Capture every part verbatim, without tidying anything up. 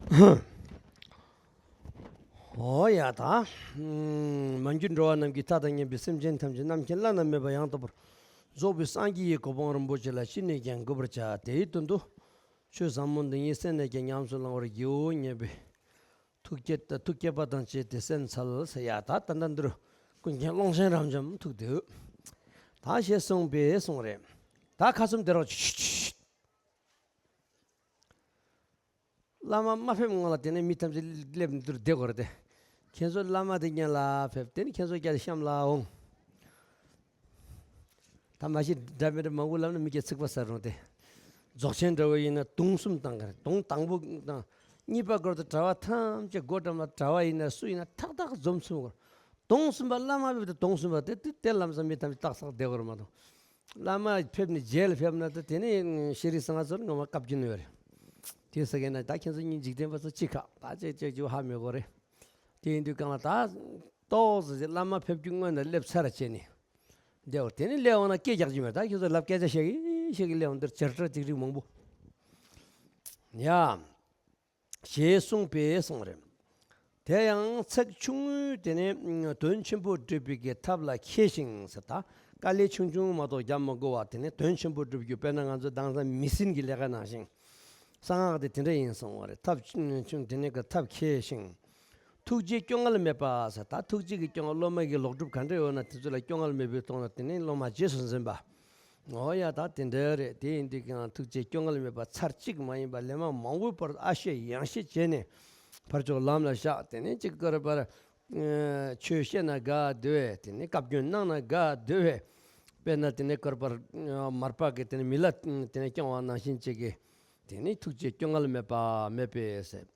འོ་ཡ་ད། མ་གྱུར་འགྲོ་བ་རྣམས་ཀྱི་མཐའ་དང་མཉམ་པའི་སེམས་ཅན་ཐམས་ཅད་རྣམ་མཁྱེན་བླ་ན་མེད་པ་ཡང་དག་པར་རྫོགས་པའི་སངས་རྒྱས་ཀྱི་གོ་འཕང་རིན་པོ་ཆེ་ལ་ཅི་ནས་ཀྱང་འགོད་པར་བྱ། དེའི་དོན་དུ་ཆོས་ཟབ་མོ་འདི་ཉིད་སེམས་ནས་ཀྱང་ཉམས་སུ་བླང་བར་བགྱིའོ་སྙམ་པའི་ཐུགས་བསྐྱེད་ཐུགས་བསྐྱེད་པ་དང་བཅས་ཏེ་གསན་འཚལ་ཟེར་ཡ། ད་ད་ལྟ་འདིར་ཀུན་མཁྱེན་ཀློང་ཆེན་རབ་འབྱམས་ཐུགས་བདེའོ། ད་ཞེས་གསུངས་པས་གསུངས་རེད། ད་ཁ་ཙུམ་དེ་རོགས་ཆུ་ཆུ་ཆུ། བླ་མ་མ་ཕེབས་སྔོན་ལ་དེ་ནས་མི་ཐམས་ཅད་སླེབས་འདིར་བསྡད་དགོས་རེད་དེ། ཁྱེད་ཚོ་བླ་མ་དེ་སྔོན་ལ་ཕེབས། དེ་ནས་ཁྱེད་ཚོ་རྒྱ་གཤམ་ལ་འོང་། ད་མ་གཞི་འདྲ་མི་འདྲ་མང་པོ་ལབ་ན་མི་སྐྱ་ཚིག་པ་ཟ་རུང་སྟེ། རྫོགས་ཆེན་འདྲ་བོ་ཡིན་ན་དུང་གསུམ་བཏང་གི་རེད། དུང་དང་པོ་དང་གཉིས་པ་སྐོར་དུ་གྲྭ་བ་ཐམས་ཅད་སྒོ་འགྲམ་ལ་གྲྭ་བ་ཡིན་ན་སུ་ཡིན་ན་ཐག་ཐག་འཛོམས་སོང་གི་རེད། དུང་གསུམ་པ་བླ་མ་ཕེབས་ཏེ་དུང་གསུམ་པ་དེ་དེ་དེ་ལམ་སང་མི་ཐམས་ཅད་སྟག་སག་བསྡད་དགོས་རེད་མ་གཏོགས། བླ་མ་ཕེབས་ནས་རྗེས་ལ་ཕེབས་ན་ད་དེ་ནས་ཤེས་རིག་སང་ཚོར་ངོ་མ་བཀའ་བཀྱོན་ཡོད་རེད། དེ་ཟེར་མཁན་ན་ད་ཁྱེད་ཚོ་གཉིས་འཇིག་རྟེན་པ་ཚོ་གཅིག་ཁ་ད་ཅེ་ཅེ་ཅེ་ཧ་མི་གོ་རེད། དེ་ཡིན་དུས་གང་ལ་ད་ཏོག་ཙམ་ཅིག་བླ་མ་ཕེབས་རྒྱུ་སྔོན་ནས་སླེབས་ཚར་བྱས་ནས་བསྡད་འོ། དེ་ནས་སླེབས་འོང་ན་སྐད་རྒྱག་རྒྱུ་མེད། ད་ཁྱེད་ཚོ་ལབ་སྐད་ཆ་བཤད་གི་བཤད་གི་སླེབས་འོང་། འདིར་བྱེ་བྲག་ཅིག་རིག་མང་པོ་ཡ། ཞེས་གསུངས་པས་གསུངས་རེད། དེ་ཡང་ཚེགས་ཆུང་ངུས་དེ་ནས་དོན་ཆེན་པོ་སྒྲུབ་པའི་གི་ཐབས་ལ་མཁས་ཤིང་ཟེར། ད་དཀའ་ལས་ཆུང་ཆུང་མ་གཏོགས་རྒྱབ་མ་དགོས་པ། དེ་ནས་དོན་ཆེན་པོ་སྒྲུབ་རྒྱུ། དཔེར་ན་ང་ཚོ་དེང་སང་མི་སྲིན་གྱི་ལས་ཀ་ནང་བཞིན། གསང་སྔགས་དེ་དེ་འདྲ་ཡིན་གསུངས་པ་རེད། ཐབས་ཆུང་དེ་ནས་གི་ཐབས་མཁས་ཤིང་། ཐུགས་རྗེ་སྐྱོ་ངལ་མེད་པ་ཟེར། ད་ཐུགས་རྗེ་གི་སྐྱོ་ངལ། སློབ་མ་གི་ལོག་སྒྲུབ་ག་འདྲ་ཡོད་ན་དེ་ཚོ་ལ་སྐྱོ་ངལ་མེད་པའི་ཐོག་ནས་དེ་ནས་སློབ་མ་རྗེས་སུ་འཛིན་པ། འོ་ཡ་ད་དེ་འདྲ་རེད། དེ་ཡིན་དུས་ཀྱང་ཐུགས་རྗེ་སྐྱོ་ངལ་མེད་པ། ཚར་གཅིག་མ་ཡིན་པར་ལན་མང་པོའི་བར་ཨ་ཤེ་ཡང་ཤེ་བྱས་ནས་ཕར་ཕྱོགས་ལམ་ལ་བཞག་དེ་ནས་གཅིག་སྐོར་པར་ཆོས་བཤད་ན་དགའ་བདེ་བས། དེ་ནས་བཀའ་བཀྱོན་གནང་ན་དགའ་བདེ་བས། དཔེར་ན་དེ་ནས་སྐོར་པར་མར་པ་གི་དེ་ནས་མི་ལ་དེ་ནས་སྐྱོང་བ་ནང་བཞིན་བྱེད་ཀྱི། དེ་ནས་ཐུགས་རྗེ་སྐྱོ་ངལ་མེད་པ་མེད་པས་ཟེར།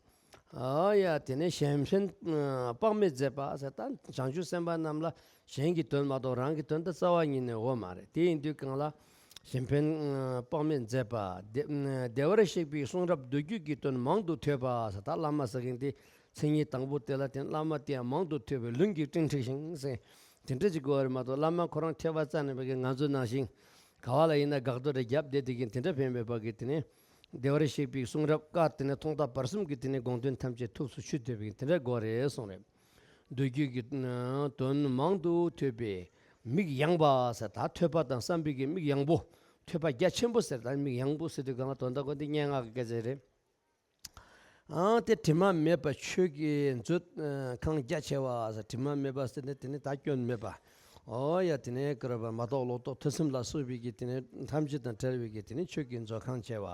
ཨ་ཡ་དེ་ནས་གཞན་ཕན་དཔག་མེད་མཛད་པ་ཟེར། ད་བྱང་ཆུབ་སེམས་དཔའ་རྣམས་ལ་གཞན་གྱི་དོན་མ་གཏོགས་རང་གི་དོན་དེ་རྩ་བ་ཉིད་ནས་འོ་མ་རེད། དེ་ཡིན་དུས་གང་ལ་གཞན་ཕན་དཔག་མེད་མཛད་པ། བདེ་བདེ་བར་གཤེགས་པའི་གསུང་རབ་མདོ་རྒྱུད་ཀྱི་དོན་མང་དུ་ཐོས་པ་ཟེར། ད་བླ་མ་ཟེར་མཁན་དེ་མཚན་ཉིད་དང་པོ་དེ་ལ་བརྟེན་བླ་མ་དེ་ཡང་མང་དུ་ཐོས་པས་ལུང་གིས་བསྟན་འཁྲིགས་ཤིང་ཟེར། དེ་འདྲ་ཅིག་དགོས་པ་རེད་མ་གཏོགས་བླ་མ་ཁོ་རང་ཐོས་པ་རྩ་ནས་མེད་པའི་ང་ཚོ་ནང་བཞིན་ག་བ་ལ་ཡིན་ན་དགག་དོ་རེ་རྒྱབ་བསྡད་དེ་གིན་དེ་འདྲ་ཕན་མེད་པ་གི། དེ་ནས་བདེ་བར་གཤེགས་པའི་གསུང་རབ་བཀའ་དེ་ནས་ཐོག་མཐའ་བར་གསུམ་གྱི་དེ་ནས་དགོངས་དོན་ཐམས་ཅད་ཐུགས་སུ་ཆུད་བསྡད་པའི་དེ་འདྲ་དགོས་རེད་གསུངས་རེད། མདོ་རྒྱུད་ཀྱི་དོན་མང་དུ་ཐོས་པས་མིག་ཡངས་པ་ཟེར། ད་ཐོས་པ་དང་བསམ་པའི་གི་མིག་ཡངས་པོ། ཐོས་པ་རྒྱ་ཆེན་པོ་ཟེར། ད་མིག་ཡངས་པོ་ཟེར་དུས་གང་ལ་དོན་དག་གོ་འདི་སྙན་ངག་གི་སྐད་ཆ་རེད། ཨང་དེ་དྲི་མ་མེད་པ་ཆོས་ཀྱི་མཛོད་ཁང་རྒྱ་ཆེ་བ་ཟེར། དྲི་མ་མེད་པ་ཟེར་ནས་དེ་ནི་ད་སྐྱོན་མེད་པ། ཨོ་ཡ་དེ་ནས་ཀ་ར་བ་མ་རྟོགས་ལོག་རྟོག་ཐེ་ཚོམ་ལ་སོགས་པའི་གི་དེ་ནས་ཐམས་ཅད་དང་བྲལ་བའི་གི་དེ་ནས་ཆོས་ཀྱི་མཛོད་ཁང་ཆེ་བ།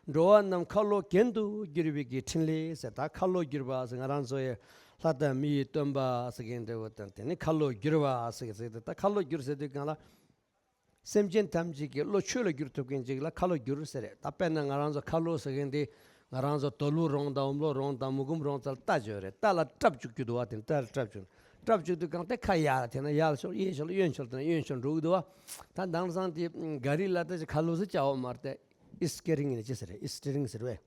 འགྲོ་བ་རྣམས་ཁ་ལོ་གྱེན་དུ་བསྒྱུར་བའི་གི་ཕྲིན་ལས་ཟེར། ད་ཁ་ལོ་བསྒྱུར་བ་ཟེར་ང་རང་ཚོ་ཡི་ལྷ་དང་མི་ཡི་སྟོན་པ་ཟེར་མཁན་འདྲ་བོ་དང་། དེ་ནས་ཁ་ལོ་བསྒྱུར་བ་ཟེར་གི་ཟེར་ཏེ། ད་ཁ་ལོ་བསྒྱུར་ཟེར་དུས་གང་ལ། སེམས་ཅན་ཐམས་ཅད་ཀྱི་བློ་ཆོས་ལ་བསྒྱུར་ཐུབ་མཁན་ཅིག་ལ་ཁ་ལོ་བསྒྱུར་ཟེར་རེད། ད་དཔེར་ན་ང་རང་ཚོ་ཁ་ལོ་ཟེར་མཁན་དེ་ང་རང་ཚོ་དོ་ལུ་རོང་དང་འོམ་ལོ་རོང་དང་མུ་གུམ་རོང་ཚོ་ལ་རྟ་བཅོས་རེད། རྟ་ལ་སྐྲབ་བཅུག་རྒྱུ་འདུག་བ། དེ་རྟ་ལ་སྐྲབ་བཅུག་སྐྲབ་བཅུག་དུས་གང་དེ་ཁ་ཡར་དེ་ན་ཡར་ཕྱོགས་གཡས་ཕྱོགས་ལ་གཡོན་ཕྱོགས་དེ་ན་གཡོན་ཕྱོགས་འགྲོ་གི་འདུག་བ། ད་དེང་སང་དེ་ག་རི་ལ་ད་ཅིག་ཁ་ལོ་ཟེར་བྱ་བ་མ་རེད་དེ། ཨིས་ཀེ་རིང་ཡིན་ཅི་ཟེར་རེད། ཨིས་ཀེ་རིང་ཟེར་བས།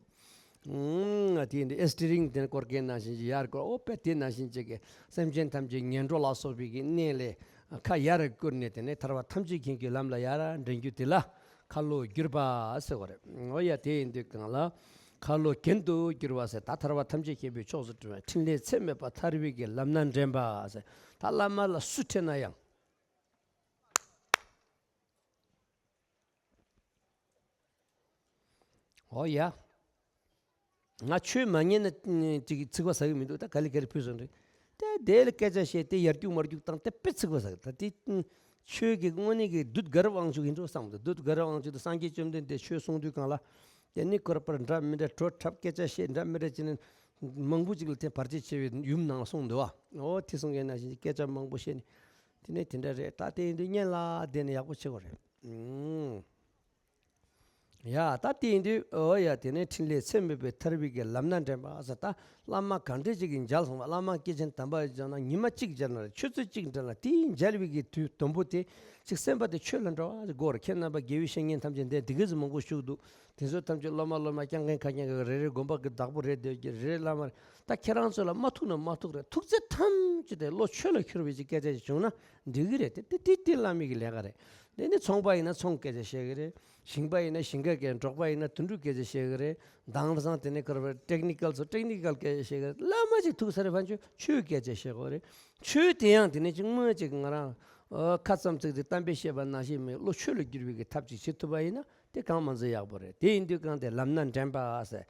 ཨུམ། དེ་ཡིན་དུས་ཨིས་ཀེ་རིང་དེ་ནས་སྐོར་མཁན་ནང་བཞིན་གྱི་ཡར་སྐོར། ཨོ་པེ་དེ་ནང་བཞིན་ཅིག་གི་སེམས་ཅན་ཐམས་ཅད་ངན་འགྲོ་ལ་སོགས་པའི་གི་གནས་ལས་ཁ་ཡར་བསྐོར་ནས་དེ་ནས་ཐར་པ་ཐམས་ཅད་མཁྱེན་གྱི་ལམ་ལ་ཡར་འདྲེན་རྒྱུ་དེ་ལ་ཁ་ལོ་བསྒྱུར་བ་ཟེར་བ་རེད། ཨོ་ཡ་དེ་ཡིན་དུས་གང་ལ་ཁ་ལོ་གྱེན་དུ་བསྒྱུར་བ་ཟེར། ད་ཐར་པ་ཐམས་ཅད་མཁྱེན་པའི་ཕྱོགས་སུ་འགྲོ་བའི་ཕྲིན་ལས་ཚད་མེད་པ་ཐར་པའི་གི་ལམ་སྣ་འདྲེན་པ་ཟེར། ད་བླ་མ་ལ་སུ་ཁྲེལ་ན་ཡང་། ཨོ་ཡ། ང་ཆོས་མ་ཉན་ན་ཅིག་ཚིག་པ་ཟ་གི་མི་འདུག་ད་ག་ལེ་ག་ལེ་ཕུལ་སོང་རེད། དེ་དེ་ལ་སྐད་ཆ་བཤད་དེ་ཡར་རྒྱུག་མར་རྒྱུག་བཏང་དེ་དཔེ་ཚིག་པ་ཟ་གི། ད་དེ་ཆོས་ཀྱི་དངོས་གནས་ཀྱི་བདུད་དགའ་རབ་དབང་ཕྱུག་ཡིན་འགྲོ་བསམ་འདུག་བདུད་དགའ་རབ་དབང་ཕྱུག་དེ་སངས་རྒྱས་བཅོམ་ལྡན་འདས་ཆོས་གསུང་དུས་གང་ལ། དེ་ནི་སྐོར་པར་འདྲ་མི་འདྲ་བྲོ་འཁྲབ་སྐད་ཆ་བཤད་འདྲ་མི་འདྲ་བྱས་ནས་མང་པོ་ཅིག་ལ་དེ་བར་ཆད་ཆེ་བའི་ཡུམ་ནང་ལ་སོང་འདུག་བ། ཨོ་དེ་སོང་གི་ན་བཞིན་སྐད་ཆ་མང་པོ་བཤད་ནས་དེ་ནས་དེ་འདྲ་རེད། ད་དེ་ཡིན་དུས་སྙན་ལ་བསྡད་ནས་ཡག་པོ་བྱེད་དགོས་རེད། ཨུམ། ཡ་ད་དེ་ཡིན་དུས་ཨོ་ཡ་དེ་ནས་ཕྲིན་ལས་ཚད་མེད་པའི་ཐར་པའི་གི་ལམ་སྣ་འདྲེན་པ་ཟེར། ད་བླ་མ་གང་འདྲ་ཅིག་གིས་མཇལ་སོང་བ། བླ་མ་སྐྱེས་ཆེན་དམ་པ་ཡིས་མཇལ་ན་ཉི་མ་གཅིག་མཇལ་ན་རེད། ཆུ་ཚོད་གཅིག་འགྲིམ་ན་དེའི་མཇལ་བའི་གི་དུས་དུམ་བུ་དེ་ཅིག་སེམས་པ་དེ་ཆོས་ལ་འདྲ་བ་ཅིག་དགོས་རེད། ཁྱེད་རྣམ་པ་དགེ་བའི་བཤེས་གཉེན་ཐམས་ཅད་འདས་དེ་ག་ཙམ་མང་པོ་བཞུགས་འདུག་དེ་ཚོ་ཐམས་ཅད་སློབ་མ་སློབ་མ་རྐྱང་མཁན་ཁ་རྐྱང་གི་རེ་རེ་དགོན་པ་གི་བདག་པོ་རེད་སྡོད་ཀྱི་རེ་རེ་བླ་མ་རེད། ད་ཁྱེད་རང་ཚོ་ལ་མ་ཐུག་ན་མ་ཐུག་རེད། ཐུག་ཚེ་ཐམས་ཅད་དེ་བློ་ཆོས་ལ་འཁྱུར་བའི་ཅིག་སྐད་ཆ་ཞིག་བྱུང་ན་འགྲིག་གི་རེད། དེ་དེ་དེ་བླ་མའི་གི་ལས་ཀ་རེད། དེ་ནི་ཚོང་པ་ཡིན་ན་ཚོང་སྐད་ཆ་བཤད་གི་རེད། ཞིང་པ་ཡིན་ན་ཞིང་ཁ་སྐད། འབྲོག་པ་ཡིན་ན་དུད་འགྲོ་སྐད་ཆ་བཤད་གི་རེད། དེང་སང་དེ་ནི་ཁོ་ར་ཊེག་ནི་ཀལ་ཚོ་ཊེག་ནི་ཀལ་སྐད་ཆ་བཤད་གི་རེད། བླ་མ་ཅིག་ཐུག་ས་རེད་ཕན་ཆོད་ཆོས་སྐད་ཆ་བཤད་དགོས་རེད། ཆོས་དེ་ཡང་དེ་ནི་ཅིག་དངོས་ཅིག་ང་རང་ཨ་ཁ་ཙམ་ཚིག་དེ་གཏམ་དཔེ་བཤད་པ་ནང་བཞིན་མེད་བློ་ཆོས་ལ་བསྒྱུར་བའི་གི་ཐབས་ཅིག་བྱེད་ཐུབ་པ་ཡིན་ན་དེ་གང་མང་ཚོད་ཡག་པོ་རེད། དེ་ཡིན་དུས་གང་དེ་ལམ་སྣ་འདྲེན་པ་ཟེར།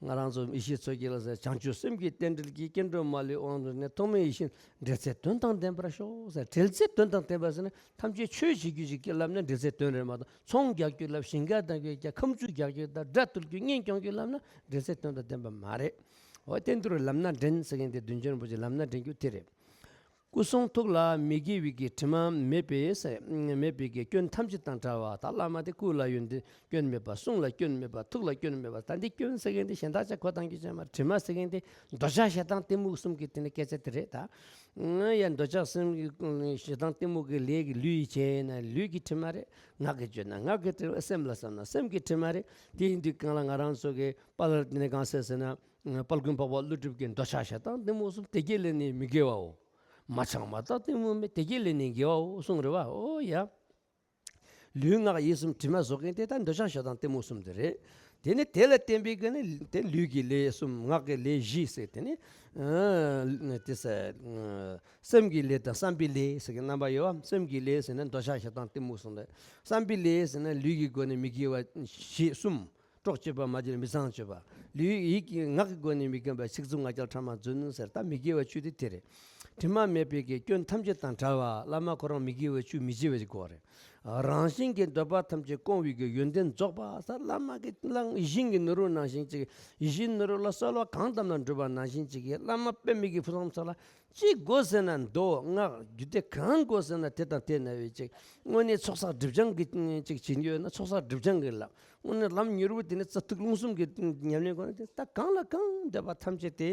ང་རང་ཚོ་ཡེ་ཤེས་མཚོ་རྒྱལ་ལ་ཟེར། བྱང་ཆུབ་སེམས་ཀྱི་རྟེན་འབྲེལ་གྱིས། སྐྱེ་འགྲོ་མ་ལུས་དབང་དུ་ནས། ཐོགས་མེད་ཡིད་བཞིན་འབྲེལ་ཚད་དོན་དང་ལྡན་པར་ཤོག་ཟེར། འབྲེལ་ཚད་དོན་དང་ལྡན་པ་ཟེར་ན་ཐམས་ཅད་ཆོས་བྱེད་རྒྱུ་ཞིག་གི་ལབ་ན་འབྲེལ་ཚད་དོན་རེད་མ་གཏོགས་ཚོང་རྒྱག་རྒྱུ་ལབ་ཞིང་ཁ་གཏོང་རྒྱུ་རྒྱག་ཁ་མཆུ་རྒྱག་རྒྱུ་དང་དགྲ་བཏུལ་རྒྱུ་གཉེན་སྐྱོང་རྒྱུ་ལབ་ན་འབྲེལ་ཚད་དོན་དང་ལྡན་པ་མ་རེད། འོ་དེ་འདུག་རེད། ལམ་སྣ་འདྲེན་ཟེར་མཁན་དེ་བདུད་འཇོམས་རིན་པོ་ཆེ་ལམ་སྣ་འདྲེན་རྒྱུ་དེ་རེད། སྐུ་གསུང་ཐུགས་ལ་མི་དགེ་བའི་གི་དྲི་མ་མེད་པའི་ཟེར། མེད་པའི་གི་སྐྱོན་ཐམས་ཅད་དང་བྲལ་བ། ད་བླ་མ་དེ་སྐུ་ལ་ཡོན་ཏན་སྐྱོན་མེད་པ། གསུང་ལ་སྐྱོན་མེད་པ། ཐུགས་ལ་སྐྱོན་མེད་པ། ད་འདི་སྐྱོན་ཟེར་མཁན་དེ་གཞན་དག་ཅག་གོ་ཐང་གི་ཅན་མ། དྲི་མ་ཟེར་མཁན་དེ་འདོད་ཆགས་ཞེ་སྡང་གཏི་མུག་གསུམ་གྱི་དེ་ནི་སྐད་ཆ་དེ་རེད་ད། ཡ་འདོད་ཆགས་སེམས་ཀྱི་ཞེ་སྡང་གཏི་མུག་གི་ལས་ཀྱི་ལུས་ཡིས་བྱས་ན་ལུས་ཀྱི་དྲི་མ་རེད། ངག་གིས་བརྗོད་ན་ངག་གི་དྲི་མ། སེམས་ལ་བསམ་ན་སེམས་ཀྱི་དྲི་མ་རེད། དེ་ཡིན་དུས་གང་ལ་ང་རང་ཚོ་གི་དཔལ་དེ་ནི་གང་ཟེར་ཟེར་ན། དཔལ་མགོན་འཕགས་པ་ཀླུ་སྒྲུབ་ཀྱིས་འདོད་ཆགས་ཞེ་སྡང་གཏི་མུག་གསུམ། དེ་དགེ་ལས་ནི་མི་དགེ་བའོ། མ་ཚང་མ་དག་གཏི་མུག་མེད། དེ་དགེ་ལས་ནི་དགེ་བའོ་གསུངས་རེད་བ། ཨོ་ཡ། ལུས་ངག་ཡིད་གསུམ་དྲི་མ་བཟོ་མཁན་དེ་ད་འདོད་ཆགས་ཞེ་སྡང་གཏི་མུག་གསུམ་དེ་རེད། དེ་ནི་དེ་ལ་བརྟེན་པའི་སྒོ་ནས་དེ་ལུས་ཀྱི་ལས་གསུམ། ངག་གི་ལས་བཞི་ཟེར། དེ་ནི་ཨ་དེ་ཟེར། སེམས་ཀྱི་ལས་དང་བསམ་པའི་ལས་ཟེར་གྱི་རྣམ་པ་ཡོད་བ། སེམས་ཀྱི་ལས་ཟེར་ན་འདོད་ཆགས་ཞེ་སྡང་གཏི་མུག་གསུམ་རེད། བསམ་པའི་ལས་ཟེར་ན་ལུས་ཀྱི་སྒོ་ནས་མི་དགེ་བ་བཞི་གསུམ། གྲོགས་སྤྱོད་པ་མ་བྱས་ལ་མི་ཚངས་སྤྱོད་པ། ལུས་ཡིད་ཀྱི་ངག་གི་སྒོ་ནས་མི་དགེ་བ་ཚིག་རྩུབ་ངག་འཁྱལ་ཕྲ་མ་རྫུན་ཟེར། ད་མི་དགེ་བ་བཅུ་དེ་དེ་རེད། དྲི་མ་མེད་པའི་གི་སྐྱོན་ཐམས་ཅད་དང་བྲལ་བ། བླ་མ་ཁོ་རང་མི་དགེ་བ་བཅུ་མི་བྱེད་པ་ཞིག་དགོས་རེད། རང་གཞན་གྱི་འདོད་པ་ཐམས་ཅད་སྐོང་བའི་གི་ཡོན་ཏན་རྫོགས་པ་ཟེར། བླ་མ་གི་བླ་ཡིད་བཞིན་གྱི་ནོར་བུ་ནང་བཞིན་ཅིག་ཡིད་བཞིན་ནོར་བུ་ལ་གསོལ་བ་གང་བཏབ་ན་འགྲུབ་པ་ནང་བཞིན་ཅིག་གི་བླ་མ་དཔེ་མི་སྲིད་ཕུན་སུམ་ཚོགས་ལ། ཅི་དགོས་ཟེར་ན་མདོ་སྔགས་རྒྱུད་སྡེ་གང་དགོས་ཟེར་ན་དེ་དང་དེ་ན་བའི་ཅིག་དངོས་གནས་ཚོགས་བསགས་སྒྲིབ་སྦྱང་གི་ཅིག་བྱེད་ཡོད་ན་ཚོགས་བསགས་སྒྲིབ་སྦྱང་གི་ལམ། དངོས་གནས་ལམ་མྱུར་བོ་དེ་ནི་རྩ་ཐིག་རླུང་གསུམ་གྱི་ཉམས་ལེན་སྒོ་ནས་དེ་ད་གང་ལ་གང་འདོད་པ་ཐམས་ཅད་དེ་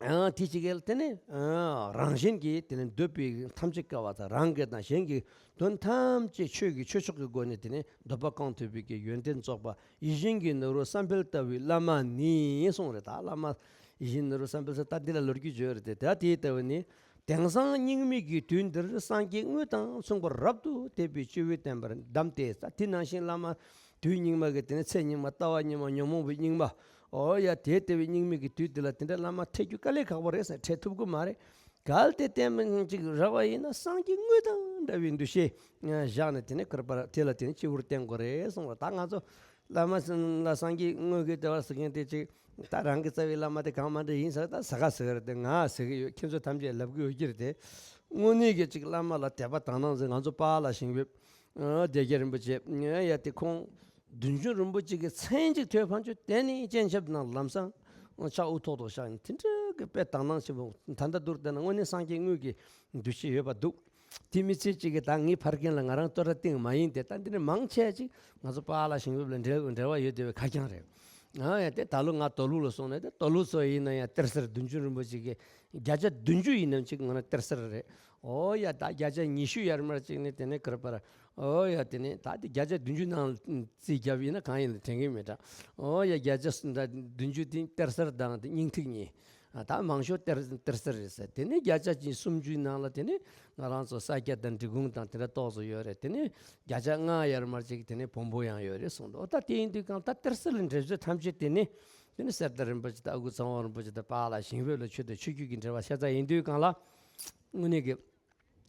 ཨ་དེ་ཅིག་གི་དེ་ནི་ཨ་རང་གཞན་གྱི་དེ་ནི་འདོད་པའི་ཐམས་ཅད་དཀའ་བ་དང་རང་གི་དང་གཞན་གྱི་དོན་ཐམས་ཅད་ཆོས་ཀྱི་ཆོས་མཆོག་གི་སྒོ་ནས་དེ་ནི་འདོད་པ་སྐོང་ཐུབ་པའི་གི་ཡོན་ཏན་རྫོགས་པ་ཡིད་བཞིན་གྱི་ནོར་བུ་བསམ་འཕེལ་ལྟ་བུའི་བླ་མ་ནི་གསུངས་རེད། ད་བླ་མ་ཡིད་བཞིན་ནོར་བུ་བསམ་འཕེལ་ཟེར་ད་འདི་ལ་ལོ་རྒྱུས་བརྗོད་རེད་དེ། ད་དེའི་ལྟ་བུ་ནི། དེང་སང་སྙིགས་མའི་གི་དུས་འདིར་སངས་རྒྱས་དངོས་དང་མཚུངས་པར་རབ་ཏུ་དད་པའི་སྤྱོད་པའི་བསྟན་པར་གདམས་ཏེ། ད་དེ་ནང་བཞིན་བླ་མ་དུས་སྙིགས་མ་གི་དེ་ནི་ཚེ་སྙིགས་མ་ལྟ་བ་སྙིགས་མ་ཉོན་མོངས་པའི་སྙིགས་མ། ཨོ་ཡ་དེ་ལྟ་བུའི་སྙིགས་མའི་གི་དུས་འདི་ལ་དེ་འདྲ་བླ་མ་འཕྲད་རྒྱུ་དཀའ་ལས་ཁག་པོ་རེད་ཟེར། འཕྲད་ཐུབ་ཀྱི་མ་རེད། གལ་ཏེ་བསྟེན་མི་ཅིག་རག་པ་ཡིན་ན་སངས་རྒྱས་དངོས་དང་འདྲ་བའི་འདུ་ཤེས་བཞག་ནས་དེ་ནས་ཁོར་པར་དེ་ལ་དེ་ནས་སྤྱི་བོར་བསྟེན་དགོས་རེད་གསུངས་པ། ད་ང་ཚོ་བླ་མ་ལ་སངས་རྒྱས་དངོས་ཀྱི་བདེ་བ་ཟེར་མཁན་དེ་ཅིག་ད་རང་གི་རྩ་བའི་བླ་མ་དེ་གང་མ་འདྲ་ཡིན་ཟེར་ད་ཟ་ག་ཟེར་གི་རེད་དེ། ང་ཟེར་གི་ཡོད། ཁྱེད་ཚོ་ཐམས་ཅད་ལབ་གི་ཡོད་ཀྱི་རེད་དེ། དངོས་གནས་ཀྱི་ཅིག་བླ་མ་ལ་དད་པ་དག་སྣང་ཟེར། ང་ཚོ་པཱ་ལགས་ཞིང་ལེབ་སྡེ་བརྒྱད་རིན་པོ་ཆེ་ཡ་དེ་ཁོང་བདུད་འཇོམས་རིན་པོ་ཆེ་གི་མཚན་གཅིག་ཐོས་ཕན་ཆོད། དེ་ནས་སྤྱན་ཆབ་ནང་ལམ་སང་ཕྱག་དབུ་ཐོག་ཐོག་བཞག་ནས་དེ་འདྲ་གི་དཔེ་དག་སྣང་ཆེན་པོ། ད་ལྟ་བསྡུར་བལྟས་ན་དངོས་གནས་སངས་རྒྱས་དངོས་ཀྱི་འདུ་ཤེས་ཡོད་པ་འདུག་དེ་མི་ཚེ་གཅིག་གི་ད་ངའི་ཕ་རྒན་ལ་ང་རང་བསྟོད་ར་བཏིང་མ་ཡིན་ཏེ། ད་འདི་ནས་མང་ཆེ་ཅིག་ང་ཚོ་པཱ་ལགས་ཞིང་ལེབ་ལ་འབྲེལ་འབྲེལ་བ་ཡོད་བསྡད་པའི་ཁ་རྐྱང་རེད། ཨ་ཡ་དེ་ད་ལོ་ང་དོ་ལུགས་ལ་སོང་ནས་དེ་དོ་ལུགས་ཚོ་ཡིན་ན་ཡང་གཏེར་གསར་བདུན་ཅུ་རིན་པོ་ཆེ་གི་བརྒྱ་ཆ་བདུན་ཅུ་ཡིན་ནམ་ཅིག་ང་རང་གཏེར་གསར་རེད། ཨོ་ཡ་ད་བརྒྱ་ཆ་ཉི་ཤུ་ཡར་མར་ཅིག་ནི་དེ་ནས་གར་པར། ཨོ་ཡ་དེ་ནས་ད་དེ་བརྒྱ་ཆ་བདུན་ཅུ་ནང་རྩིས་རྒྱབ་ཡིན་ན་གང་ཡིན་ལ་དྲན་གི་མེད་ད། ཨོ་ཡ་བརྒྱ་ཆ་བདུན་ཅུ་དེ་གཏེར་གསར་དང་དེ་སྙིང་ཐིག་གཉིས། ཨ་ད་མང་ཤོས་གཏེར་གཏེར་གསར་རེད་ཟེར། དེ་ནས་བརྒྱ་ཆ་གཅིག་སུམ་ཅུའི་ནང་ལ་དེ་ནས་ང་རང་ཚོ་ས་སྐྱ་དང་འབྲི་གུང་དང་དེ་འདྲ་ཏོག་ཙམ་ཡོད་རེད། དེ་ནས་བརྒྱ་ཆ་ལྔ་ཡར་མར་ཅིག་དེ་ནས་བོན་པོ་ཡང་ཡོད་རེད་གསུངས་འདུག་ཨོ་ད་དེ་ཡིན་དུས་གང་ལྟར་གཏེར་གསར་ལ་འགྲེལ་བཤད་ཐམས་ཅད་དེ་ནས་དེ་ནས་གསེར་རྟ་རིན་པོ་ཆེ་དང་ཨ་ཁུ་ཚང་དབང་རིན་པོ་ཆེ་དང་པཱ་ལགས་ཞིང་ལེབ་ལ་ཆོས་དང་ཆོས་བརྒྱུད་ཀྱི་འབྲེལ་བ་ཤ་ཚ་ཡིན་དུས་གང་ལ་དངོས་གནས་ཀྱི་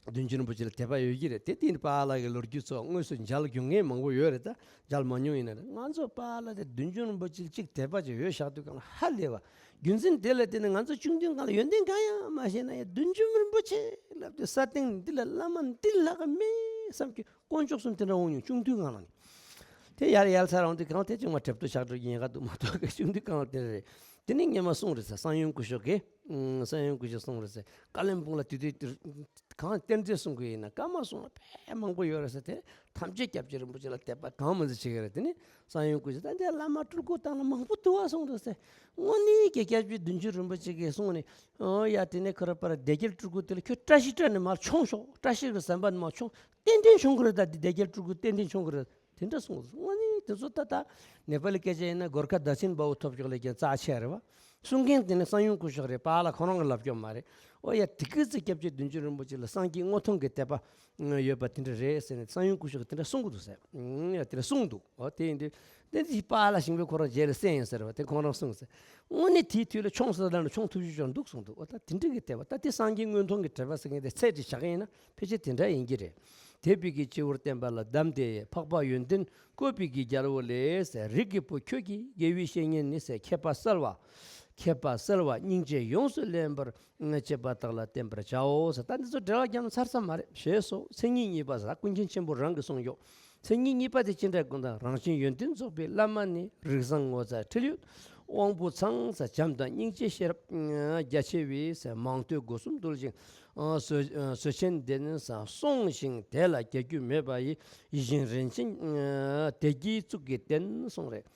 བདུད་འཇོམས་རིན་པོ་ཆེ་ལ་དད་པ་ཡོད་ཀྱི་རེད་དེ། དེ་ནི་པཱ་ལགས་ཀྱི་ལོ་རྒྱུས་ཚོ་དངོས་སུ་མཇལ་མྱོང་མཁན་མང་པོ་ཡོད་རེད། ད་མཇལ་མ་མྱོང་ཡིན་ན་རེད། ང་ཚོ་པཱ་ལགས་དེ་བདུད་འཇོམས་རིན་པོ་ཆེ་ལ་གཅིག་དད་པ་ཅིག་ཡོད་བཞག་དུས་གང་ལ་ཧ་ལས་པ། རྒྱུ་མཚན་དེ་ལ་བརྟེན་ནས་ང་ཚོ་ཆུང་དུས་སྒང་ལ་ཡོན་ཏན་གང་ཡང་མ་ཤེས་ན་ཡང་བདུད་འཇོམས་རིན་པོ་ཆེ་ལབ་དུས་ས་སྟེང་འདི་ལ་བླ་མ་འདི་ལྷག་ག་མེད་བསམ་གྱི་དཀོན་མཆོག་གསུམ་དེ་འདྲ་འོང་མྱོང་། ཆུང་དུས་སྒང་ལ་ནི། དེ་ཡར་ཡར་ཚར་འོང་དུས་གང་དེ་ཅང་མ་གྲབ་ཏུ་ཆགས་འགྲོ་ཡིན་ག་འདུག་མ་གཏོགས་གི་ཆུང་དུས་སྒང་ལ་དེ་རེད། དེ་ནི་སྔོན་མ་གསུངས་རེད་ཟེར། གསང་ཡུམ་སྐུ་ཞབས་ཀྱིས། གསང་ཡུམ་སྐུ་ཞབས་གསུངས་རེད་ཟེར། བཀའ་བློན་སྤུང་ལ་དེ་དུས་དེར་གང་གཏེར་མཛོད་གསུང་གི་ཡིན་ན་བཀའ་མ་གསུང་ལ་དཔེ་མང་པོ་ཡོད་རེད་ཟེར། དེ་ཐམས་ཅད་སྐྱབས་རྗེ་རིན་པོ་ཆེ་ལ་དད་པ་གང་མང་ཟིག་བྱེད་ཀྱི་རེད། དེ་ནི་གསང་ཡུམ་སྐུ་ཞབས་ད་འདི་བླ་མ་སྤྲུལ་སྐུ་བཏང་ལ་མང་པོ་འདུག་བ་གསུངས་རེད་ཟེར། དངོས་གནས་ཀྱི་སྐྱབས་རྗེ་བདུད་འཇོམས་རིན་པོ་ཆེ་གིས་གསུངས་ནས། ཨོ་ཡ་དེ་ནས་ཁོ་ར་པར་སྡེ་བརྒྱད་སྤྲུལ་སྐུ་དེ་ལ་ཁྱོད་བཀྲ་ཤིས་བཀྲ་ནས་མར་མཆོངས་ཤོག་བཀྲ་ཤིས་ཀྱི་ཟམ་པ་ནས་མར་མཆོངས། ཏན་ཏན་མཆོང་གི་རེད། ད་འདི་སྡེ་བརྒྱད་སྤྲུལ་སྐུ་ཏན་ཏན་མཆོང་གི་རེད། དེ་འདྲ་གསུངས་སོང་། དངོས་གནས་ དེ་ཚོ་ད་ལྟ་ནེ་པ་ལི་སྐད་ཆ་ཡིན་ན་གོར་ཁ་བརྡ་ཆད་འབའ་བོ་ཐོབ་ཤོག་ལས་ཀྱང་རྩ་ཆེ་རེད་བ། གསུང་མཁན་དེ་ནི་གསང་ཡུམ་སྐུ་ཞབས་རེད། པཱ་ལགས་ཁོ་རང་གིས་ལབ་ཀྱོག་མ་རེད། ཨོ་ཡ། དེ་སྐད་ཅེས་སྐྱབས་རྗེ་བདུད་འཇོམས་རིན་པོ་ཆེ་ལ་སངས་རྒྱས་དངོས་མཐོང་གི་དད་པ་ཡོད་པ་དེ་འདྲ་རེད་ཟེར་ནས་གསང་ཡུམ་སྐུ་ཞབས་ཀྱིས་དེ་འདྲ་གསུང་གི་འདུག་ཟེར། ཨང་། ཡ། དེ་འདྲ་གསུངས་འདུག། ཨོ། དེ་ཡིན་དུས་དེ་འདི་པཱ་ལགས་ཞིང་པའི་ཁོ་རང་རྗེས་ལ་གསན་ཡིན་ཟེར་བ་དེ་ཁོང་རང་གསུངས་ཟེར། དངོས་གནས་དེའི་དུས་ལ་མཆོང་ས་ལ་མཆོང་ཐུབ་ཤུལ་ཅོག་འདུག་གསུངས་འདུག། ཨོ། ད་དེ་འདྲ་གི་དད་པ། ད་དེ་སངས་རྒྱས་དངོས་མཐོང་གི་དད་པ་ཟེར་མཁན་དེ་ཚད་ཅིག་བཞག་གི་ཡིན་ན་ཕལ་ཆེར་དེ་འདྲ་ཡིན་གྱི་རེད། དད་པའི་གི་སྤྱི་བོར་བརྟན་པ་ལ་བསྡམས་ཏེ། འཕགས་པ་ཡོན་ཏན་བཀོད་པའི་གི་རྒྱལ་པོ་ལས། རིགས་ཀྱི་བུ་ཁྱོད་ཀྱིས་དགེ་བའི་བཤེས་གཉེན་ནི། ཁྱད་པར་གསལ་བ། ཁྱད་པར་གསལ་བ་སྙིང་རྗེས་ཡོངས་སུ་བརླན་པར། བྱེད་པ་དག་ལ་བསྟན་པར་བྱའོ་ཟེར། ད་འདི་ཚོ་འགྲེལ་བ་རྒྱབ་ན་ཚར་ས་མ་རེད། ཞེས་སོགས་མཚན་ཉིད་གཉིས་པ་ཟེར། ད་ཀུན་མཁྱེན་ཆེན་པོ་རང་གིས་གསུངས་ཡོད། མཚན་ཉིད་གཉིས་པ་དེ་ཅི་འདྲ་གོ་ད། རང་བཞིན་ཡོན་ཏན་རྫོགས་པའི་བླ་མ་ནི། རིགས་བཟང་ངོ་མཚར་ཁྲེལ་ཡོད་དབང་པོ་ཚང་ཟེར། བྱམས་དང་སྙིང་རྗེ་ཤེས་རབ་རྒྱ་ཆེ་བའི་ཟེར། མང་ཐོས་སྒོ་གསུམ་འདུལ་ཞིང་བཟོད་བཟོད་ཆེན་ལྡན་ཟེར། སྲུང་ཞིང་དད་ལ་རྒྱ་རྒྱུད་མེད་པ་ཡི། ཡིད་བཞིན་རིན་ཆེན་དད་ཀྱི་གཙུག་གི་རྟེན་གསུངས་རེད།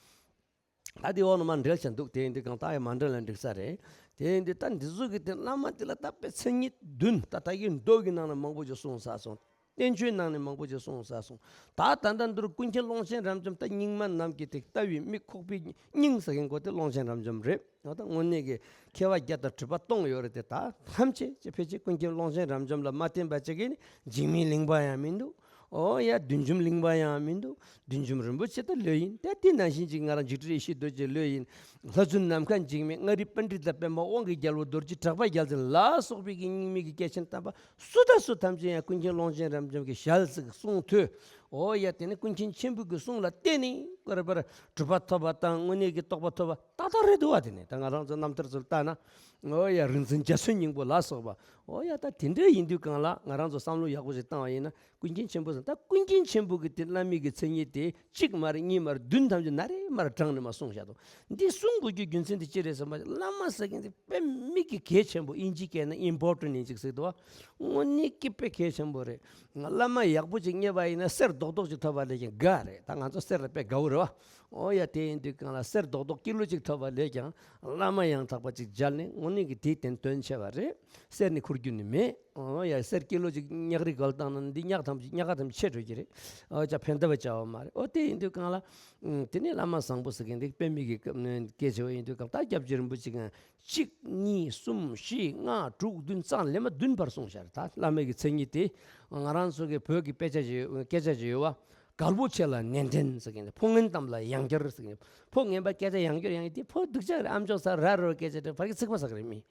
ད་དེ་འོག་ནས་མར་འགྲེལ་བྱ་འདུག། དེ་ཡིན་དུས་གང་ལྟར་ཡང་མ་འགྲེལ་ལ་འགྲིག་ས་རེད། དེ་ཡིན་དུས་ད་འདི་ཚོ་གི་དེ་བླ་མ་དེ་ལ་ད་དཔེ་མཚན་ཉིད་བདུན། ད་ལྟ་གི་མདོ་གི་ནང་ནས་མང་པོ་ཅིག་གསུངས་ཚར་སོང་། བསྟན་བཅོས་ནང་ནས་མང་པོ་ཅིག་གསུངས་ཚར་སོང་། ད་ད་ལྟ་འདིར་ཀུན་མཁྱེན་ཀློང་ཆེན་རབ་འབྱམས། ད་སྙིགས་མ་རྣམས་ཀྱི་དེ་ལྟ་བའི་མིག་ཁོག་པའི་སྙིང་ཟེར་མཁན་ཁོ་དེ་ཀློང་ཆེན་རབ་འབྱམས་རེད། ད་དངོས་གནས་ཀྱི་མཁས་པ་བརྒྱ་དང་དྲུག་པ་སྟོང་ཡོད་རེད་དེ། ད་ཐམས་ཅད་ཀྱི་ཕལ་ཆེར་ཀུན་མཁྱེན་ཀློང་ཆེན་རབ་འབྱམས་ལ་མ་བརྟེན་པ་ཅིག་གིས་ནི་འཇིགས་མེད་གླིང་པ་ཡང་མི་འདུག། ཨོ་ཡ། བདུད་འཇོམས་གླིང་པ་ཡང་མི་འདུག། བདུད་འཇོམས་རིན་པོ་ཆེ་ད་ལོས་ཡིན། ད་དེ་ནང་བཞིན་ཅིག་ང་རང་འཇིགས་བྲལ་ཡེ་ཤེས་རྡོ་རྗེ་ལོས་ཡིན། ལྷ་བཙུན་ནམ་མཁའ་འཇིགས་མེད། མངའ་རིས་པཎྜི་ཏ་པདྨ། དབང་གི་རྒྱལ་པོ་རྡོ་རྗེ་གྲགས་པ་རྒྱལ་མཚན་ལ་སོགས་པའི་གི་སྙིགས་མའི་གི་སྐྱེས་ཆེན་དམ་པ་སུ་དང་སུ་ཐམས་ཅད་ཡང་ཀུན་མཁྱེན་ཀློང་ཆེན་རབ་འབྱམས་ཀྱི་ཞལ་གཟིགས་གསུང་ཐོས། ཨོ་ཡ། དེ་ནི་ཀུན་མཁྱེན་ཆེན་པོའི་གི་གསུང་ལ་བརྟེན་ནས་ཀར་པར་གྲུབ་པ་ཐོབ་པ་དང་དངོས་གནས་ཀྱི་རྟོགས་པ་ཐོབ་པ་ཏག་ཏག་རེད་འདུག་བ། དེ་ནི་ད་ང་རང་ཚོ་རྣམ་ཐར་ཚོ་ལ་བལྟས་ན། ཨོ་ཡ། རིག་འཛིན་འཇའ་ཚོན་སྙིང་པོ་ལ་སོགས་པ། ཨོ་ཡ། ད་དེ་འདྲ་ཡིན་དུས་གང་ལ་ང་རང་ཚོ་བསམ་བློ་ཡག་པོ་ཞིག་བཏང་བ་ཡིན་ན། ཀུན་མཁྱེན་ཆེན་པོ་ཟེར། ད་ཀུན་མཁྱེན་ཆེན་པོ་གི་དེ་བླ་མའི་གི་མཚན་ཉིད་དེ་གཅིག་མ་རེད། གཉིས་མ་རེད། བདུན་ཐམས་ཅད་ན་རེ་མ་རེ་དྲངས་ནས་མ་གསུངས་བཞག་འདུག། འདི་གསུང་དགོས་རྒྱུ་རྒྱུ་མཚན་དེ་ཅི་རེད་ཟེར་བ། བླ་མ་ཟེར་མཁན་དེ་དཔེ་མི་གི་གལ་ཆེན་པོ། དབྱིན་ཇིའི་སྐད་ན་ཨིམ་པོར་ཊེན་ཊི་ཡིན་ཅིག་ཟེར་འདུག་བ། དངོས་གནས་ཀྱི་དཔེ་གལ་ཆེན་པོ་རེད། བླ་མ་ཡག་པོ་ཅིག་རྙེད་པ་ཡིན་ན་གསེར་རྡོག་རྡོག་ཅིག་ཐོབ་པ་ལས་ཀྱང་དགའ་རེད། ད་ང་ཚོ་གསེར་ལ་དཔེ་དགའ་བོ་རེད་བ། ཨོ་ཡ། དེ་ཡིན་དུས་གང་ལ་གསེར་རྡོག་རྡོག་ཀི་ལོ་གཅིག་ཐོབ་པ་ལས་ཀྱང་བླ་མ་ཡང་དག་པ་ཅིག་མཇལ་ནས་དངོས་གནས་ཀྱི་དེའི་དོན་དོན་ཆེ་བ་རེད། གསེར་ནི་འཁོར་རྒྱུ་ནི་མེད། ཨོ་ཡ། གསེར་ཀི་ལོ་གཅིག་ཉག་རི་གལ་བཏང་ན་འདི་ཉག་ཐམས་ཅད་ཉག་ཁ་ཐམས་ཅད་ཆད་འགྲོ་གི་རེད། ཨོ་ཅག་ཕན་ཐབས་བྱ་བ་མ་རེད། ཨོ་དེ་ཡིན་དུས་གང་ལ། ཨུམ། དེ་ནས་བླ་མ་བཟང་པོ་ཟེར་མཁན་འདི་དཔེ་མི་གི་སྐད་ཆེ་བ་ཡིན་དུས་གང་ལྟར་སྐྱབས་རྗེ་རིན་པོ་ཆེ་གིས་གཅིག་གཉིས་གསུམ་བཞི་ལྔ་དྲུག་བདུན་ཙམ་ལས་མ་བདུན་བར་གསུངས་བཞག་རེད། ད་བླ་མའི་གི་མཚན་ཉིད་དེ་ང་རང་ཚོ་གི་བོད་ཀྱི་དཔེ་ཆ་ཞིག་སྐད་ཆ་ཞིག་ཡོད་བ། གལ་པོ་ཆེ་ལ་ནན་ཏན་ཟེར་མཁན་དེ། ཕོ་ངན་གཏམ་ལ་ཡང་བསྐྱར་ཟེར་མཁན། ཕོ་ངན་པ་སྐད་ཆ་ཡང་བསྐྱར་ཡང་བསྐྱར་དེ་ཕོ་སྡུག་ཅག་རེད། ཨམ་ཅོག་ས་ར་རོ་སྐད་ཆ་དེ་ཕ་གི་ཚིག་པ་ཟ་གི་རེད་མི།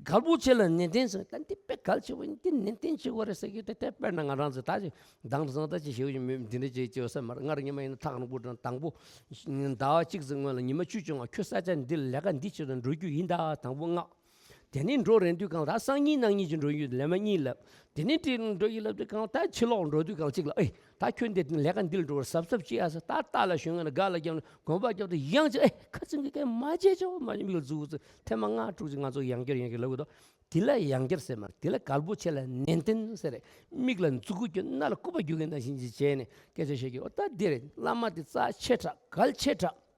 གལ་པོ་ཆེ་ལ་ནན་ཏན་ཟེར། ད་འདི་དཔེ་གལ་ཆེ་བོ་ཡིན། འདི་ནན་ཏན་བྱེད་དགོས་རེད་ཟེར་གི། དེ་དེ་དཔེར་ན་ང་རང་ཚོ་ད་ཅིག་དང་དུ་སང་ད་ཅིག་ཞེ་པོ་ཞིག་མི་འདི་འདྲ་ཅིག་བྱེད་ས་མ་རེད། སྔར་ཉི་མ་ཡིན་ན་ཐག་རིང་པོ་དང་དང་པོ་ཟླ་བ་གཅིག་ཙམ་སྔོན་ལ་ཉི་མ་བཅུ་བཅོ་ལྔ་ཁྱོད་ས་ཆ་འདི་ལ་ལས་ཀ་འདི་བྱེད་དུ་འགྲོ་རྒྱུ་ཡིན། ད་དང་པོ་ལྔ། དེ་ནས་འགྲོ་རན་དུས་གང་ལ་སང་ཉིན་གནངས་ཉིན་གྱི་འགྲོ་རྒྱུ་ལས་མ་གཉིས་ལབ། དེ་ནས་བྲིས་འགྲོ་ཡི་ལབ་དུས་གང་ལ་ད་ཕྱི་ལོགས་འགྲོ་དུས་གང་ལ་གཅིག་ལ་ཨེ། ད་ཁྱོད་འདི་ལས་ཀ་འདི་ལ་འགྲོ་བར་གཟབ་གཟབ་བྱེད་ཨ་ཟེར། ད་རྟ་ལ་ཞོན་ངེ་ན་སྒ་ལ་བརྒྱབ་ནས་གོམ་པ་བརྒྱབ་དུས་ཡང་ཅིག་ཨེ་ཁ་ཚིག་གི་སྐད་མ་བརྗེད་ཆོག་མ་མིག་ལ་འཛུགས་ཚེ་ཐེངས་མ་ལྔ་དྲུག་ཅིག་ང་ཚོ་ཡང་བསྐྱར་ཡང་བསྐྱར་ལབ་དགོས་དོ། དེ་ལ་ཡང་བསྐྱར་ཟེར་མ་རེད། དེ་ལ་གལ་པོ་ཆེ་ལ་ནན་ཏན་ཟེར་རེད། མིག་ལ་མཛུ་གུ་གྱོན་སྣ་ལ་སྐུད་པ་རྒྱུག་མཁན་ནང་བཞིན་ཅིག་བྱས་ནས་སྐད་ཆ་བཤད་ཀྱི། ཨོ་ད་འདི་རེད། བླ་མ་དེ་རྩ་ཆེ་དྲགས། གལ་ཆེ་དྲགས།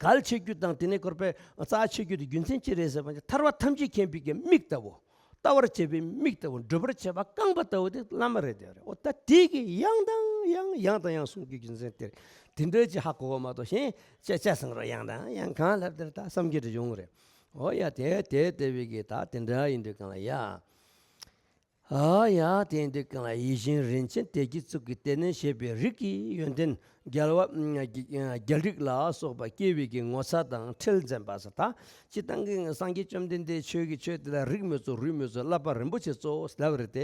གལ་ཆེ་རྒྱུ་དང་དེ་ནས་སྐོར་པའི་རྩ་ཆེ་རྒྱུ་དེ་རྒྱུ་མཚན་ཅི་རེད་ཟེར་བ་ཅིག་ཐར་པ་ཐམས་ཅད་མཁྱེན་པའི་གི་མིག་ལྟ་བུ། ལྟ་བར་བྱེད་པའི་མིག་ལྟ་བུ། སྒྲུབ་པར་བྱེད་པ་རྐང་པ་ལྟ་བུ་དེ་བླ་མ་རེད་དེ་རེད། ཨོ་ད་དེ་གི་ཡང་དང་ཡང་ཡང་དང་ཡང་གསུང་རྒྱུ་རྒྱུ་མཚན་དེ་རེད། དེ་འདྲ་ཅིག་ཧ་གོ་བ་མ་གཏོགས་གཞན་ཅི་ཅི་སང་རོ་ཡང་དང་ཡང་གང་ལབ་དེར་ད་བསམ་གྱི་རེ་ཡོང་གི་རེད། ཨོ་ཡ། དེ་དེ་དེ་བའི་གི་ད་དེ་འདྲ་ཡིན་དུས་གང་ལ་ཡ། ཨ་ཡ། དེ་འདི་གང་ལ་ཡིད་བཞིན་རིན་ཆེན་དད་ཀྱི་གཙུག་གི་རྟེན་ནས་བཞེས་པའི་རིགས་ཀྱི་ཡོན་ཏན་རྒྱལ་བ་རྒྱལ་རིགས་ལ་སོགས་པ་སྐྱེ་བའི་གི་ངོ་མཚར་དང་ཁྲེལ་འཛེམ་པ་ཟེར། ད་སྤྱིར་བཏང་གི་སངས་རྒྱས་བཅོམ་ལྡན་འདས་ཆོས་ཀྱི་ཆོས་དེ་ལ་རིགས་མི་གཙོ་རུས་མི་གཙོ་བསླབ་པ་རིན་པོ་ཆེ་གཙོ་བོ་ལབ་རེད་དེ།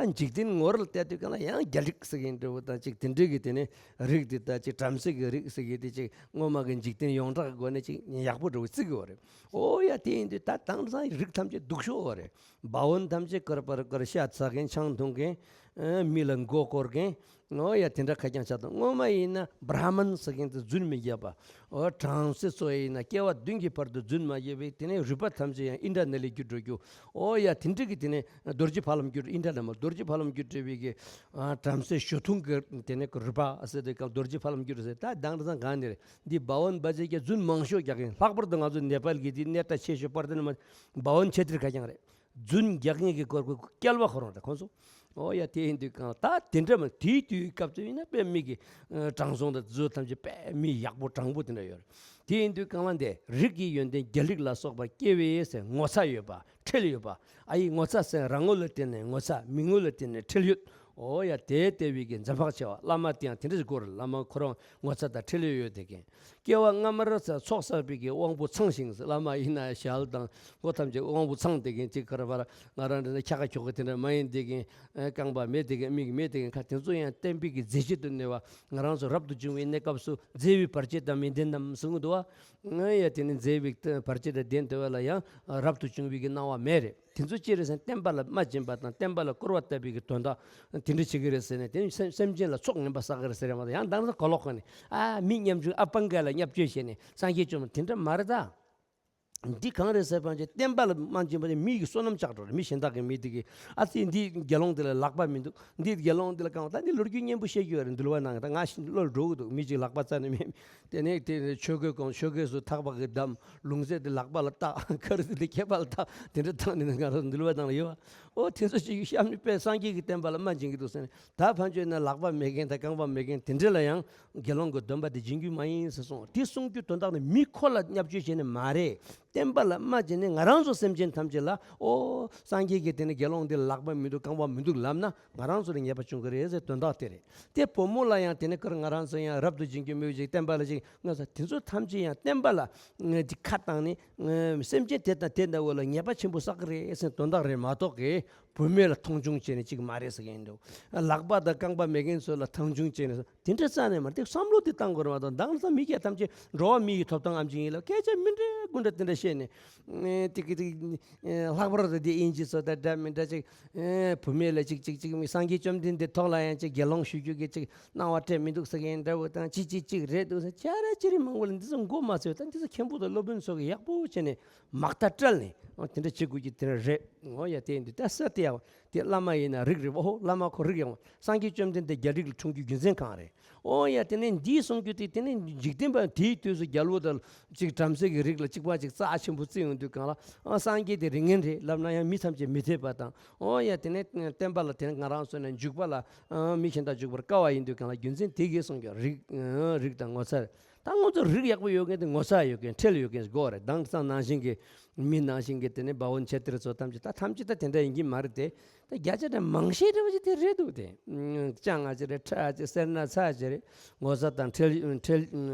ད་འཇིག་རྟེན་ངོ་བོ་ལ་བལྟས་དུས་གང་ལ་ཡང་རྒྱལ་རིགས་ཟེར་གྱི་འདྲ་བོ་དང་ཅིག་དེ་འདྲའི་གི་དེ་ནས་རིགས་དེ་ད་ཅིག་བྲམ་ཟེ་གི་རིགས་ཟེར་གྱི་དེ་ཅིག་སྔོན་མ་གི་འཇིག་རྟེན་ཡོངས་གྲགས་ཀྱི་སྒོ་ནས་ཅིག་ཡག་པོ་འདྲ་བོ་བརྩི་གི་ཡོད་རེད། ཨོ་ཡ། དེ་ཡིན་དུས་ད་དེང་སང་རིགས་ཐམས་ཅད་སྡུག་ཤོས་རེད། བྷ་ཝན་ཐམས་ཅད་ཀར་པར་ཀར་ཤ་ཟ་མཁན་ཆང་འཐུང་མཁན། ཨ། མི་ལ་མགོ་སྐོར་མཁན། ཨོ་ཡ། དེ་འདྲ་ཁ་རྐྱང་ཆགས་འདུག། སྔོན་མ་ཡིན་ན་བྷྲ་མན་ཟེར་མཁན་དེ་རྫུན་མི་རྒྱག་པ། ཨོ། བྲམ་ཟེ་ཚོ་ཡིན་ན་སྐྱེ་བ་བདུན་གྱི་བར་དུ་རྫུན་མ་བརྒྱབ་པས་དེ་ནས་རུས་པ་ཐམས་ཅད་ཡང་ཨིན་ཊར་ནལ་ལི་འགྱུར་འགྲོ་རྒྱུ། ཨོ་ཡ། དེ་འདྲ་གི་དེ་ནས་རྡོ་རྗེ་ཕ་ལམ་འགྱུར། ཨིན་ཊར་ནལ་མ་རྡོ་རྗེ་ཕ་ལམ་འགྱུར་འགྲོ་བའི་གི། ཨ། བྲམ་ཟེ་ཞོ་འཐུང་གི་དེ་ནས་རུས་པ་ཟེར་དུས་གང་རྡོ་རྗེ་ཕ་ལམ་འགྱུར་ཟེར། ད་དེང་སང་གང་ནས་རེད། འདི་བྷ་ཝན་བྷ་ཛེ་གི་རྫུན་མང་ཤོས་རྒྱག་གིན། ལྷག་པར་དུ་ང་ཚོ་ནེ་པཱལ་གྱི་འདི་གནས་སྟངས་ཆེ་ཤོས་པར་དེ་ནི་མ་བྷ་ཝན་ཆེ་ཏིར་ཁ་རྐྱང་རེད། རྫུན་རྒྱག་མཁན་གྱི་སྐོར་གྱི་སྐལ་བ་ཁོ་རང་རེད། ཁོང་ཚོ་ ཨོ་ཡ། དེ་ཡིན་དུས་གང་ལ་ད་དེ་འདྲ་མ་དེའི་དུས་སྐབས་སུ་ཡིན་ན་དཔེ་མི་གི་ཨ་དྲང་སྲོང་དང་བཟོ་ཐམས་ཅད་དཔེ་མི་ཡག་པོ་དྲང་པོ་དེ་འདྲ་ཡོད་རེད། དེ་ཡིན་དུས་གང་ལ་འདི་རིགས་ཀྱི་ཡོན་ཏན་རྒྱལ་རིགས་ལ་སོགས་པ་སྐྱེ་བའི་ཟེར་ངོ་ཚ་ཡོད་པ་ཁྲེལ་ཡོད་པ། ཨ་ཡི་ངོ་ཚ་ཟེར་རང་ངོ་ལ་བརྟེན་ནས་ངོ་ཚ། མི་ངོ་ལ་བརྟེན་ནས་ཁྲེལ་ཡོད། ཨོ་ཡ། དེ་ལྟ་བུའི་གི་འཛེམ་བག་ཆེ་བ། བླ་མ་དེ་ཡང་དེ་འདྲ་ཞིག་དགོས་རེད། བླ་མ་ཁོ་རང་ངོ་ཚ་དང་ཁྲེལ་ཡོད་ཡོད་དེ་གན། སྐྱེ་བ་སྔ་མར་ཚོགས་བསགས་པའི་གི་དབང་པོ་ཚང་ཞིང་། བླ་མ་ཡིན་ན་ཞལ་དང་མགོ་ཐམས་ཅད་དབང་པོ་ཚང་དེ་གིན་གཅིག་ཁར་བར་ང་རང་འདྲ་ན་འཁྱག་ཁ་འཁྱོག་གི་དེ་འདྲ་མ་ཡིན་དེ་གིན་རྐང་པ་མེད་དེ་གིན་མིག་མེད་དེ་གིན་ཁ། དེ་ཚོ་ཡང་བསྟན་པའི་གི་མཛེས་བྱེད་དུ་གནས་པ། ང་རང་ཚོ་རབ་ཏུ་བྱུང་བའི་གནས་སྐབས་སུ་མཛེས་པའི་བར་ཆད་དང་མི་ལྡན་ནམ་གསུང་གི་འདུག་བ། ང་ཡ་དེ་ནི་མཛེས་པའི་བར་ཆད་དང་ལྡན་དེ་བས་ལ་ཡང་རབ་ཏུ་བྱུང་བའི་གི་སྣང་བ་མེད་རེད། དེ་ཚོ་ཅི་རེད་ཟེར་ན་བསྟན་པ་ལ་རྨ་འབྱིན་པ་དང་བསྟན་པ་ལ་སྐུར་བ་བཏབ་པའི་གི་དོན་དག་དེ་འདྲ་བྱེད་ཀྱི་རེད་ཟེར་ནས། དེ་ནི་སེམས་སེམས་ཅན་ལ་ཚོགས་ངན་པ་བསགས་ཀྱི་རེད་ཟེར་ཡ་མ་གཏོགས། ཡང་དང་ས་གོ་ལོག་གོ་ནས་ཨ་མི་ཉམ་ཆུང་ཨ་སྤང་ག་ལ་བརྙས་བཅོས་བྱས་ནས་སངས་རྒྱས་བཅོམ་དེ་འདྲ་མ་རེད་ད། འདི་གང་རེད་ཟེར་བ་ཅིག་བསྟན་པ་ལ་རྨ་འབྱིན་པ་དེ་མི་གི་བསོད་ནམས་བཅག་འགྲོ་རེད། མི་གཞན་དག་གི་མི་དེ་གི་ཨ་ཙི་འདི་དགེ་སློང་དེ་ལ་ལག་པ་མི་འདུག་འདི་དགེ་སློང་དེ་ལ་གང་ད་འདི་ལོ་རྒྱུས་སྙན་པོ་བཤད་རྒྱུ་ཡོད་རེད། འདུལ་བ་ནང་ད་ང་ཞིག་བློ་འགྲོ་གི་འདུག་མི་གཅིག་ལག་པ་རྩ་ནས་མེད། དེ་ནས་དེ་ཆོས་གོས་གོན། ཆོས་གོས་སུ་ཐག་པ་གིས་བསྡམས། ལུང་ཚད་དེ་ལག་པ་ལ་བཏགས། ཁ་རུ་དེ་ཁྱད་པར་ལ་བཏགས། དེ་འདྲ་བཏགས་ནས་ང་རང་འདུལ་བ་ནང་ལ་ཡོད་བ། ཨོ་དེ་ཚོ་ཅིག་གཤམ་ནས་དཔེ་སངས་རྒྱས་ཀྱི་བསྟན་པ་ལ་རྨ་འབྱིན་གྱི་འདུག་ཟེར་ནས། ད་ཕན་ཆོད་ན་ལག་པ་མེད་མཁན་དང་རྐང་པ་མེད་མཁན་དེ་འདྲ་ལ་ཡང་དགེ་སློང་གི་སྡོམ་པ་དེ་འབྱིན་རྒྱུ་མ་ཡིན་ཟེར་གསུངས། དེ་གསུང་རྒྱུ་དོན་དག་ནི་མི་ཁོ་ལ་བརྙས་བཅོས་བྱས་ནས་མ་རེད། བསྟན་པ་ལ་རྨ་བྱས་ནས་ང་རང་ཚོ་སེམས་ཅན་ཐམས་ཅད་ལ་ཨོ་སངས་རྒྱས་ཀྱི་དེ་ནི་དགེ་སློང་འདི་ལ་ལག་པ་མི་འདུག་རྐང་པ་མི་འདུག་ལབ་ན་ང་རང་ཚོ་ལ་ཉེས་པ་བྱུང་གི་རེད་ཟེར་དོན་དག་དེ་རེད། དེ་བུ་མོ་ལ་ཡང་དེ་ནི་ཁོ་ང་རང་ཚོ་ཡང་རབ་ཏུ་བྱིན་གྱི་མོས་ཅིག་བསྟན་པ་ལ་ཅིག་ང་ཚོ་དེ་ཚོ་ཐམས་ཅད་ཡང་བསྟན་པ་ལ་ཁ་བཏང་ནས། སེམས་ཅན་དེ་དང་དེ་འདྲ་བོ་ལ་ཉེས་པ་ཆེན་པོ་བསགས་ཀྱི་རེད་ཟེར་དོན་དག་རེད་མ་གཏོགས་ཀྱི། བུད་མེད་ལ་མཐོང་ཆུང་བྱས་ནས་ཅིག་མ་རེད་ཟེར་མཁན་འདུག་ལག་པ་དང་རྐང་པ་མེད་མཁན་ཚོ་ལ་མཐོང་ཆུང་བྱས་ནས་དེ་འདྲ་རྩ་ནས་མ་རེད། དེ་བསམ་བློ་དེ་བཏང་དགོས་རེད་མ་གཏོགས། མདང་ས་མི་སྐྱ་ཐམས་ཅད་འགྲོ་བ་མི་ཡི་ཐོབ་ཐང་ངམ་ཅིག་ཡིན་ལ་སྐད་ཆ་མི་འདྲ་དགུ་འདྲ་དེ་འདྲ་བཤད་ནས། ཨེ་དེ་གི་དེ་ལྷག་པར་དུ་དེ་དབྱིན་ཇི་ཚོ་དང་འདྲ་མི་འདྲ་ཅིག་ཨེ་བུད་མེད་ལ་ཅིག་ཅིག་ཅིག་མི་སངས་རྒྱས་བཅོམ་ལྡན་འདས་ཐོག་ལ་ཡང་ཅིག་དགེ་སློང་ཞུ་རྒྱུ་གི་ཅིག་སྣང་བ་སྤྲད་མི་འདུག་ཟེར་མཁན་འདྲ་བོ་དང་། ཅིག་ཅིག་ཅིག་རེད་འདུག་ཟེར། ཅ་ར་ཅི་རིགས་མང་པོ་ལ་འདི་ཚོ་མགོ་མ་ཚོས་དང་། འདི་ཚོ་མཁན་པོ་དང་སློབ་དཔོན་ཚོ་གིས་ཡག་པོ་བྱས་ནས་མག་ཐག་བཀྲལ་ནས། ཨོ་དེ་འདྲ་བྱེད་དགོས་ཀྱི་དེ་འདྲ་རེད། ཨོ་ཡ། དེ་འདི་ད་ས་དེ་ཡ་དེ་བླ་མ་ཡིན་ན་རིགས་རེད་བ། ཨོ་བླ་མ་ཁོ་རིགས་ཡང་སངས་རྒྱས་བཅོམ་ལྡན་འདས་རྒྱལ་རིགས་ལ་འཁྲུངས་རྒྱུ་རྒྱུ་མཚན་གང་རེད། ཨོ་ཡ། དེ་ནས་འདིའི་གསུང་རྒྱུ་དེ་དེ་ནས་འཇིག་རྟེན་པ་དེའི་དུས་སུ་རྒྱལ་པོ་དང་ཅིག་བྲམ་ཟེ་གི་རིགས་ལ་གཅིག་པ་ཅིག་རྩ་ཆེན་པོ་བརྩི་ཡོང་དུས་གང་ལ། ཨ་སངས་རྒྱས་དེ་རིགས་ངན་རེད་ལབ་ན་ཡང་མི་ཐམས་ཅད་མི་འཐད་པ་དང་། ཨོ་ཡ། དེ་ནས་བསྟན་པ་ལ་དེ་ནས་ང་རང་ཚོ་ནས་འཇུག་པ་ལ་ཨ་མི་གཞན་དག་འཇུག་པར་དཀའ་བ་ཡིན་དུས་གང་ལ། རྒྱུ་མཚན་དེ་གིས་གསུང་རྒྱུ། རིགས་ཨ་རིགས་དང་ངོ་ཚ། ད་ང་ཚོ་རིགས་ཡག་པོ་ཡོད་མཁན་དེ་ངོ་ཚ་ཡོད་མཁན་ཁྲེལ་ཡོད་མཁན་དགོས་རེད། དེང་སང་ནང་བཞིན་གྱི་མི་ནང་བཞིན་གྱི་དེ་ནས་བ་འོན་ཆེ་ཏེར་ཚོ་ཐམས་ཅད་ད་ཐམས་ཅད་ད་དེ་འདྲ་ཡིན་གྱི་མ་རེད་དེ། ད་བརྒྱ་ཆ་ད་མང་ཤས་འདྲ་བ་ཅིག་དེ་རེད་འདུག་དེ། ཨུམ། སྤྱང་ང་ཅིག་རེད། ཁྲ་ཅིག་སེར་སྣ་ཚ་ཅིག་རེད། ངོ་ཚ་དང་ཁྲེལ་ཁྲེལ་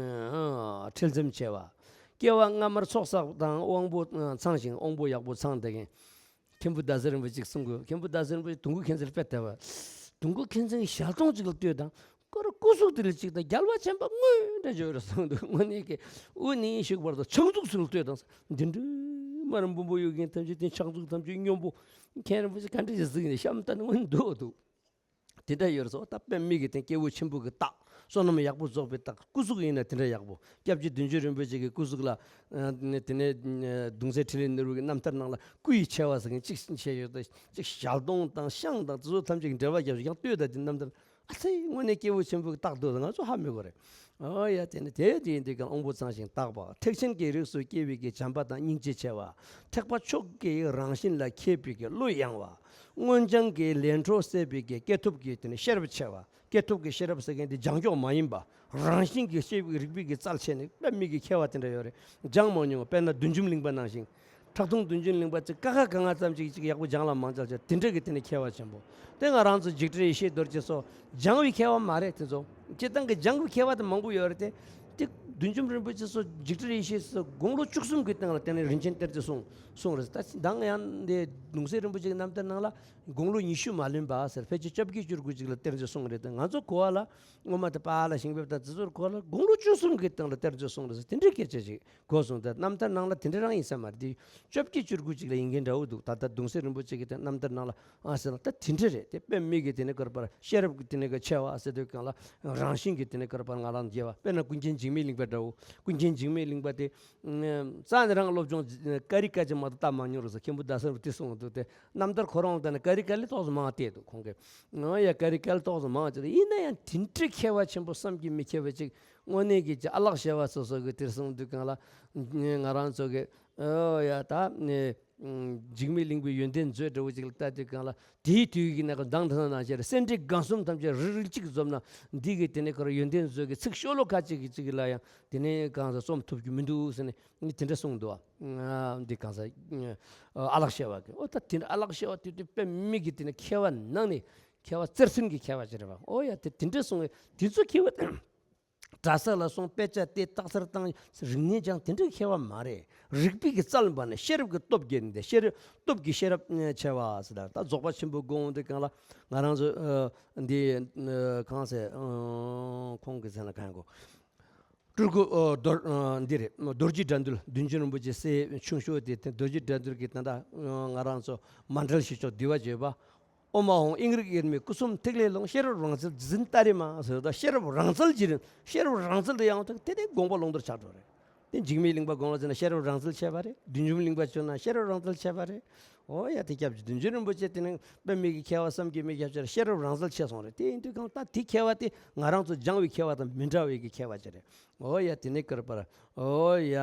ཨ་ཁྲེལ་འཛེམ་ཆེ་བ། སྐྱེ་བ་སྔ་མར་ཚོགས་བསགས་དང་དབང་པོ་ཚང་ཞིང་དབང་པོ་ཡག་པོ་ཚང་དེ་གིན། མཁན་པོ་ཟླ་ཟེར་རིན་པོ་ཆེས་གསུང་གི། མཁན་པོ་ཟླ་ཟེར་རིན་པོ་ཆེ་དུང་དཀར་མཁྱེན་བརྩེ་ལ་དཔེ་བལྟས་པ། དུང་དཀར་མཁྱེན་བརྩེ་གི་ཞལ་གདོང་གཅིག་ལ་ལྟོས་དང་། སྐུ་རུ་སྐུ་གཟུགས་དེ་ལ་གཅིག་དང་རྒྱལ་བ་ཆེན་པོ་དངོས་འདྲ་བརྗོད་རེད་གསུངས་འདུག་དངོས་གནས་ཀྱི་དབུ་ནས་ཤུག་བར་དུ་ཕྱག་མཛུབ་ཚུར་ལ་ལྟོས་དང་། འདི་འདྲའི་མ་རུངས་འབུམ་པོ་ཡོད་མཁན་ཐམས་ཅད་དེ་ཕྱག་མཛུབ་ཐམས་ཅད་སྙོམས་པོ། མཁན་རིན་པོ་ཆེ་ག་འདྲ་ཞིག་གཟིགས་ནས་བཤམས་ལྟ་ནི་དངོས་འདུག་འདུག་དེ་འདྲ་ཡོད་རེད་སོ། ད་དཔེ་མི་གི་དེ་སྐྱེས་བུ་ཆེན་པོ་གི་རྟགས། བསོད་ནམས་ཡག་པོ་རྫོགས་པའི་རྟགས། སྐུ་གཟུགས་ཡིན་ན་དེ་འདྲ་ཡག་པོ། སྐྱབས་རྗེ་བདུད་འཇོམས་རིན་པོ་ཆེ་གི་སྐུ་གཟུགས་ལ། ཨ་དེ་ནས་གདུང་སྲས་འཕྲིན་ལས་ནོར་བུ་གི་རྣམ་ཐར་ནང་ལ་སྐུ་ཡི་ཆེ་བ་ཟེར་མཁན་གཅིག་བཤད་ཡོད་དེ། གཅིག་ཞལ་གདོང་དང་ཤངས་དང་དེ་ཚོ་ཐམས་ཅད་ཀྱི་འགྲེལ་པ་རྒྱབ་ཡང་ལྟོས་དང་དེ་རྣམ་ཐར། ཨ་ཚེ་དངོས་གནས་སྐྱེས་བུ་ཆེན་པོ་གི་རྟགས་འདུག་ང་ཚོ་ཧ་མི་གོ་རེད། ཨོ་ཡ། དེ་ནི་དེ་དེ་ཡིན་དུས་ཀྱང་དབང་པོ་ཚང་ཞིང་རྟག་པ། ཐེག་ཆེན་གྱི་རིགས་སུ་སྐྱེ་བའི་གི་བྱམས་པ་དང་སྙིང་རྗེ་ཆེ་བ། ཐེག་པ་མཆོག་གི་རང་བཞིན་ལ་མཁས་པའི་གི་བློ་ཡངས་པ། སྔོན་སྦྱངས་ཀྱི་ལས་འཕྲོ་སད་པའི་གི་སྐྱེས་ཐོབ་ཀྱི་དེ་ནི་ཤེས་རབ་ཆེ་བ། སྐྱེས་ཐོབ་ཀྱི་ཤེས་རབ་ཟེར་མཁན་དེ་སྦྱང་ཀྱོག་མ་ཡིན་པ། རང་བཞིན་གྱི་ཤེས་པའི་རིག་པའི་གི་རྩལ་ཆེ་ནི་དཔེ་མི་གི་མཁས་པ་དེ་འདྲ་ཡོད་རེད། སྦྱང་མ་མྱོང་བ། དཔེར་ན་བདུད་འཇོམས་གླིང་པ་ནང་བཞིན། ཁྲག་འཐུང་བདུད་འཇོམས་གླིང་པ་ཅིག་ཀ་ཁ་ག་ང་ཙམ་ཅིག་ཅིག་ཡག་པོ་སྦྱང་ལ་མ་སྦྱངས་ཅིག་དེ་འདྲ་གི་དེ་ནི་མཁས་པ་ཆེན་པོ། དེ་ང་རང་ཚོ་འཇིགས་བྲལ་ཡེ་ཤེས་རྡོ་རྗེ་སོགས་སྦྱང་བའི་མཁས་པ་མ་རེད་དེ་ཚོ། སྤྱིར་བཏང་གི་སྦྱང་བའི་མཁས་པ་དེ་མང་པོ་ཡོད་རེད་དེ། དེ་བདུད་འཇོམས་རིན་པོ་ཆེ་སོགས་འཇིགས་བྲལ་ཡེ་ཤེས་སོགས་དགུང་ལོ་བཅུ་གསུམ་གྱི་སྟེང་ལ་དེ་ནི་རིན་ཆེན་གཏེར་མཛོད་གསུངས་གསུངས་རེད། ད་མདང་ཡང་འདི་གདུང་སྲས་རིན་པོ་ཆེའི་རྣམ་ཐར་ནང་ལ་དགུང་ལོ་ཉི་ཤུ་མ་ལོན་པ་ཟེར་ཕལ་ཆེར་བཅོ་བརྒྱད་བཅུ་དགུ་ཅིག་ལ་གཏེར་མཛོད་གསུངས་རེད་དེ། ང་ཚོ་གོ་བ་ལ་སྔོན་མ་དེ་པཱ་ལགས་ཞིང་ཕེབས་དང་དེ་ཚོར་གོ་བ་ལ་དགུང་ལོ་བཅུ་གསུམ་གྱི་སྟེང་ལ་གཏེར་མཛོད་གསུངས་རེད་ཟེར་དེ་འདྲའི་སྐད་ཆ་ཅིག་གོ་སོང་། ད་རྣམ་ཐར་ནང་ལ་དེ་འདྲ་རང་ཡིན་ས་མ་རེད། དེ་བཅོ་བརྒྱད་བཅུ་དགུ་ཅིག་ལ་ཡིན་མཁན་འདྲ་བོ་འདུག་ད་ལྟ་གདུང་སྲས་རིན་པོ་ཆེ་གི་དེ་རྣམ་ཐར་ནང་ལ་ཨ་ཟེར་ན་ད་དེ་འདྲ་རེད་དེ། དཔེ་མི་གི་དེ་ནས་ཀར་པར་ཤེས་རབ་ཀྱི་དེ་ནས་ཀ་ཆེ་བ་ཟེར་དུས་གང་ལ་རང་བཞིན་གྱི་དེ་ནས་ཀར་པར་ང་རང་རྒྱལ་བ། དཔེར་ན་ཀུན་མཁྱེན་འཇིགས་མེད་གླིང་པ་འདྲ་བོ། ཀུན་མཁྱེན་འཇིགས་མེད་གླིང་པ་དེ་རྩ་ནས་རང་སློབ་སྦྱོང་ཀ་རི་ཀ་ཅིག་མ་གཏོགས་བལྟ་མ་མྱོང་རུང་ཟེར་མཁན་པོ་ཟླ་གསར་པ་དེ་གསུངས་འདུག་དེ་རྣམ་ཐར་ཁོ་རང་དེ་ནས་ཀ་རི་ཀ་ལས་ཏོག་ཙམ་མང་བལྟས་འདུག་ཁོང་གིས། ཨོ་ཡ། ཀ་རི་ཀ་ལས་ཏོག་ཙམ་མང་བལྟས་འདུག་ཡིན་ན་ཡང་དེ་འདྲའི་མཁས་པ་ཆེན་པོ་བསམ་གྱིས་མི་ཁྱབ་པ་ཅིག་དངོས་གནས་ཀྱི་ཅིག་ཨ་ལགས་ཞེ་བ་སོ་སོ་གི་དེར་གསུངས་དུས་གང་ལ་ང་རང་ཚོ་གི་ཨོ་ཡ་ད་ནས། འཇིགས་མེད་གླིང་པའི་ཡོན་ཏན་མཛོད་འདྲ་བོ་ཅིག་ལ་ལྟ་དུས་གང་ལ། དེའི་དུས་ཀྱི་ནང་གི་མདང་དེ་ནང་བཞིན་སེ་འབྲས་དགའ་གསུམ་ཐམས་ཅད་རིལ་རིལ་གཅིག་འཛོམས་ན། འདི་གི་དེ་ནས་ཁོ་རང་ཡོན་ཏན་མཛོད་ཀྱི་ཚིག་ཤོ་ལོ་ཀ་གཅིག་གི་གཅིག་ལ་ཡང་དེ་ནས་གང་ཟག་རྩོམ་ཐུབ་རྒྱུ་མི་འདུག་ཟེར་ནས་དེ་འདྲ་གསུངས་འདུག་བ། འདི་གང་ཟག་ཨ་ལགས་ཤེ་བ་གི། ཨོ་ད་དེ་འདྲ་ཨ་ལགས་ཤེ་བ་དེ་དུས་དཔེ་མི་གི་དེ་ནས་མཁས་པ་ནང་ནས་མཁས་པ་རྩེར་སོན་གྱི་མཁས་པ་ཅིག་རེད་བ། ཨོ་ཡ་དེ་དེ་འདྲ་གསུངས་བས་དེ་ཚོ་མཁས་པ། གྲྭ་ས་ལ་སོང་དཔེ་ཆ་བལྟས་རྟགས་གསལ་བཏང་། རིག་གནས་སྦྱངས། དེ་འདྲའི་མཁས་པ་མ་རེད། རིག་པའི་གི་རྩལ་འབར་ནས་ཤེས་རབ་ཀྱི་སྟོབས་རྒྱས་ནས་ཤེས་རབ་སྟོབས་ཀྱི་ཤེས་རབ་ཆེ་བ་ཟེར། ད་རྫོགས་པ་ཆེན་པོའི་དགོངས་དེ་གང་ལ་ང་རང་ཚོ་འདི་གང་ཟེར། ཁོང་གི་མཚན་ལ་གང་གོ། སྤྲུལ་སྐུ་རྡོ་འདི་རེད། རྡོ་རྗེ་དགྲ་འདུལ་བདུད་འཇོམས་རིན་པོ་ཆེ་སྲས་ཆུང་ཤོས་དེ་རྡོ་རྗེ་དགྲ་འདུལ་གྱི་ད་ལྟ་ང་རང་ཚོ་མཎྜལ་ཞུ་ཆོག་འདུལ་བ་བརྗོད་པ། ཨོཾ་ཨཱཿཧཱུྃ་དབྱིངས་རིག་དབྱེར་མེད་སྐུ་གསུམ་ཐིག་ལེའི་ཀློང་། ཤེས་རབ་རང་རྩལ་རྗེ་བཙུན་ཏཱ་རེ་མ་ཟེར་ད། ཤེས་རབ་རང་རྩལ་གྱི་རིན། ཤེས་རབ་རང་རྩལ་དུ་ཡང་དེ་དེ་དགོངས་པ་ཀློང་རྡོལ་ཆགས་འགྲོ་རེད། དེ་འཇིགས་མེད་གླིང་པ་དགོངས་ལ་ཟེར་ན་ཤེས་རབ་རང་རྩལ་ཆེ་བ་རེད། བདུད་འཇོམས་གླིང་པ་ཆོས་ན་ཤེས་རབ་རང་རྩལ་ཆེ་བ་རེད། ཨོ་ཡ་དེ་སྐྱབས་རྗེ་བདུད་འཇོམས་རིན་པོ་ཆེ་དེ་ནི་དཔེ་མེད་ཀྱི་མཁས་པ་བསམ་གྱིས་མི་ཁྱབ་ཆེ་རེད། ཤེས་རབ་རང་རྩལ་ཆེ་སོང་རེད། དེ་ཡིན་དུས་གང་ལྟར་དེ་མཁས་པ་དེ་ང་རང་ཚོ་སྦྱངས་པའི་མཁས་པ་དང་མི་འདྲ་བའི་གི་མཁས་པ་ཅིག་རེད། ཨོ་ཡ་དེ་ནི་ཀར་པར། ཨོ་ཡ།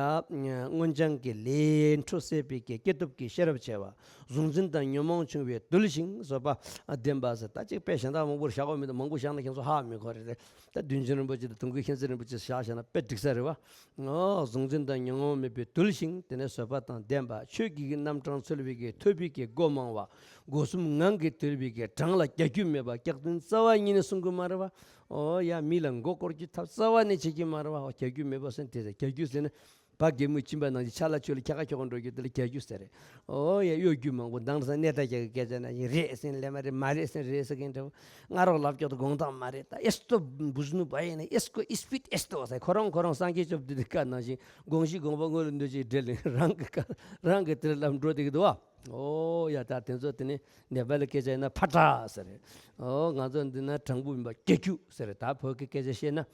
སྔོན་སྦྱངས་ཀྱི་ལས་འཕྲོ་སད་པའི་གི་སྐྱེས་སྟོབས་ཀྱི་ཤེས་རབ་ཆེ་བ། གཟུང་འཛིན་དང་ཉོན་མོངས་ཆུང་བས་དུལ་ཞིང་བཟོད་པ་ལྡན་པ་ཟེར། ད་ཅིག་དཔེ་གཞན་དག་མང་པོར་བཞག་པ་མི་འདུག་མང་པོ་བཞག་ན་ཁྱེད་ཚོ་ཧ་མི་གོ་རེད་དེ། ད་བདུད་འཇོམས་རིན་པོ་ཆེ་དང་དུང་སྐུ་མཁྱེན་བརྩེ་རིན་པོ་ཆེ་བཞག་བཞག་ན་དཔེ་འགྲིག་ས་རེད་བ། ཨོ། གཟུང་འཛིན་དང་ཉོན་མོངས་མེད་པའི་དུལ་ཞིང་དེ་ནས་བཟོད་པ་དང་ལྡན་པ། ཆོས་ཀྱི་རྣམ་གྲངས་འཚོལ་བའི་གི་ཐོས་པའི་གི་སྒོ་མང་བ། སྒོ་གསུམ་ངང་གིས་དུལ་བའི་གི་གྲངས་ལ་རྒྱ་རྒྱུ་མེད་པ། སྐྱག་རྫུན་རྩ་བ་ཉིད་ནས་གསུང་གི་མ་རེད་བ། ཨོ་ཡ། མི་ལ་མགོ་སྐོར་གྱི་ཐབས་རྩ་བ་ནས་བྱེད་ཀྱི་མ་རེད་བ། རྒྱ་རྒྱུ་མེད་པ་ཟེར་དེ་རེད། རྒྱ་རྒྱུ་ཟེར་ན། བ་གད་མོ་གཅིན་པ་ནང་བཞིན་ཆ་ལ་ཆོས་ལ་ཁྱ་ཁ་ཁྱོག་ཁ་འགྲོ་རྒྱུ་དེ་ལ་རྒྱ་རྒྱུ་ཟེར་རེད། ཨོ་ཡ། གཡོ་སྒྱུ་མང་པོ་མདང་ས་གནས་བརྟག་རྒྱག་གི་སྐད་ཆ་ནང་བཞིན་རེད་ཟེར་ལས་མ་རེད། མ་རེད་ཟེར་རེད་ཟེར་མཁན་འདྲ་བོ། ང་རོགས་ལབ་ཀྱོག་ཏུ་དགོངས་དག་མ་རེད། ད་ཨེ་སྟོ་བུ་ཟུ་ནུ་བ་ཡིན་ན་ཨེ་སྐོ་ཨིས་པིད་ཨེ་སྟོ་ཟེར། ཁོ་རང་ཁོ་རང་སངས་རྒྱས་སྐྱོབ་འདི་འདི་ཀ་ནང་བཞིན་དགོངས་གཞི་དགོངས་པ་དངོས་ལ་འདོད་ཅིག་འབྲེལ་ལེ་རང་གི་ཀ་རང་གི་དེར་ལམ་འགྲོ་བསྡད་ཀྱི་འདུག་བ། ཨོ་ཡ། ད་དེ་ཚོ་དེ་ནི་ནེ་པ་ལི་སྐད་ཆ་ཡིན་ན་ཕ་ཏྲ་ཟེར་རེད། ཨོ། ང་ཚོ་འདི་ན་དྲང་པོ་ཡིན་པ་རྒྱ་རྒྱུ་ཟེར་རེད། ད་བོད་ཀྱི་སྐད་ཆ་བཤད་ན།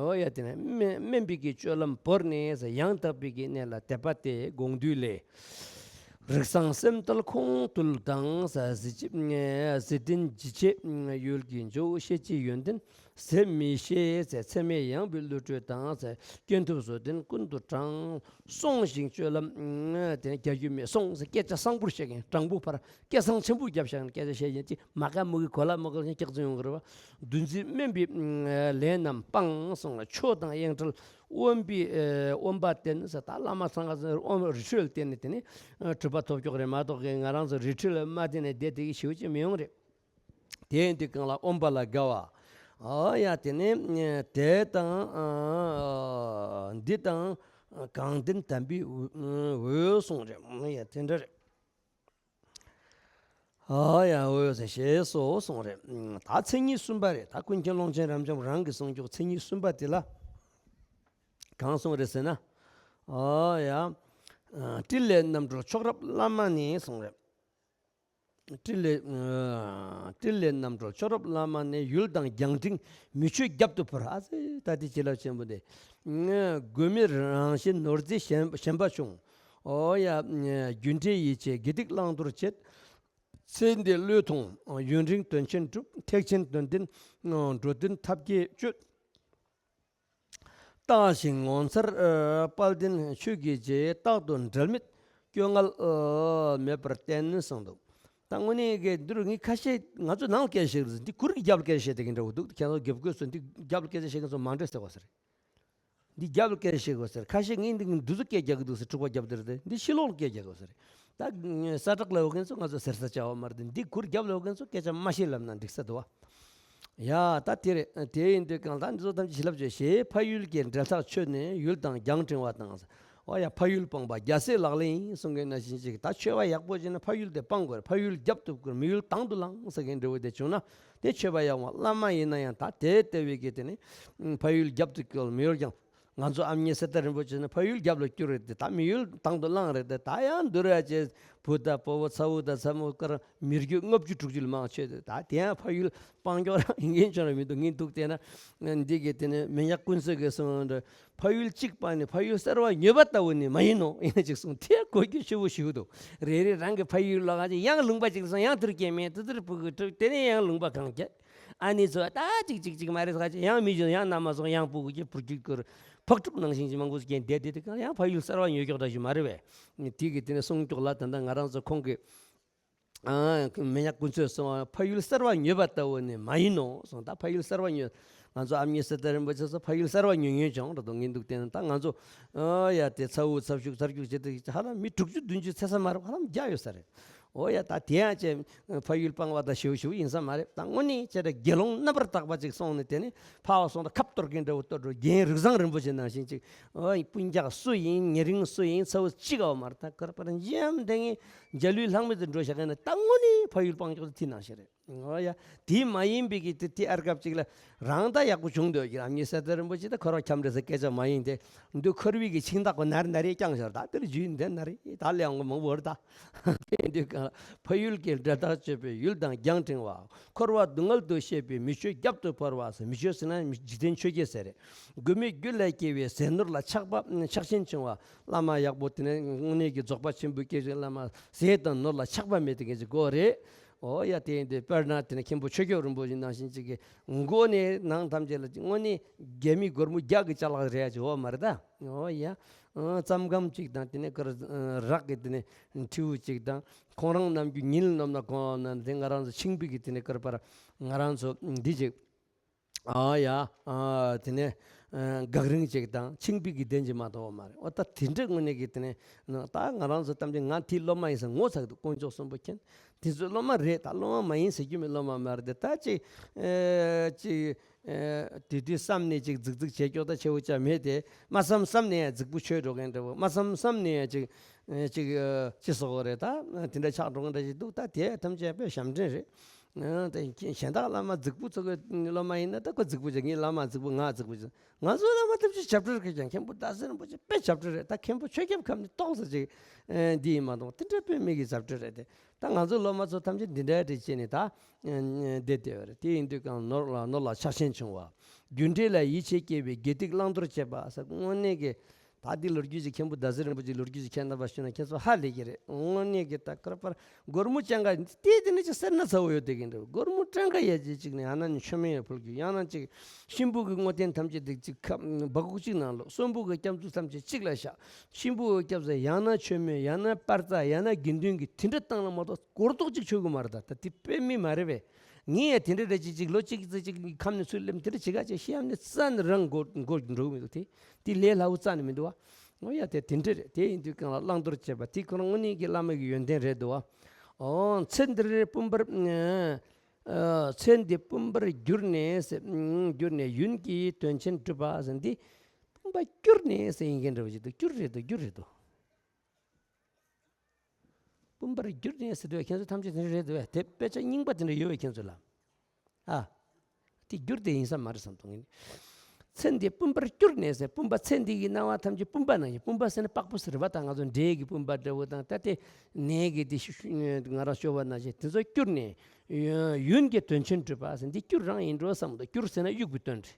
ཨོ་ཡ། དེ་ནས་སྨན་སྨན་པའི་གི་སྤྱོད་ལམ་བོར་ནས་ཡང་དག་པའི་གི་གནས་ལ་དད་པ་སྟེ་དགོངས་འདུས་ལས། རིགས་བཟང་སེམས་དལ་ཁོང་དུལ་དང་། གཟི་བརྗིད་གཟི་ལྡན་འཇིགས་བྱེད་ཡུལ་གྱི་འཇུག་ཤེས་ཀྱི་ཡོན་ཏན་ཟད་མི་ཤེས་ཟེར། ཚད་མེད་ཡངས་པའི་བློ་གྲོས་དང་ཟེར། སྐྱོན་ཐུབ་བཟོད་ལྡན་ཀུན་ཏུ་དྲང་། སོང་ཞིང་སྤྱོད་ལམ་དེ་ནས་རྒྱ་རྒྱུ་མེད། སོང་ཟེར་སྐད་ཆ་བཟང་པོར་བཤད་མཁན། དྲང་པོ་ཕར་སྐད་གསང་ཆེན་པོ་རྒྱབ་བཞག་ནས་སྐད་ཆ་བཤད་མཁན་ཅིག་མ་དགའ་མོ་གི་གོ་ལ་མ་གོ་མཁན་སྐྱག་རྫུན་ཡོང་གི་རེད་བ། འདུ་འཛི་དམན་པའི་ལས་རྣམས་སྤང་གསུངས་ལ། ཆོས་དང་ཡང་བྲལ་དབེན་པའི་དབེན་པ་བསྟེན་ཟེར། ད་བླ་མ་ཚང་ཁ་ཚང་དབེན་རི་ཁྲོད་བསྟེན་ནས་དེ་ནས་གྲུབ་པ་ཐོབ་ཆོག་རེད་མ་གཏོགས་ཀྱི་ང་རང་ཚོ་རི་ཁྲོད་ལ་མ་བསྟེན་ནས་བསྡད་དེ་གི་ཞེ་པོ་ཅིག་མི་ཡོང་རེད། དེ་ཡིན་དུས་གང་ལ་དབེན་པ་ལ་དགའ་བ། ཨ་ཡ། དེ་ནས་དེ་དང་འདི་དང་གང་ལྡན་དམ་པའི་འོད་གསུངས་རེད། ཨ་ཡ། དེ་འདྲ་རེད། ཨ་ཡ། འོད་ཟེར་ཞེས་སོགས་གསུངས་རེད། ད་མཚན་ཉིད་གསུམ་པ་རེད། ད་ཀུན་མཁྱེན་ཀློང་ཆེན་རབ་འབྱམས་རང་གི་གསུང་མཆོག་མཚན་ཉིད་གསུམ་པ་དེ་ལ་གང་གསུངས་རེད་ཟེར་ན། ཨ་ཡ། ཏྲི་ལའི་རྣམ་གྲོལ་མཆོག་རབ་བླ་མ་ནས་གསུངས་རེད། ཏྲི་ལའི་ཏྲི་ལའི་རྣམ་གྲོལ་མཆོག་རབ་བླ་མ་ནས། ཡུལ་དང་རྒྱང་འཕྲིན་མི་ཆོས་རྒྱབ་ཏུ་འཕུར། ཨ་ཙི། ད་དེ་བྱིན་རླབས་ཆེན་པོ་འདི། དགོས་མེད་རང་བཞིན་ནོར་རྫས་ཞེན་ཞེན་པ་ཆུང་། ཨོ་ཡ། རྒྱུ་འབྲས་ཡིད་ཆེས་དགེ་སྡིག་བླང་དོར་བྱེད། ཚེ་འདིའི་བློས་ཐོངས་ཡུན་རིང་དོན་ཆེན་སྒྲུབ། ཐེག་ཆེན་དོན་ལྡན་འགྲོ་དོན་ཐབས་མཁས་སྤྱོད། བརྟགས་ཤིང་ངོ་མཚར་དཔལ་ལྡན་ཆོས་ཀྱི་རྗེ། རྟག་ཏུ་འབྲལ་མེད་སྐྱོ་ངལ་མེད་པར་བསྟེན་གསུངས་འདུག་ད་དངོས་གནས་ཀྱི་འདི་རུ་ངས་ཁ་ཤས་ང་ཚོ་ནང་སྐད་ཆ་བཤད་ཀྱི་རེད། འདི་གུ་རུ་གི་རྒྱབ་ལ་སྐད་ཆ་བཤད་བསྡད་མཁན་འདྲ་བོ་འདུག་ཁྱེད་ཚོ་རྒྱབ་དགོས་སོ། འདི་རྒྱབ་ལ་སྐད་ཆ་བཤད་མཁན་ཚོ་མ་འདྲེས་ཟེར་བ་ཟེར། འདི་རྒྱབ་ལ་སྐད་ཆ་བཤད་དགོས་ཟེར། ཁ་ཤས་ངས་འདི་འདི་ཚོ་སྐད་རྒྱག་གི་འདུག་ཟེར། འཁྲུག་པ་རྒྱབ་དེ་རེད་དེ། འདི་ཕྱི་ལོགས་ལ་སྐད་རྒྱག་དགོས་ཟེར། ད་ས་བྲག་ལ་ཡོད་མཁན་ཚོ་ང་ཚོ་ཟེར་ས་བྱ་བ་མ་རེད་དེ། འདི་གུ་རུ་རྒྱབ་ལ་ཡོད་མཁན་ཚོ་སྐད་ཆ་མ་བཤད་ལབ་ན་འགྲིག་ས་འདུག་བ། ཡ། ད་དེ་རེད། དེ་ཡིན་དུས་གང་ལྟར་འདི་ཚོ་ཐམས་ཅད་བྱིན་རླབས་ཆེ། ཞེས་འཕགས་ཡུལ་གྱི་འབྲེལ་ཐག་ཆོད་ནས་ཡུལ་དང་རྒྱང་འཕྲེང་བ་དང་། ཨོ་ཡ། འཕགས་ཡུལ་སྤངས་པ་རྒྱལ་སྲས་ལག་ལེན་ཡིན་གསུང་མཁན་ནང་བཞིན་ཅིག་ད་ཆོས་པ་ཡག་པོ་བྱས་ན་འཕགས་ཡུལ་དེ་སྤང་དགོས་རེད། འཕགས་ཡུལ་རྒྱབ་ཐུབ་དགོས་རེད། མི་ཡུལ་དང་དུ་བླངས་ཟེར་མཁན་འདྲ་བོ་དེ་བྱུང་ན། དེ་ཆོས་པ་ཡག་པོ་བླ་མ་ཡིན་ན་ཡང་ད་དེ་ལྟ་བུའི་གི་དེ་ནི་འཕགས་ཡུལ་རྒྱབ་ཏུ་བསྐྱུར། མི་ཡུལ་རྒྱང་། ང་ཚོ་ཨ་མྱེས་གསེར་རྟ་རིན་པོ་ཆེ་ནི་འཕགས་ཡུལ་རྒྱབ་ལ་བསྐྱུར་རེད་དེ། ད་མི་ཡུལ་དང་དུ་བླངས་རེད་དེ། ད་ཡང་འདུར་ཡ་བྱས། བུ་དང་བུ་བོ་ཚ་བོ་དང་ཚ་མོ་ཀར་མི་རྒྱུད་ལྔ་བཅུ་དྲུག་ཅུ་ལ་མང་ཆེ་དེ། ད་དེ་ཡང་འཕགས་ཡུལ་སྤང་ཀྱོག་རང་ཡིན་ཆོག་ར་མི་འདུག་ངས་འདུག་བལྟས་ན་འདི་གི་དེ་ནི་མི་ཉག་ཀུན་གསལ་གི་གསུང་འདྲ། འཕགས་ཡུལ་གཅིག་སྤངས་ནས་འཕགས་ཡུལ་གསར་པ་ཉོས་པ་ལྟ་བུ་ནི་མ་ཡིན་ནོ། ཡིན་ན་ཅིག་གསུངས། དེ་གོ་རྒྱུ་ཞེ་པོ་ཞིག་འདུག་རེ་རེ་རང་གི་འཕགས་ཡུལ་ལ་ག་ཅིག་ཡང་ལུང་པ་ཅིག་སོང་། ཡང་དུར་སྐྱེས་མེད་དུ་དུར་ཕུ་གུ་ཕྲུག་དེ་ནས་ཡང་ལུང་པ་གང་རྒྱག་ཨ་ནི་ཚོ་ད་ཅིག་ཅིག་ཅིག་མ་རེད་ཟེར་ག་ཅིག་ཡང་མི་བྱུང་། ཡང་མནའ་མ་སོང་། ཡང་ཕྲུ་གུ་སྐྱེས་ཕྲུ་གུ་སྐྱེས་ཁུར། ཕག་གྲུ་ནང་བཞིན་གྱི་མང་པོ་ཞིག་གིས་བསྡད་དེ། དེ་གང་ཡང་ཕ་ཡུལ་གསར་བ་ཉོ་ཀྱོག་འདྲ་ཞིག་མ་རེད་པས། དེ་གི་དེ་ནས་གསུང་ཀྱོག་ལ། ད་ལྟ་ང་རང་ཚོ་ཁོང་གི་ཨ་མི་ཉག་ཀུན་ཚོས་གསུང་བ། ཕ་ཡུལ་གསར་བ་ཉོས་པ་ལྟ་བུ་ནི་མ་ཡིན་ནོ་གསུངས། ད་ཕ་ཡུལ་གསར་བ་ཉོས། ང་ཚོ་ཨ་མྱེས་གསེར་རྟ་རིན་པོ་ཆེ་ཚོ་ཕ་ཡུལ་གསར་བ་ཉོ་ཉོས་ཀྱང་ར་དོ་ངན་འདུག་བསྟན། ད་ང་ཚོ་ཨ་ཡ་དེ་ཚ་བོ་ཚ་ཤུག་ཚ་ཤུག་བྱེད་དུས་ཧ་ལམ་མི་དྲུག་ཅུ་བདུན་ཅུ་ཚེ་ས་མ་རེད། ཧ་ལམ་བརྒྱ་ཡོད་ས་རེད། འོ་ཡ། ད་དེ་ཡང་ཅེ་ཕ་ཡུལ་སྤངས་པ་དང་ཞེ་པོ་ཞེ་པོ་ཡིན་ས་མ་རེད། ད་དངོས་གནས་ཅེ་ར་དགེ་སློང་རྣམ་པར་དག་པ་ཅིག་སོང་ནས་དེ་ནི་ཕ་བ་སོང་ད་ཁབ་གཏོར་མཁན་འདྲ་བོ་གཏོར་འགྲོ། རྒན་རིགས་བཟང་རིན་པོ་ཆེ་ནང་བཞིན་ཅིག་ཨོ་སྤུན་ཀྱག་སུ་ཡིན། ཉེ་རིང་སུ་ཡིན། ཚ་བོ་གཅིག་ག་བ་མ་རེད། ད་གར་པར་འཇམ་དེ་ངས་འཇའ་ལུས་ལྷག་མེད་དུ་འགྲོ་བཞག་ཡིན་ན། ད་དངོས་གནས་ཕ་ཡུལ་སྤངས་ཀྱོག་དེ་ནང་བཞིན་རེད། ཨོ་ཡ། དེ་མ་ཡིན་པའི་གི་དེ་དེ་ཨར་སྐབས་ཅིག་ལ་རང་ད་ཡག་པོ་བྱུང་འདོད་ཀྱི། ཨ་མྱེས་གསེར་རྟ་རིན་པོ་ཆེ་ད་འཁོར་བ་འཁྱམས་རེད་ཟེར་སྐད་ཆ་མ་ཡིན་ཏེ། འདི་འཁོར་བའི་གི་འཆིང་ཐག་པ་ནར་ནར་རེ་བརྐྱངས་ཤར། ད་དེར་རྒྱུས་འདི་ནར་རེ་ད་ལས་ཡོང་གི་མང་པོ་རེད་ད། དེ་འདི་གང་ཕ་ཡུལ་གྱི་འབྲེལ་ཐག་ཆོད་པའི་ཡུལ་དང་རྒྱང་འཕྲིང་བ། འཁོར་བ་སྡུག་བསྔལ་དུ་ཤེས་པའི་མི་ཆོས་རྒྱབ་ཏུ་ཕར་བ་ཟེར། མི་ཆོས་ཟེར་ན་མི་འཇིག་རྟེན་ཆོས་བརྒྱད་ཟེར་རེད། མགོན་མེད་རྒྱུད་ལ་སྐྱེ་བའི་ཟས་ནོར་ལ་ཆགས་པ་ཆགས་ཞེན་ཆུང་བ། བླ་མ་ཡག་པོ་དེ་ནས་དངོས་གནས་ཀྱི་རྫོགས་པ་ཆེན་པོའི་སྐད་ཅིག་བླ་མ་ཟས་དང་ནོར་ལ་ཆགས་པ་མེད་དེ་གལ་ཆེ་དགོས་རེད། ཨོ་ཡ། དེ་ཡིན་དུས་དཔེར་ན་དེ་ནས་མཁན་པོ་ཆོས་སྐྱོབ་རིན་པོ་ཆེ་ནང་བཞིན་ཅིག་གི་མགོ་ནས་ནང་ཐམས་ཅད་ལ་དངོས་གནས་རྒྱལ་མི་སྒོར་མོ་བརྒྱ་གི་ཅ་ལག་རེད་ཅེ་འོ་མ་རེད་ད། ཨོ་ཡ། ཨ་རྩམ་སྒམ་གཅིག་དང་དེ་ནས་ཀར་རག་གི་དེ་ནས་ཁྲིའུ་གཅིག་དང་། ཁོང་རང་ནམ་རྒྱུན་ཉིན་ལ་ནོམ་ན་གོང་ན་དེ་ང་རང་ཚོ་ཆིང་པི་གི་དེ་ནས་ཀར་པར་ང་རང་ཚོ་འདི་ཅིག་ཨ་ཡ། ཨ་དེ་ནས་ཨ་འགག་རིང་ཅིག་དང་ཆིང་པི་གི་དེ་ཅིག་མ་གཏོགས་མ་རེད། ཨོ་ད་དེ་འདྲ་དངོས་གནས་ཀྱི་དེ་ནས་ད་ང་རང་ཚོ་ཐམས་ཅད་ང་དེའི་སློབ་མ་ཡིན་ཟེར་ངོ་ཚ་གི་འདུག་དཀོན་མཆོག་གསུམ་པོ་མཁྱེན། དེ་ཚོའི་སློབ་མ་རེད། ད་སློབ་མ་མ་ཡིན་ཟེར་རྒྱུ་མེད། སློབ་མ་མ་རེད་དེ། ད་ཅིག་ཨེ་ཅིག་ཨེ་དེ་དུས་བསམ་ནས་ཅིག་རྫིག་རྫིག་བྱེད་ཀྱོག་ད་ཆེ་བོ་ཅག་མེད་དེ། མ་བསམ་བསམ་ནས་ཡང་རྫིག་པོ་ཆོས་འགྲོ་མཁན་འདྲ་བོ། མ་བསམ་བསམ་ནས་ཡང་ཅིག་ཨེ་ཅིག་ཨེ་ཅི་ཟེར་དགོས་རེད། ད་དེ་འདྲ་ཆགས་འགྲོ་མཁན་འདྲ་ཞིག་འདུག་ད་དེ་ཐམས་ཅད་དཔེ་ཞབས་འདྲེན་རེད། ཨ་ད་གཞན་དག་བླ་མ་རྫིག་པོ་ཚོ་གི་སློབ་མ་ཡིན་ན་ད་ཁོ་རྫིག་པོ་བྱེད། ངའི་བླ་མ་རྫིག་པོ། ང་རྫིག་པོ་བྱེད། ང་ཚོའི་བླ་མ་ཐམས་ཅད་ཞབས་བྲོ་རེད། ཀྱང་མཁན་པོ་ཟླ་ཟེར་རིན་པོ་ཆེ་དཔེ་ཞབས་བྲོ་རེད། ད་མཁན་པོ་ཆོས་སྐྱབས་ཁམས་ནི་ཏོག་ཙམ་ཅིག་ཨེ་འདི་ཡིན་མ་གཏོགས་དེ་འདྲ་དཔེ་མི་གི་ཞབས་བྲོ་རེད་དེ། ད་ང་ཚོའི་སློབ་མ་ཚོ་ཐམས་ཅད་འདི་འདྲ་རེད་བྱས་ནས་ད་ཨེ་བསྡད་བསྡད་པ་རེད། དེ་ཡིན་དུས་གང་ནོར་ལ་ནོར་ལ་ཆགས་ཞེན་ཆུང་བ། རྒྱུ་འབྲས་ལ་ཡིད་ཆེས་སྐྱེ་བའི་དགེ་སྡིག་བླང་དོར་བྱེད་པ་ཟེར། དངོས་གནས་ཀྱི་ད་འདི་ལོ་རྒྱུས་ཅིག་མཁན་པོ་ཟླ་ཟེར་རིན་པོ་ཆེའི་ལོ་རྒྱུས་ཅིག་མཁྱེན་ན་པ་ཞུས་ན་ཁྱེད་ཚོ་ཧ་ལས་ཀྱི་རེད། དངོས་གནས་ཀྱི་ད་ཀར་པར་སྒོར་མོ་སྤྱང་ཀ་དེ་དེ་ནས་ཅིག་སེར་སྣ་ཚ་བོ་ཡོད་དེ་གི་འདྲ་བོ། སྒོར་མོ་སྤྲང་ཀ་ཡ་ཅིག་ཅིག་ནས་ཡང་ན་ནི་མཆོད་མེ་ཡང་ཕུལ་རྒྱུ། ཡང་ན་ཅིག་གཤིན་པོ་གི་བསྔོ་རྟེན་ཐམས་ཅད་དེ་ཅིག་ཁ་སྦ་ཁུག་ཅིག་ནང་བླུགས། གསོན་པོ་གི་སྐྱབས་འཛུགས་ཐམས་ཅད་གཅིག་ལ་བཞག། གཤིན་པོ་གི་སྐྱབས་སུ་ཡང་ན་མཆོད་མེ་ཡང་ན་པར་རྩ་ཡང་ན་དགེ་འདུན་གྱི་དེ་འདྲ་བཏང་ལ་མ་གཏོགས་སྒོར་རྡོག་ཅིག་མཆོད་གི་མ་རེད། ད་ད་དེ་དཔེ་མི་མ་རེད་པས། ངས་ཡང་དེ་འདྲ་རེ་ཅིག་ཅིག་ལོ་གཅིག་ཙམ་ཅིག་ཁམས་ནས་ཚུར་སླེབས། དེ་འདྲ་བྱེད་ག་ཅིག་ཤེས་ཡམ་ནི་རྩ་ནས་རང་མགོ་མགོ་འགྲོ་གི་མི་འདུག་དེ། དེ་ལས་སླ་བོ་རྩ་ནས་མི་འདུག་བ། འོ་ཡ། དེ་དེ་འདྲ་རེད། དེ་ཡིན་དུས་གང་ལ་བླང་དོར་བྱེད་པ་དེ་ཁོ་རང་དངོས་གནས་ཀྱི་བླ་མ་གི་ཡོན་ཏན་རེད་འདུག་བ། ཨོ་ཚེ་འདིར་སྤུན་པར་ཨ་ཚེ་འདི་སྤུན་པར་གྱུར་ནས་ཟེར། གྱུར་ནས་ཡུན་གྱིས་དོན་ཆེན་བསྒྲུབས་པ་ཟེར། འདི་སྤུན་པ་གྱུར་ནས་ཟེར་ཡིན་མཁན་འདྲ་བ་ཞིག་འདུག་གྱུར་རེད་འདུག་གྱུར་རེད་འདུག་སྤུན་པར་གྱུར་ནས་ཟེར་དུས་ཁྱེད་ཚོ་ཐམས་ཅད་དེ་འདྲ་རེད་འདུག་བས། དེ་དཔེ་ཆ་རྙིང་པ་དེ་འདྲ་ཡོད་བས་ཁྱེད་ཚོ་ལ། ཨ། དེ་གྱུར་དེ་ཡིན་ས་མ་རེད་བསམ་འདུག་ངས། ཚེ་འདི་སྤུན་པར་གྱུར་ནས་ཟེར། སྤུན་པ་ཚེ་འདི་གི་སྣང་བ་ཐམས་ཅད་སྤུན་པ་ནང་བཞིན། སྤུན་པ་ཟེར་ན་པགས་པོ་ཟེར་བ་དང་། ང་ཚོ་འབྲས་ཀྱི་སྤུན་པ་འདྲ་བོ་དང་། ད་དེ་ནས་ཀྱི་དེ་ཤུ་ཤུ་ང་རང་ཤོར་བ་ནང་བཞིན་དེ་ཚོ་གྱུར་ནས་ཡུན་གྱིས་དོན་ཆེན་བསྒྲུབས་པ་ཟེར། འདི་གྱུར་རང་ཡིན་འགྲོ་བསམ་འདུག་གྱུར་ཟེར་ན་དབྱུག་པའི་དོན་རེད།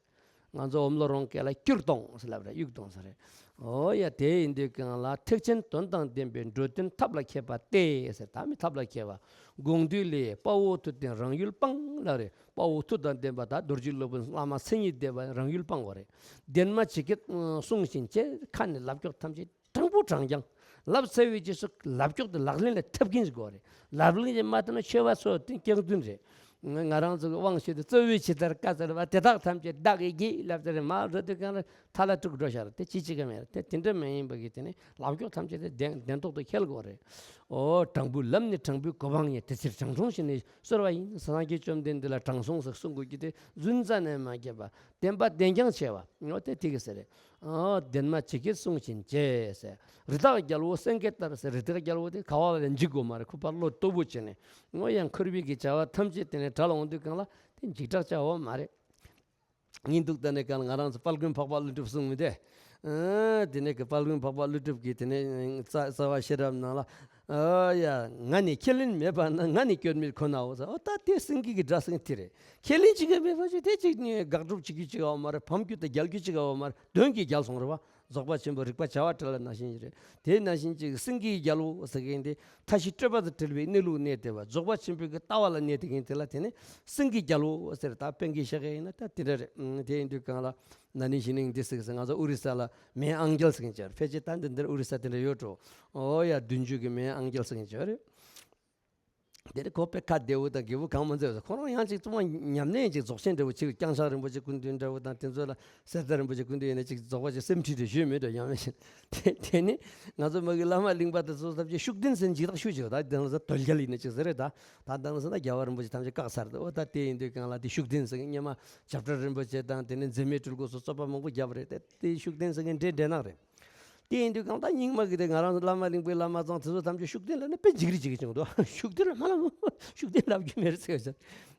ང་ཚོ་འོམ་ལོ་རོང་སྐད་ལ་སྐྱུར་གཏོང་ཟེར་ལབ་རེད། དབྱུག་གཏོང་ཟེར་རེད། འོ་ཡ། དེ་ཡིན་དུས་གང་ལ་ཐེག་ཆེན་དོན་དང་ལྡན་པའི་འགྲོ་དོན་ཐབས་ལ་མཁས་པ་སྟེ་ཟེར། ད་མི་ཐབས་ལ་མཁས་པ། དགོངས་འདུས་ལས་དཔའ་བོ་མཐུ་ལྡན་རང་ཡུལ་སྤངས་ལབ་རེད། དཔའ་བོ་མཐུ་དང་ལྡན་པ་ད་རྡོ་རྗེ་སློབ་དཔོན་བླ་མ་མཚན་ཉིད་ལྡན་པ་རང་ཡུལ་སྤངས་པ་རེད། འདན་མ་ཇི་སྐད་གསུང་བཞིན་བྱས། ཁ་ནས་ལབ་ཀྱོག་ཐམས་ཅད་དྲང་པོ་དྲང་རྐྱང་། ལབ་ཚར་བའི་རྗེས་སུ་ལབ་ཀྱོག་དེ་ལག་ལེན་ལ་འཐབ་མཁན་ཞིག་དགོས་རེད། ལབ་ལེན་ཞིག་མ་བཏང་ན་ཆོས་པ་ཚོ་དེ་སྐྱག་རྫུན་རེད། ང་ང་རང་ཚོ་གི་དབང་ཤེས་དེ་གཙོ་བོའི་ཇི་ལྟར་བཀའ་སྩལ་པ་དེ་དག་ཐམས་ཅད་བདག་གིས་བགྱིས་ལབ་ཚར་རེད། མ་རེད་དེ་གང་ལ་ཐ་ལ་དཀྲུག་འགྲོ་ཤག་རེད། དེ་ཅི་ཅི་ག་མེད་རེད། དེ་དེ་འདྲ་མ་ཡིན་པ་གི་དེ་ནི་ལབ་ཀྱོག་ཐམས་ཅད་དེ་བདེན་བདེན་ཏོག་ཏོ་ཁེལ་དགོས་རེད། ཨོ་དྲང་པོའི་ལམ་ནི་དྲང་པོའི་གོ་འཕང་ཡིན། དེ་ཕྱིར་དྲང་སྲོང་ཞིག་ནི་གསོལ་བ་ཡིན། སངས་རྒྱས་བཅོམ་ལྡན་འདས་ལ་དྲང་སྲོང་ཟེར་གསུང་དགོས་ཀྱི་དེ་རྫུན་རྩ་ནས་མ་བརྒྱབ་པ། བདེན་པ་བདེན་རྐྱང་བྱས་པ། འོ་དེ་དེ་གི་ཟེར་རེད། ཨ་འདན་མ་ཇི་སྐད་གསུང་བཞིན་བྱས་ཟེར། རི་དྭགས་རྒྱལ་པོ་སེང་གེ་ལྟར་ཟེར། རི་དྭགས་རྒྱལ་པོ་དེ་ག་བ་ལ་འཇིགས་དགོས་མ་རེད། ཁོ་ཕར་བློ་སྟོབས་པོ་བྱས་ནས། འོ་ཡང་འཁོར་བའི་གི་བྱ་བ་ཐམས་ཅད་དེ་ནས་དགྲ་ལ་འོང་དུས་གང་ལ་དེ་འཇིགས་སྐྲག་བྱ་བ་མ་རེད། ཉིན་འདུག་ད་ནས་གང་ལ་ང་རང་ཚོ་དཔལ་མགོན་འཕགས་པ་ཀླུ་སྒྲུབ་གསུང་མི་དེ། ཨ་དེ་ནས་གི་དཔལ་མགོན་འཕགས་པ་ཀླུ་སྒྲུབ་ཀྱི་དེ་ནས་རྩ་རྩ་བ་ཤེས་རབ་ནང་ལ། ཨ་ཡ། ང་ནི་ཁས་ལེན་མེད་པ་ན་ང་ནི་སྐྱོན་མེད་ཁོ་ནའོ་ཟེར། ཨོ་ད་དེ་སེང་གེ་གི་སྒྲ་སེང་དེ་རེད། ཁས་ལེན་བྱེད་མཁན་མེད་པ་ཅིག་དེ་ཅིག་ནི་དགག་སྒྲུབ་བྱེད་རྒྱུ་ཅིག་ཡོད་མ་རེད། ཕམ་རྒྱུ་དང་རྒྱལ་རྒྱུ་ཅིག་ཡོད་མ་རེད། དོན་གྱིས་རྒྱལ་སོང་རེད་བ། རྫོགས་པ་ཆེན་པོ་རིག་པ་བྱ་བ་བྲལ་བ་ནང་བཞིན་རེད། དེ་ནང་བཞིན་གཅིག་སེང་གེའི་རྒྱལ་པོ་ཟེར་མཁན་དེ་མཐའ་བཞི་སྤྲོས་པ་དང་བྲལ་བའི་གནས་ལུགས་གནས་བསྡད་པ། རྫོགས་པ་ཆེན་པོའི་གི་ལྟ་བ་ལ་གནས་བསྡད་མཁན་དེ་ལ་དེ་ནི་སེང་གེའི་རྒྱལ་པོ་ཟེར། ད་དཔེ་གི་བཤད་མཁན་ཡིན་ན་ད་དེ་འདྲ་རེད། ཨང་། དེ་ཡིན་དུས་གང་ལ་ན་ནིང་གཞེས་ནིང་འདི་ཟེར་གི་ཟེར། ང་ཚོ་ཨོ་རི་ས་ལ་མེ་ཨང་རྒྱལ་ཟེར་མཁན་ཅིག་ཡོད་རེད། ཕལ་ཆེར་ད་འདི་འདིར་ཨོ་རི་ས་དེ་འདྲ་ཡོད་འགྲོ། ཨོ་ཡ། བདུན་ཅུ་གི་མེ་ཨང་རྒྱལ་ཟེར་མཁན་ཅིག་ཡོད་རེད། དེ་ནི་ཁོ་དཔེ་ཁ་བདེ་བོ་དང་དགེ་བོ་གང་མ་མཛད་པ། ཁོ་རང་ཡང་ཅིག་ཙམ་ཉམས་ལེན་ཅིག་རྫོགས་ཆེན་འདྲ་བོ་ཅིག་སྐྱང་ཕྱག་རིན་པོ་ཆེ་སྐུ་མདུན་འདྲ་བོ་དང་དེ་ཚོ་ལ་གསེར་རྟ་རིན་པོ་ཆེ་སྐུ་མདུན་ཡིན་ན་ཅིག་རྫོགས་པ་ཅིག་སེམས་ཁྲལ་དེ་ཞུས་མེད་འགྲོ། ཡང་མིན་ཞིག་དེ་དེ་ནི་ང་ཚོ་མ་གི་བླ་མ་གླིང་པ་དེ་ཚོ་ཐམས་ཅད་ཤུགས་ལྡན་ཟེར་འཇིགས་སྐྲག་ཤུགས་ཆེ་བ། ད་དེང་སང་དོལ་རྒྱལ་ཡིན་ན་ཅིག་ཟེར་རེད། ད་ད་དེང་སང་ད་རྒྱལ་བ་རིན་པོ་ཆེ་ཐམས་ཅད་བཀག་ཚར་འདུག། འོ་ད་དེ་ཡིན་དུས་གང་ལ་དེ་ཤུགས་ལྡན་ཟེར་མཁན་སྔོན་མ་བྱ་བྲལ་རིན་པོ་ཆེ་དང་དེ་ནས་འཛད་མེད་སྤྲུལ་སྐུ་སོགས་རྩོད་པ་མང་པོ་བརྒྱབ་པ་རེད་དེ། དེ་ཤུགས་ལྡན་ཟེར་མཁན་འདྲེ་འདྲེ་ནག་རེད། དེ་ཡིན་དུས་གང་ལྟར་རྙིང་མ་གི་དེ་ང་རང་བླ་མ་གླིང་པའི་བླ་མ་ཚང་དེ་ཚོ་ཐམས་ཅད་ཤུགས་ལྡན་ལབ་ན་དཔེ་འཇིགས་རིགས་བྱུང་འདུག། ཤུགས་ལྡན་ལབ་མ་ལབ། ཤུགས་ལྡན་ལབ་རྒྱུ་མེད་ཟེར་ཟེར།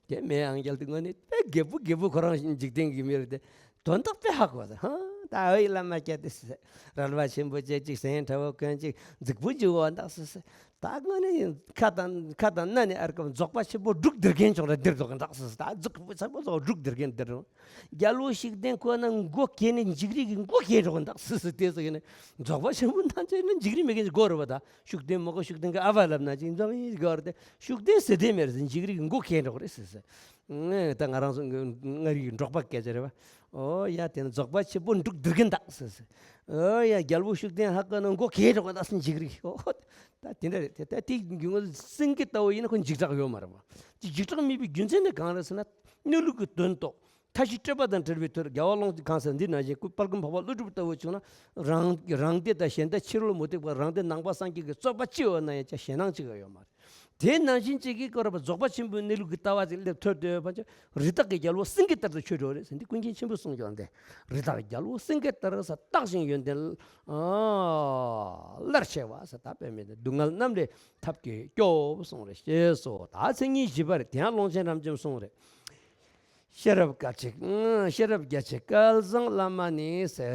དེ་མེ་ཨང་རྒྱལ་དེ་དངོས་གནས་དཔེ་རྒད་པོ་རྒད་པོ་ཁོ་རང་འཇིག་རྟེན་གྱི་མི་རེད་དེ། དོན་དག་དཔེ་ཧ་གོ་ཟེར། ཧང་། ད་ཨའི་བླ་མ་སྐྱ་དེ་ཟེར། རལ་པ་ཆེན་པོ་བཅས་ཅིག་ཟན་ཁྲ་བོ་གོན་ཅིག་རྫིག་པོ་འཇུག་འོ་འདག་ཟེར་ཟེར། ད་དངོས་གནས་ཁ་དང་ཁ་དང་སྣ་ནས་ཨར་ཀམ་རྫོགས་པ་ཆེན་པོ་སྒྲུག་སྡེར་གན་ཅོག་ར་སྡེར་རྫོགས་འདག་ཟེར་ཟེར། ད་རྫོགས་པ་ཆེན་པོ་ཚོ་སྒྲུག་སྡེར་གན་སྡེར་རོ། རྒྱལ་པོ་ཤུགས་ལྡན་ཁོ་ན་མགོ་གས་ནས་འཇིགས་རིགས་ཀྱི་མགོ་གས་འགྲོ་གི་འདག་ཟེར་ཟེར། དེ་ཟེར་གི་ནས་རྫོགས་པ་ཆེན་པོ་ཐམས་ཅད་ནི་འཇིགས་རིགས་མེད་མཁན་གྱི་མགོ་རེད་པ། ད་ཤུགས་ལྡན་མགོ་ག་ཤུགས་ལྡན་གྱི་ཨ་བ་ལབ་ན་ཅིག་འཛམ་གླིང་གི་བར་དེ་ཤུགས་ལྡན་ཟེར་དེ་མེད་ཟེར། འཇིགས་རིགས་ཀྱི་མགོ་གས་འགྲོ་གི་རེད་ཟེར་ཟེར། ངས་ད་ང་རང་ཚོ་མངའ་རིས་ཀྱི་འབྲོག་པ་སྐད་ཆ་རེད་པ། ཨོ་ཡ། དེ་ནི་རྫོགས་པ་ཆེན་པོ་སྒྲུག་སྡེར་གན་འདག་ཟེར་ཟེར། ཨོ་ཡ། རྒྱལ་པོ་ཤུགས་ལྡན་ཧ་གོ་ན་མགོ་གས་འགྲོ་གི་འདག་ཟེར། འཇིགས་རིགས། ཨོ་ད་དེ་འདྲ་རེད་དེ། ད་དེ་སེང་གེ་ལྟ་བུ་ཡིན་ན་ཁོ་འཇིགས་སྐྲག་ཡོད་མ་རེད་པ། འཇིགས་སྐྲག་མེད་པའི་རྒྱུ་མཚན་ནི་གང་རེད་ཟེར་ན། གནས་ལུགས་ཀྱི་དོན་རྟོགས། མཐའ་བཞི་སྤྲོས་པ་དང་བྲལ་བའི་དོན། རྒྱལ་བ་ཀློང་གང་ཟེར་འདི་ནང་བཞིན་སྐུ་དཔལ་མགོན་འཕགས་པ་ཀླུ་སྒྲུབ་ལྟ་བུ་བྱུང་ན། རང་རང་སྡེ་དང་གཞན་སྡེ་ཕྱི་རོལ་མུ་སྟེགས་པ། རང་སྡེ་ནང་པ་སངས་རྒྱས་ཀྱི་རྩོད་པ་ཅི་ཡོད་ན་ཡང་ཅག་ཞེད་སྣང་ཅིག་ཡང་ཡོད་མ་རེད། དེ་ནང་བཞིན་གཅིག་གིས་སྐོར་བ་རྫོགས་པ་ཆེན་པོའི་གནས་ལུགས་ཀྱི་ལྟ་བ་ཅིག་སླེབས་ཐུབ་འདོད་པ་ཅིག་རི་དྭགས་ཀྱི་རྒྱལ་པོ་སེང་གེ་ལྟར་དུ་ཁྱོད་འགྲོ་རེད་ཟེར། འདི་ཀུན་མཁྱེན་ཆེན་པོས་གསུངས་ཀྱང་འདི། རི་དྭགས་རྒྱལ་པོ་སེང་གེ་ལྟར་ཟེར། རྟག་ཞིང་ཡོན་ཏན་སླར་ཆེ་བ་ཟེར། ད་དཔེ་མེད་དེ་སྡུག་བསྔལ་རྣམས་ལས་ཐབས་ཀྱིས་སྐྱོབ་གསུངས་རེད། ཞེས་སོ། ད་མཚན་ཉིད་བཞི་པ་རེད། དེ་ཡང་ཀློང་ཆེན་རབ་འབྱམས་གསུངས་རེད། ཤེས་རབ་བརྒྱ་ཆེ། ཤེས་རབ་རྒྱ་ཆེ་སྐལ་བཟང་བླ་མ་ནི།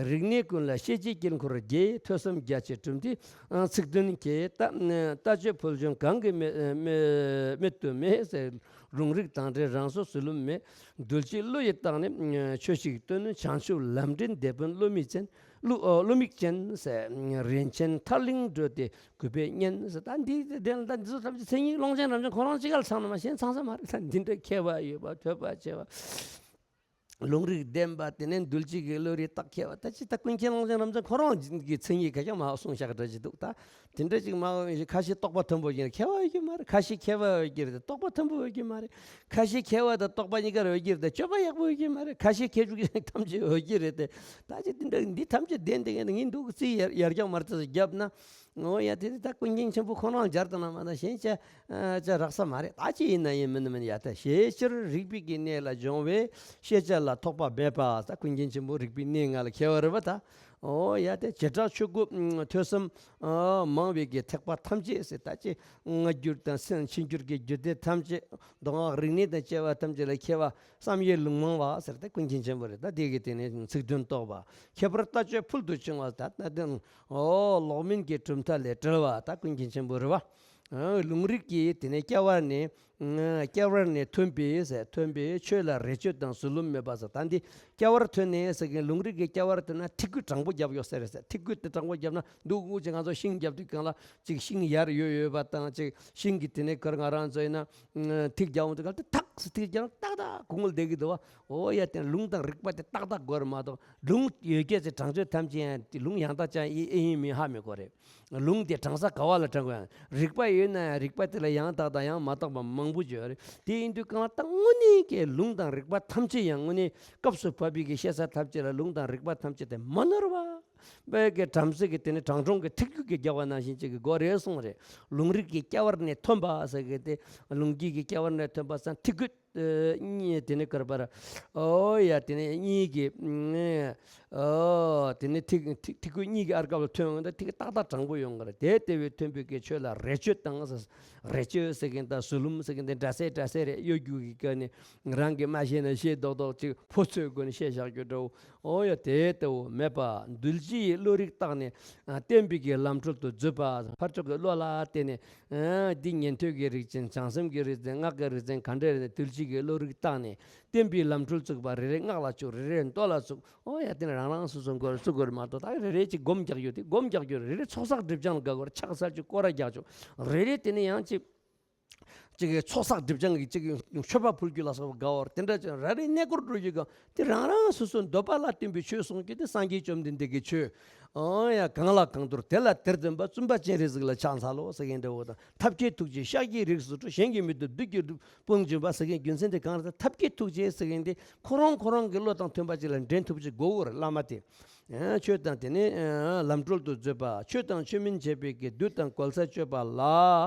རིག་གནས་ཀུན་ལ་ཤེས་བྱའི་དཀྱིལ་འཁོར་རྒྱས། ཐོས་བསམ་རྒྱ་ཆེ་གྲུབ་མཐའི་ཚིག་དོན་གྱི། ལྟ་ལྟ་སྤྱོད་ཕུལ་བྱུང་གང་གིས་མི་མི་མི་བཏུབ་མེད། ལུང་རིགས་དང་འབྲེལ་རང་སོར་བཟོད་ལུམ་མེད། གདུལ་བྱའི་བློ་ཡི་རྟགས་ནི་ཆོས་ཤིག་སྟོན། བྱང་ཆུབ་ལམ་འདྲེན་དེད་དཔོན་བློ་མིག་ཅན། བློ་ཨོ་བློ་མིག་ཅན་ཟེར། རིན་ཆེན་ཐར་གླིང་བགྲོད་དེ་གུས་པས་སྙན་ཟེར། ད་འདི་འདི་ད་འདི་ཚོ་ཐམས་ཅད་མཚན་ཉིད་ཀློང་ཆེན་རབ་འབྱམས་ཁོ་རང་གཅིག་ག་ལ་ཚང་ན་མ་གཞན་ཚང་ས་མ་རེད། ད་འདི་འདྲ་མཁས་པ་ཡོད་པ་ཐོས་པ་ཆེ་བ། ལུང་རིགས་ལྡན་པ། དེ་ནས་གདུལ་བྱའི་གི་བློ་རིགས་རྟགས་མཁས་པ། ད་ཅི་ད་ཀུན་མཁྱེན་ཀློང་ཆེན་རབ་འབྱམས་ཁོ་རང་གི་མཚན་ཉིད་ག་ཀྱང་མ་གསུངས་བཞག་འདྲ་ཅིག་འདུག། ད་དེ་འདྲ་ཅིག་མ་ཁ་ཤས་རྟོགས་པ་མཐོན་པོ་ཡིན་མཁས་པ་ཡོད་ཀྱི་མ་རེད། ཁ་ཤས་མཁས་པ་ཡོད་ཀྱི་རེད། རྟོགས་པ་མཐོན་པོ་ཡོད་ཀྱི་མ་རེད། ཁ་ཤས་མཁས་པ་དང་རྟོགས་པ་གཉིས་ཀ་རེད་ཡོད་ཀྱི་རེད། སྤྱོད་པ་ཡག་པོ་ཡོད་ཀྱི་མ་རེད། ཁ་ཤས་མཁས་གྲུབ་ཀྱི་ཐམས་ཅད་ཡོད་ཀྱི་རེད་དེ། ད་ཅི་དེ་འདྲ་འདི་ཐམས་ཅད་ལྡན་བསྡད་མཁན་དེ་ངས་འདུག་རྩིས་ཡར་ཡར་རྒྱག་མར་རྒྱག་བརྒྱབ་ན། འོ་ཡ། དེ་ད་ཀུན་མཁྱེན་ཆེན་པོ་ཁོ་རང་སྦྱར་དང་ན་མ་ན་གཞན་ཅི་ཅི་རག་ས་མ་རེད། ད་ཅི་ཡིན་ན་ཡིན་མིན་ན་མིན། ཡ་ད་ཞེས་སྤྱིར་རིག་པའི་གི་གནས་ལ་སྦྱོང་བའི་ཤེས་བྱ་ལ་ཐོགས་པ་མེད་པ། ད་ཀུན་མཁྱེན་ཆེན་པོ་རིག་པའི་གནས་ལྔ་ལ་མཁས་པ་རེད་པ། ད་འོ་ཡ། དེ་བྱེ་བྲག་ཆོས་སྐུ་ཐོས་བསམ་མང་བའི་གི་ཐེག་པ་ཐམས་ཅད་ཟེར། ད་ཅི་སྔ་འགྱུར་དང་ཕྱི་འགྱུར་གྱི་འཇུག་སྡེ་ཐམས་ཅད། མདོ་སྔགས་རིག་གནས་དང་བཅས་པ་ཐམས་ཅད་ལ་མཁས་པ། བསམ་ཡས་ལུང་མང་བ་ཟེར་ཏེ་ཀུན་མཁྱེན་ཆེན་པོ་རེད། ད་དེ་གི་དེ་ནས་ཚིག་དོན་རྟོགས་པ། ཁྱད་པར་ལྟ་སྤྱོད་ཕུལ་དུ་བྱུང་བ། ད་ལྟ་དོན་ཨོ་ལོག་མིན་གྱི་གྲུབ་མཐའ་ལས་བྲལ་བ། ད་ཀུན་མཁྱེན་ཆེན་པོ་རེད་པ། ཨ་ལུང་རིགས་ཀྱི་དེ་ནས་སྐྱེ་བ་ནས་སྐྱེ་བ་ནས་ཐོན་པའི་ཟེར། ཐོན་པའི་ཆོས་ལ་རེ་ཆོད་དང་བཟོད་ལུམ་མེད་པ་ཟེར། ད་འདི་སྐྱེ་བར་ཐོན་ནས་ཟེར་མཁན་ལུང་རིགས་ཀྱི་སྐྱེ་བར་ཐོན་ན་ཐིག་སྐུད་དྲང་པོ་རྒྱབ་ཡོད་ཟེར་རེད་ཟེར། ཐིག་སྐུད་དེ་དྲང་པོ་རྒྱབ་ན་འདུག་འུ་ཅག་ང་ཚོ་ཤིང་རྒྱབ་དུས་སྒང་ལ་ཅིག་ཤིང་ཡར་ཡོད་ཡོད་པ་དང་། ཅིག་ཤིང་གི་དེ་ནས་ཁར་ང་རང་ཚོ་ཡིན་ན། ཐིག་རྒྱག་འོང་དུས་སྒང་ལ་ཐག་སེ་ཐིག་རྒྱག་ན་ཏག་ཏག་གོང་ལ་བསྡད་ཀྱི་འདུག་བ། འོ་ཡ། དེ་ལུང་དང་རིགས་པ་དེ་ཏག་ཏག་དགོས་རེད་མ་གཏོགས། ལུང་ཡོད་སྐད་ཅིག་དྲང་ཆོས་ཐམས་ཅད་ཡང་དེ་ལུང་ཡང་དག་ཅན་ཨེ་ཨེ་ཡིན་མིན་ཧ་མི་གོ་རེད། ལུང་དེ་དྲང་ས་ག་བ་ལ་དྲངས་དགོས་ཡང་། རིགས་པ་ཡོད་ན་ཡང་རིགས་པ་དེ་ལ་ཡང་དག་དང་ཡང་མ་དག་པ་མང་པོ་ཡོད་རེད། དེ་ཡིན་དུས་སྒང་ལ་ད་དངོས་གནས་ཀྱི་ལུང་དང་རིགས་པ་ཐམས་ཅད་ཡང་དངོས་གནས་སྐབས་སུ་བབས་པའི་གི་བཤད་ས་ཐམས་ཅད་ལ་ལུང་དང་རིགས་པ་ཐམས་ཅད་དེ་མ་ནོར་བ། དཔེ་གི་བྲམ་ཟེ་གི་དེ་ནི་དྲང་སྲོང་གི་ཐིག་སྐུད་ཀྱིས་རྒྱག་པ་ནང་བཞིན་ཅིག་གི་སྒོ་རེད་གསུངས་རེད། ལུང་རིགས་ཀྱི་སྐྱེ་བར་ནས་ཐོན་པ་ཟེར་གི་དེ། ལུང་རིགས་ཀྱི་སྐྱེ་བར་ནས་ཐོན་པ་ཟེར་ཐིག་སྐུད་གཉིས་དེ་ནི་གར་པར། ཨོ་ཡ། དེ་ནི་གཉིས་ཀྱི་ཨོ་དེ་ནི་ཐིག་ཐིག་ཐིག་སྐུད་གཉིས་ཀྱི་ཨར་སྐབས་ལ་ཐོན་འོང་ད་ཐིག་ཏག་ཏག་དྲང་པོ་ཡོང་གི་རེད། དེ་ལྟ་བུའི་ཐོན་པའི་གི་ཆོས་ལ་རེ་ཆོད་དང་ཟེར། རེ་ཆོད་ཟེར་མཁན་དང་བཟོད་ལུམ་ཟེར་མཁན་དེ་འདྲ་སེ་འདྲ་སེ་རེད། གཡོ་སྒྱུ་གི་སྐབས་ནས། རང་གིས་མ་ཤེས་ན་ཤེས་མདོག་མདོག་ཅིག་ཕོ་ཚོད་སྒོ་ནས་བཤད་བཞག་རྒྱུ་འདྲ་བོ། ཨོ་ཡ། དེ་ལྟ་བུ་མེད་པ། གདུལ་བྱའི་བློ་རིག་བརྟགས་ནས་བསྟན་པའི་གི་ལམ་འཁྲུལ་དུ་འཛུད་པ། ཕར་ཕྱོགས་ཀྱི་བློ་ལ་བརྟེན་ནས་འདི་ཉན་ཐོས་ཀྱི་རིགས་ཅན། བྱང་སེམས་ཀྱི་རིགས་ཅན། སྔགས་ཀྱི་རིགས་ཅན། ག་འདྲ་རེད། གདུལ་བྱའི་ གི་བློ་རིག་བཏང་ནས་བསྟན་པའི་ལམ་འགྲོ་བཙུགས་པ། རེ་རེ་སྔགས་ལ་བཅུག་རེ་རེ་མདོ་ལ་བཙུགས། ཨོ་ཡ། དེ་ནས་རང་རང་སོ་སོ་མགོ་བཙུགས་དགོས་མ་གཏོགས། ད་རེ་རེ་ཅིག་སྒོམ་རྒྱག་རྒྱུ་དེ་སྒོམ་རྒྱག་རྒྱུ་རེ་རེ་ཚོགས་བསགས་སྒྲིབ་སྦྱང་ལ་དགའ་དགོས། ཕྱག་འཚལ་རྒྱུ་སྐོར་ར་རྒྱག་རྒྱུ་རེ་རེ། དེ་ནས་ཡང་ཅིག་ཅིག་གི་ཚོགས་བསགས་སྒྲིབ་སྦྱང་གི་ཅིག་གི་མཆོད་པ་ཕུལ་རྒྱུ་ལ་སོགས་པ་དགའ་བར། དེ་འདྲ་ཅིག་རེ་རེ་གནས་སྐོར་འགྲོ་རྒྱུ་གང་དེ་རང་རང་སོ་སོའི་འདོད་པ་ལ་བསྟུན་པའི་ཆོས་གསུང་རྒྱུ་དེ་སངས་རྒྱས་བཅོམ་ལྡན་འདས་ཀྱི་ཆོས། ཨང་ཡ། གང་ལ་གང་འདུལ་དེ་ལ་དེར་སྟོན་པ། བཙུན་པ་སྤྱན་རས་གཟིགས་ལ་ཕྱག་འཚལ་ལོ་ཟེར་མཁན་འདྲ་བོ་དང་། ཐབས་མཁས་ཐུགས་རྗེས་ཤཱཀྱའི་རིགས་སུ་འགྲོ། གཞན་གྱིས་མི་ཐུབ་བདུད་ཀྱི་དཔུང་འཇོམས་པ་ཟེར་མཁན་རྒྱུ་མཚན་དེ་གང་རེད། ད་ཐབས་མཁས་ཐུགས་རྗེས་ཟེར་མཁན་དེ་ཁོ་རང་ཁོ་རང་གི་བློ་དང་མཐུན་པ་ཅིག་ལ་འདྲེན་ཐུབ་ཅིག་དགོས་པར་བླ་མ་དེ། ཨ། ཆོས་དང་དེ་ནས་ཨ་ལམ་གྲོལ་དུ་བཟོད་པ། ཆོས་དང་ཆོས་མིན་བྱེད་པའི་གི་བདུད་དང་གོལ་ས་གཅོད་པ་ལ།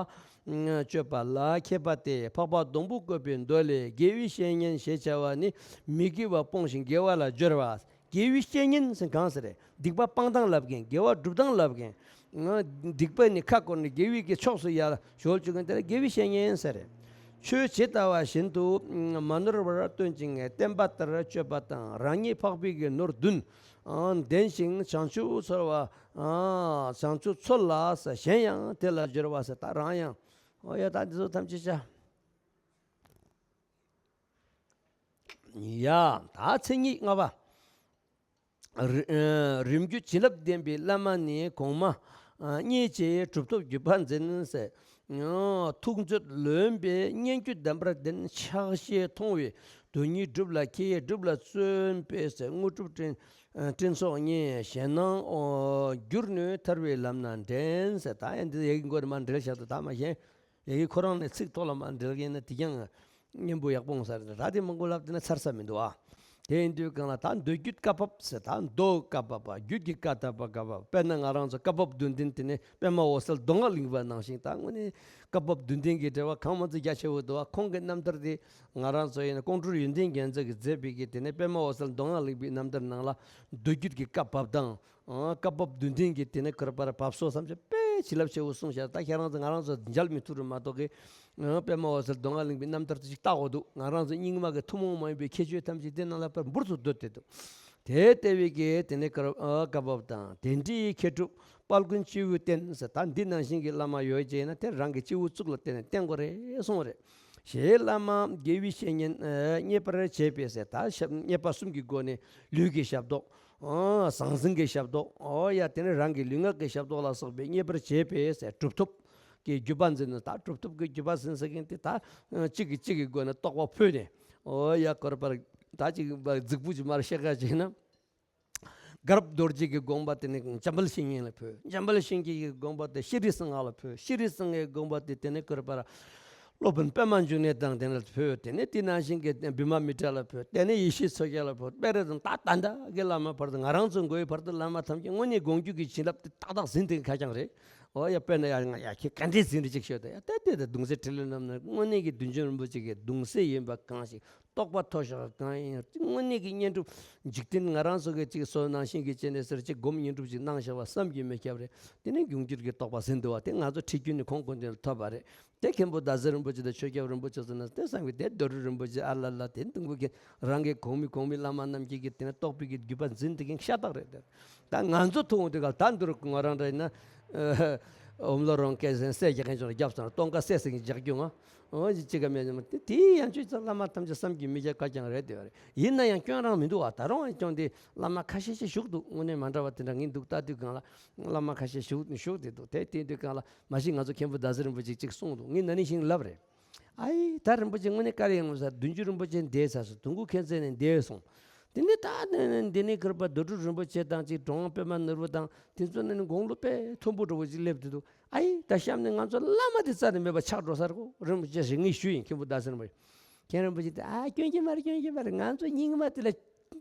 ཨ། གཅོད་པ་ལ་མཁས་པ་སྟེ། འཕགས་པ་སྡོང་པོ་བཀོད་པའི་མདོ་ལས། དགེ་བའི་བཤེས་གཉེན་ཞེས་བྱ་བ་ནི། མི་དགེ་བ་སྤོང་ཞིང་དགེ་བ་ལ་སྦྱོར་བ། དགེ་བའི་བཤེས་གཉེན་ཟེར་གང་ཟེར་རེད། སྡིག་པ་སྤང་སྟངས་ལབ་མཁན། དགེ་བ་སྒྲུབ་སྟངས་ལབ་མཁན། ཨ། སྡིག་པ་ནས་ཁ་བསྐོར་ནས་དགེ་བའི་གི་ཕྱོགས་སུ་ཡར་གཞོལ་བཅུག་མཁན་དེ་ལ་དགེ་བའི་བཤེས་གཉེན་ཟེར་རེད། ཆོས་ཇི་ལྟ་བ་བཞིན་དུ་མ་ནོར་བར་སྟོན་ཅིང་བསྟན་པ་ལྟར་སྤྱོད་པ་དང་། རང་ཉིད་འཕགས་པའི་གི་ནོར་བདུན་ལྡན་ཞིང་བྱང་ཆུབ་འཚོལ་བ། བྱང་ཆུབ་འཚོལ་ལ་གཞན་ཡང་དེ་ལ་སྦྱོར་བ་ཟེར། ད་རང་ཡང་། ཨོ་ཡ། ད་འདི་ཚོ་ཐམས་ཅད་བྱ། ཡ། ད་མཚན་ཉིད་ལྔ་པ། རི- ཨ། རིམ་བརྒྱུད་བྱིན་རླབས་ལྡན་པའི་བླ་མ་ནི་གོང་མ་ཨ་བརྙེས་བྱས་གྲུབ་ཐོབ་བརྒྱུད་པ་འཛིན་ཟེར། ཨ། ཐུགས་མཛོད་ལོན་པའི་སྙན་བརྒྱུད་གདམས་པར་ལྡན། ཕྱག་བཞེས་མཐོང་བས་དོན་གཉིས་སྒྲུབ་ལ་མཁས། སྒྲུབ་ལ་བརྩོན་པས་ཟེར། དངོས་གྲུབ་སྤྲིན- ཨ་སྤྲིན་ཚོགས་བརྙེས། གཞན་སྣང་གྱུར་ནས་ཐར་བའི་ལམ་སྣ་འདྲེན་ཟེར། ད་ཡང་འདི་ཡི་གེ་མགོ་ནས་མར་འགྲེལ་བཞག་ཏུ་ད་མ་ཤེས། ཡ་གི་ཁོ་རང་ནས་ཚིག་ཐོག་ལ་མར་འགྲེལ་གྱིན་ན་དེ་ཀྱང་སྙན་པོ་ཡག་པོ་འོང་ས་རེད། ད་དེ་མང་པོ་ལབ་དེ་ན་ཚར་ས་མི་འདུག་ཨ། དེ་ཡིན་དུས་གང་ལ་ད་མདོ་རྒྱུད་བཀའ་བབས་ཟེར། ད་མདོ་བཀའ་བབས་པ། རྒྱུད་ཀྱི་བཀའ་བབས་པ། བཀའ་བབས། དཔེར་ན་ང་རང་ཚོ་བཀའ་བབས་བདུན་ལྡན་དེ་ནས་པདྨ་འོད་གསལ་མདོ་སྔགས་གླིང་པ་ནང་བཞིན། ད་དངོས་གནས་བཀའ་བབས་བདུན་ལྡན་གྱི་འགྲེལ་པ་གང་མང་ཚོ་རྒྱ་ཆེ་བོ་འདུག་ཨ། ཁོང་གི་རྣམ་ཐར་དེ་ང་རང་ཚོ་ཡིན་ན་ཀོང་སྤྲུལ་ཡོན་ཏན་རྒྱལ་མཚན་གྱིས་མཛད་པའི་གི་དེ་ནས་པདྨ་འོད་གསལ་མདོ་སྔགས་གླིང་པའི་རྣམ་ཐར་ནང་ལ་མདོ་རྒྱུད་ཀྱི་བཀའ་བབས་དང་། ཨ། བཀའ་བབས་བདུན་ལྡན་གྱི་དེ་ནས་ཁོ་ར་པར་བབས་སོ་བསམ་བྱས་དཔེ་བྱིན་རླབས་ཆེ་བོ་གསུངས་ཤག་ད་ཁྱེད་རང་ཚོ་ང་རང་ཚོ་མཇལ་མི་ཐུབ་རུང་མ་གཏོགས་གི། ཨ། པདྨ་འོད་གསལ་མདོ་སྔགས་གླིང་པའི་རྣམ་ཐར་དེ་ཅིག་བལྟ་དགོས་འདུག་ང་རང་ཚོ་རྙིང་མ་གི་ཐུན་མོང་མ་ཡིན་པའི་ཁྱད་ཆོས་ཐམས་ཅད་དེ་ནང་ལ་པར་འབུར་དུ་བརྡོལ་ཏེ་འདུག་དེ་ལྟ་བའི་གི་དེ་ནས་ཁོ་ར་ཨ་བཀའ་བབས་དང་། དེ་འདྲའི་མཁས་གྲུབ་དཔལ་མགོན་སྤྱི་བོས་བསྟན་ཟེར། ད་འདི་ནང་བཞིན་གྱི་བླ་མ་ཡོད་ཅེ་ན་དེ་རང་གི་སྤྱི་བོ་གཙུག་ལ་བསྟན་ནས་བསྟེན་དགོས་རེད་གསུངས་རེད། ཞེས་བླ་མ་དགེ་བའི་བཤེས་གཉེན་ཨ་མཉེས་པར་བྱས་པས་ཟེར། ད་ཞབས་མཉེས་པ་གསུམ་གྱི་སྒོ་ནས་ལུས་ཀྱི་ཞབས་ཏོག་ཨ་ཟང་ཟིང་གི་ཞབས་ཏོག་ཨོ་ཡ། དེ་ནས་རང་གི་ལུས་ངག་གི་ཞབས་ཏོག་ལ་སོགས་པའི་མཉེས་པར་བྱས་པས་ཟེར། གྲུབ་ཐོབ་ཀྱི་བརྒྱུད་པ་འཛིན་ནས། ད་གྲུབ་ཐོབ་ཀྱི་བརྒྱུད་པ་འཛིན་ཟེར་མཁན་དེ་ད་གཅིག་གིས་གཅིག་གི་སྒོ་ནས་རྟོགས་པ་ཕུལ་ནས། ཨོ་ཡ། ཁོ་ར་པར་ད་གཅིག་རྫིག་པོ་ཅིག་མར་བཤད་ག་བྱས་ན། གར་རྡོ་རྗེ་གི་དགོངས་པ་དེ་ནི་འཇམ་དཔལ་བཤེས་གཉེན་ལ་ཕུལ། འཇམ་དཔལ་བཤེས་གཉེན་གྱི་དགོངས་པ་དེ་ཤྲཱི་སིང་ཧ་ལ་ཕུལ། ཤྲཱི་སིང་ཧའི་དགོངས་པ་དེ་དེ་ནི་ཁོ་ར་པར་སློབ་དཔོན་པདྨ་འབྱུང་གནས་དང་དེ་ནི་ཕུལ། དེ་ནི་དེ་ནང་བཞིན་གྱི་བི་མ་མི་ཏྲ་ལ་ཕུལ། དེ་ནི་ཡེ་ཤེས་མཚོ་རྒྱལ་ལ་ཕུལ། དཔེ་རེ་དང་ད་ད་ལྟ་གི་བླ་མ་བར་དུ་ང་རང་ཚོ་མགོའི་བར་དུ་བླ་མ་ཐམས་ཅད་དངོས་གནས་དགོངས་རྒྱུད་ཀྱི་བྱིན་རླབས་དེ་ཏག་ཏག་ཟིན་ཏེ་ཁ་རྐྱང་རེད། ཨོ་ཡ། དཔེར་ན་ཡ་ང་ཡ་ཁྱེད་ག་འདྲས་ཟིན་རེ་ཅིག་ཤོད་དང་། ཡ་ད་ལྟའི་ད་གདུང་སྲས་འཕྲིན་ལས་རྣམས་ནི་དངོས་གནས་ཀྱི་བདུད་འཇོམས་རིན་པོ་ཆེ་གི་གདུང་སྲས་ཡིན་པ་གང་ཞིག་རྟོགས་པ་མཐོ་ཤོས་གང་ཡིན། དངོས་གནས་ཀྱི་བསྙེན་སྒྲུབ་འཇིག་རྟེན་ང་རང་ཚོ་གི་ཅིག་སོ་ནང་བཞིན་གྱི་སྤྱན་ནས་ཟེར་ཅིག་སྒོམ་བསྙེན་སྒྲུབ་ཅིག་གནང་བཞག་པ་བསམ་གྱིས་མི་ཁྱབ་རེད། དེ་ནས་འབྱུང་འགྱུར་གྱི་རྟོགས་པ་ཟིན་འདུག་བ། དེ་ང་ཚོ་ཁྲིད་རྒྱུན་ནི་ཁོང་ཁོང་དེ་ལ་ཐོབ་པ་རེད། དེ་མཁན་པོ་ཟླ་ཟེར་རིན་པོ་ཆེ་དང་ཆོས་སྐྱབས་རིན་པོ་ཆེ་ཚོ་ནི་དེ་བསམ་གྱི་དེ་རྡོ་གྲུབ་རིན་པོ་ཆེ་ཨ་ལ་ལ་དེ་འདུག་གི་རང་གི་གོང་མའི་གོང་མའི་བླ་མ་རྣམས་ཀྱིས་གི་དེ་ནས་རྟོགས་པའི་གི་བརྒྱུད་པ་འཛིན་དེ་གིན་ཤ་སྟག་རེད་དེ། ད་ང་ཚོ་ཐུག་འོང་དུས་ག་ལ་ད་འདུར་ང་རང་འདྲ་ཡིན་ན། ཨོམ་ལོ་རོང་སྐད་ཟན་སད་རྒྱག་མཁན་ཅིག་ལ་རྒྱབ་སོང་ན་སྟོན་ཀ་སད་སད་ཀྱི་རྒྱག་རྒྱུ་ང་། འོ་ཅི་ཅི་ག་མེད་ཅི་མ་དེ་དེའི་ཡང་ཆོས་ཚོ་བླ་མ་ཐམས་ཅད་བསམ་གྱིས་མི་ཁྱབ་ཁ་རྐྱང་རེད་དེ་བ་རེད། ཡིན་ན་ཡང་སྐྱོན་རང་མི་འདུག་བ། ད་རུང་ཡང་སྐྱོན་དེ་བླ་མ་ཁ་ཤས་ཤིག་བཞུགས་འདུག་དངོས་གནས་མ་འདྲ་བ་དེ་འདྲ་ངས་འདུག་ལྟ་དུས་གང་ལ་བླ་མ་ཁ་ཤས་བཞུགས་བཞུགས་དེ་འདུག་དེ་དེ་དུས་གང་ལ་མ་གཞི་ང་ཚོ་མཁན་པོ་ཟླ་ཟེར་རིན་པོ་ཆེ་ཅིག་གསུངས་འདུག་ངས་ན་ནིང་ཞིག་ལབ་རེད། ཨའི་ད་རིན་པོ་ཆེ་དངོས་གནས་བཀའ་ལས་ཡང་ངོ་ས་བདུན་ཅུ་རིན་པོ་ཆེ་འདས་ཚར་སོང་། དུང་དཀར་མཁྱེན་བརྩེ་ནས་འདས་སོང་། དེ་ནས་ད་ནས་ནས་འདི་ནས་ཁིར་པ་རྡོ་གྲུབ་རིན་པོ་ཆེ་དང་གཅིག་གྲོང་པདྨ་ནོར་བུ་དང་དེ་ཚོ་ནས་ནས་དགུང་ལོ་དཔེ་མཐོན་པོ་འདྲ་བོ་ཅིག་སླེབས་དུས་འདུག་ཨའི་ད་གཤམ་ནས་ང་ཚོ་བླ་མ་དེ་རྩ་ནས་མེད་པ་ཆགས་འགྲོ་ས་རེད་གོ། རིན་པོ་ཆེ་ཞིག་ངས་ཞུས་ཡིན། མཁན་པོ་ཟླ་ཟེར་རིན་པོ་ཆེ། མཁན་རིན་པོ་ཆེ་དེ་ཨ་སྐྱོན་གྱི་མ་རེད། སྐྱོན་གྱི་མ་རེད། ང་ཚོ་རྙིང་མ་དེ་ལ་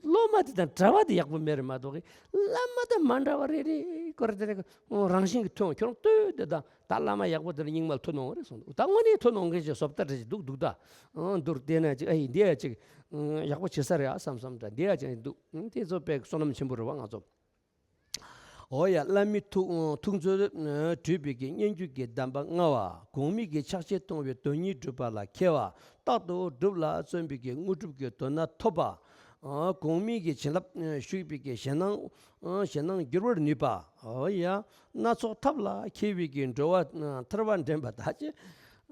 སློབ་མ་དེ་དང་གྲྭ་པ་དེ་ཡག་པོ་མེད་རེད་མ་གཏོགས་གི་བླ་མ་དང་མ་འདྲ་བ་རེ་རེ་ཀོ་རེ་དེ་རེ་རང་བཞིན་གྱི་ཐོན། ཁྱོད་རང་ལྟོས་དེ་དང་ད་བླ་མ་ཡག་པོ་དེ་ལ་རྙིང་མ་ལ་ཐུག་གནང་བ་རེད་གསུངས་འདུག་ད་དངོས་གནས་ཐུག་གནང་མཁན་ཞིག་བཟོ་ལྟ་རེ་ཞིག་འདུག་འདུག་ད་འདུར་བལྟས་ན་ཅིག་ཨ་ཡིན་འདི་ཡ་ཅིག་ཡག་པོ་བྱེད་ས་རེད་ཨ་བསམ་བསམ་འདྲ་འདི་ཡ་ཅིག་འདུག་དེ་ཚོ་དཔེ་བསོད་ནམས་ཆེན་པོ་རེད་བ་ང་ཚོ། འོ་ཡ། བླ་མའི་ཐུགས་ཐུགས་མཛོད་སྒྲུབ་པའི་གི་སྙན་བརྒྱུད་ཀྱི་གདམས་པ་མངའ་བ། གོང་མའི་གི་ཕྱག་ཆེན་གཏོང་བའི་དོན་གཉིས་སྒྲུབ་པ་ལ་མཁས་པ། རྟག་ཏུ་སྒྲུབ་ལ་བརྩོན་པའི་གི་དངོས་གྲུབ་ཀྱི་དོན་སྣ་ཐོབ་པ། གོང་མའི་གི་བྱིན་རླབས་ཞུགས་པའི་གི་གཞན་སྣང་གཞན་སྣང་བསྒྱུར་བར་ནུས་པ། འོ་ཡ། སྣ་ཚོགས་ཐབས་ལ་མཁས་པའི་གི་འགྲོ་བ་ཐར་པ་འདྲེན་པ་ད་ཅི།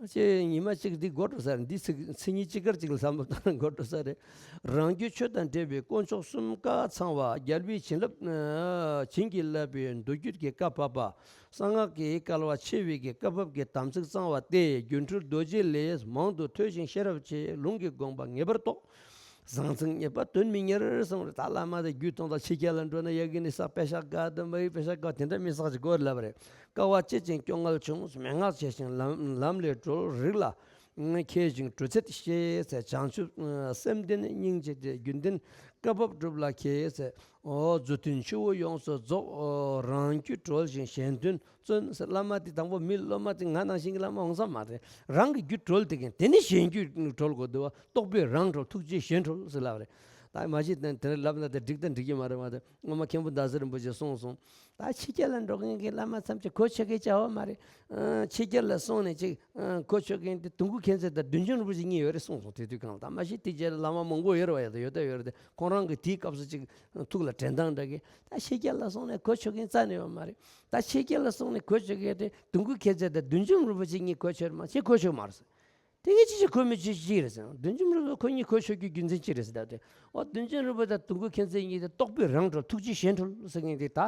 ཅེས་ཉི་མ་གཅིག་འདི་འགོར་འགྲོ་ས་རེད། འདི་ཚིག་མཚན་ཉིད་ཅི་དགར་ཅིག་ལ་བསམ་བློ་བཏང་ན་འགོར་འགྲོ་ས་རེད། རང་རྒྱུད་ཆོས་དང་འབྲེལ་བའི་དཀོན་མཆོག་གསུམ་ཀ་ཚང་བ། རྒྱལ་བའི་བྱིན་རླབས་ཨ་བྱིན་གྱིས་བརླབས་པའི་མདོ་རྒྱུད་ཀྱི་བཀའ་བབས་པ། གསང་སྔགས་ཀྱི་བསྐལ་པ་ཆེ་བའི་གི་བཀའ་བབས་ཀྱི་དམ་ཚིག་གཙང་བ་སྟེ། སྒྱུ་འཕྲུལ་རྡོ་རྗེ་ལས་མང་དུ་ཐོས་ཤིང་ཤེས་རབ་ཆེ། ལུང་གི་དགོངས་པ་ངེས་པར་རྟོགས། ཟང་ཟིང་རྙེད་པ་དོན་མི་གཉེར་གསུངས་རེད། ད་བླ་མ་དེ་རྒྱུད་སྟོང་དང་ཕྱི་རྒྱལ་ལ་འགྲོ་ན་ཡ་གི་ནི་ས་པེ་ཤག་ག་དུ་མ་ཡི་པེ་ཤག་ག་དེ་འདྲ་མི་སག་ཅིག་དགོས་ལབ་རེད། དཀའ་བ་སྤྱད་ཅིང་སྐྱོ་ངལ་བྱུང་། མན་ངག་བྱས་ཤིང་ལམ་ལམ་ལས་གྲོལ། རིགས་ལ་མཁས་ཤིང་གྲོལ་ཚད་ཤེས་ཚེ། བྱང་ཆུབ་སེམས་ལྡན་སྙིང་རྗེ་སྟེ། རྒྱུན་ལྡན་བཀའ་བབས་སྒྲུབ་ལ་མཁས་ཚེ། འོ་རྫུ་མཐུན་ཆུ་བོ་ཡོངས་སུ་རྫོགས། འོ་རང་རྒྱུད་གྲོལ་ཞིང་གཞན་དོན་བརྩོན་ཟེར། བླ་མ་དེ་དང་པོ་མི་སློབ་མ་དེ་ང་ནང་བཞིན་གྱི་བླ་མ་འོང་ས་མ་རེད། རང་གི་རྒྱུད་གྲོལ་དེ་གིན་དེ་ནི་གཞན་རྒྱུད་གྲོལ་དགོས་འདུག་བ། རྟོགས་པས་རང་གྲོལ་ཐུགས་རྗེས་གཞན་གྲོལ་ཟེར་ལབ་རེད། ད་མ་གཞི་དེ་དེ་ལབ་ན་དེ་འགྲིག་དང་འགྲིག་གི་མ་རེད་མ་རེད། སྔོན་མ་མཁན་པོ་ཟླ་ཟེར་རིན་པོ་ཆེ་གསུངས་སོང་། ད་ཕྱི་རྒྱལ་ལ་འགྲོ་མཁན་གྱི་བླ་མ་ཐམས་ཅད་གོ་ཆོད་མཁན་བྱ་བ་མ་རེད། ཨ་ཕྱི་རྒྱལ་ལ་སོང་ནས་ཅིག་ཨ་གོ་ཆོད་མཁན་དེ་དུང་དཀར་མཁྱེན་བརྩེ་དང་བདུད་འཇོམས་རིན་པོ་ཆེ་གཉིས་ཡོད་རེད་གསུངས་སོང་། དེ་དུས་གང་ལ་ད་མ་གཞི་དེ་རྗེས་ལ་བླ་མ་མང་པོ་ཡོད་རེད་བ། ཡོད་ད་ཡོད་ད་ཡོད་ད་ཡོད་ད། ཁོང་རང་གི་དེའི་སྐབས་སུ་ཅིག་ཐུགས་ལ་དྲན་སྟངས་འདྲ་གི། ད་ཕྱི་རྒྱལ་ལ་སོང་ནས་གོ་ཆོད་མཁན་རྩ་ནས་ཡོད་མ་རེད། ད་ཕྱི་རྒྱལ་ལ་སོང་ནས་གོ་ཆོད་མཁན་དེ་དུང་དཀར་མཁྱེན་བརྩེ་དང་བདུད་འཇོམས་རིན་པོ་ཆེ་གཉིས་གོ་ཆོད་མ་ཆེ་གོ་ཆོད་མ་རེད། དེ་ངས་ཅི་ཞིག་གོ་མི་ཅི་ཅི་རེད་ཟེར། བདུད་འཇོམས་རིན་པོ་ཆེ་ཁོ་གཉིས་གོ་ཆོད་རྒྱུ་རྒྱུ་མཚན་ཅི་རེད་ཟེར། ད་དེ་ཨོ་བདུད་འཇོམས་རིན་པོ་ཆེ་དང་དུང་དཀར་མཁྱེན་བརྩེ་གཉིས་དེ་རྟོགས་པས་རང་གྲོལ་ཐུགས་རྗེས་གཞན་གྲོལ་ཟེར་མཁན་དེ། ད་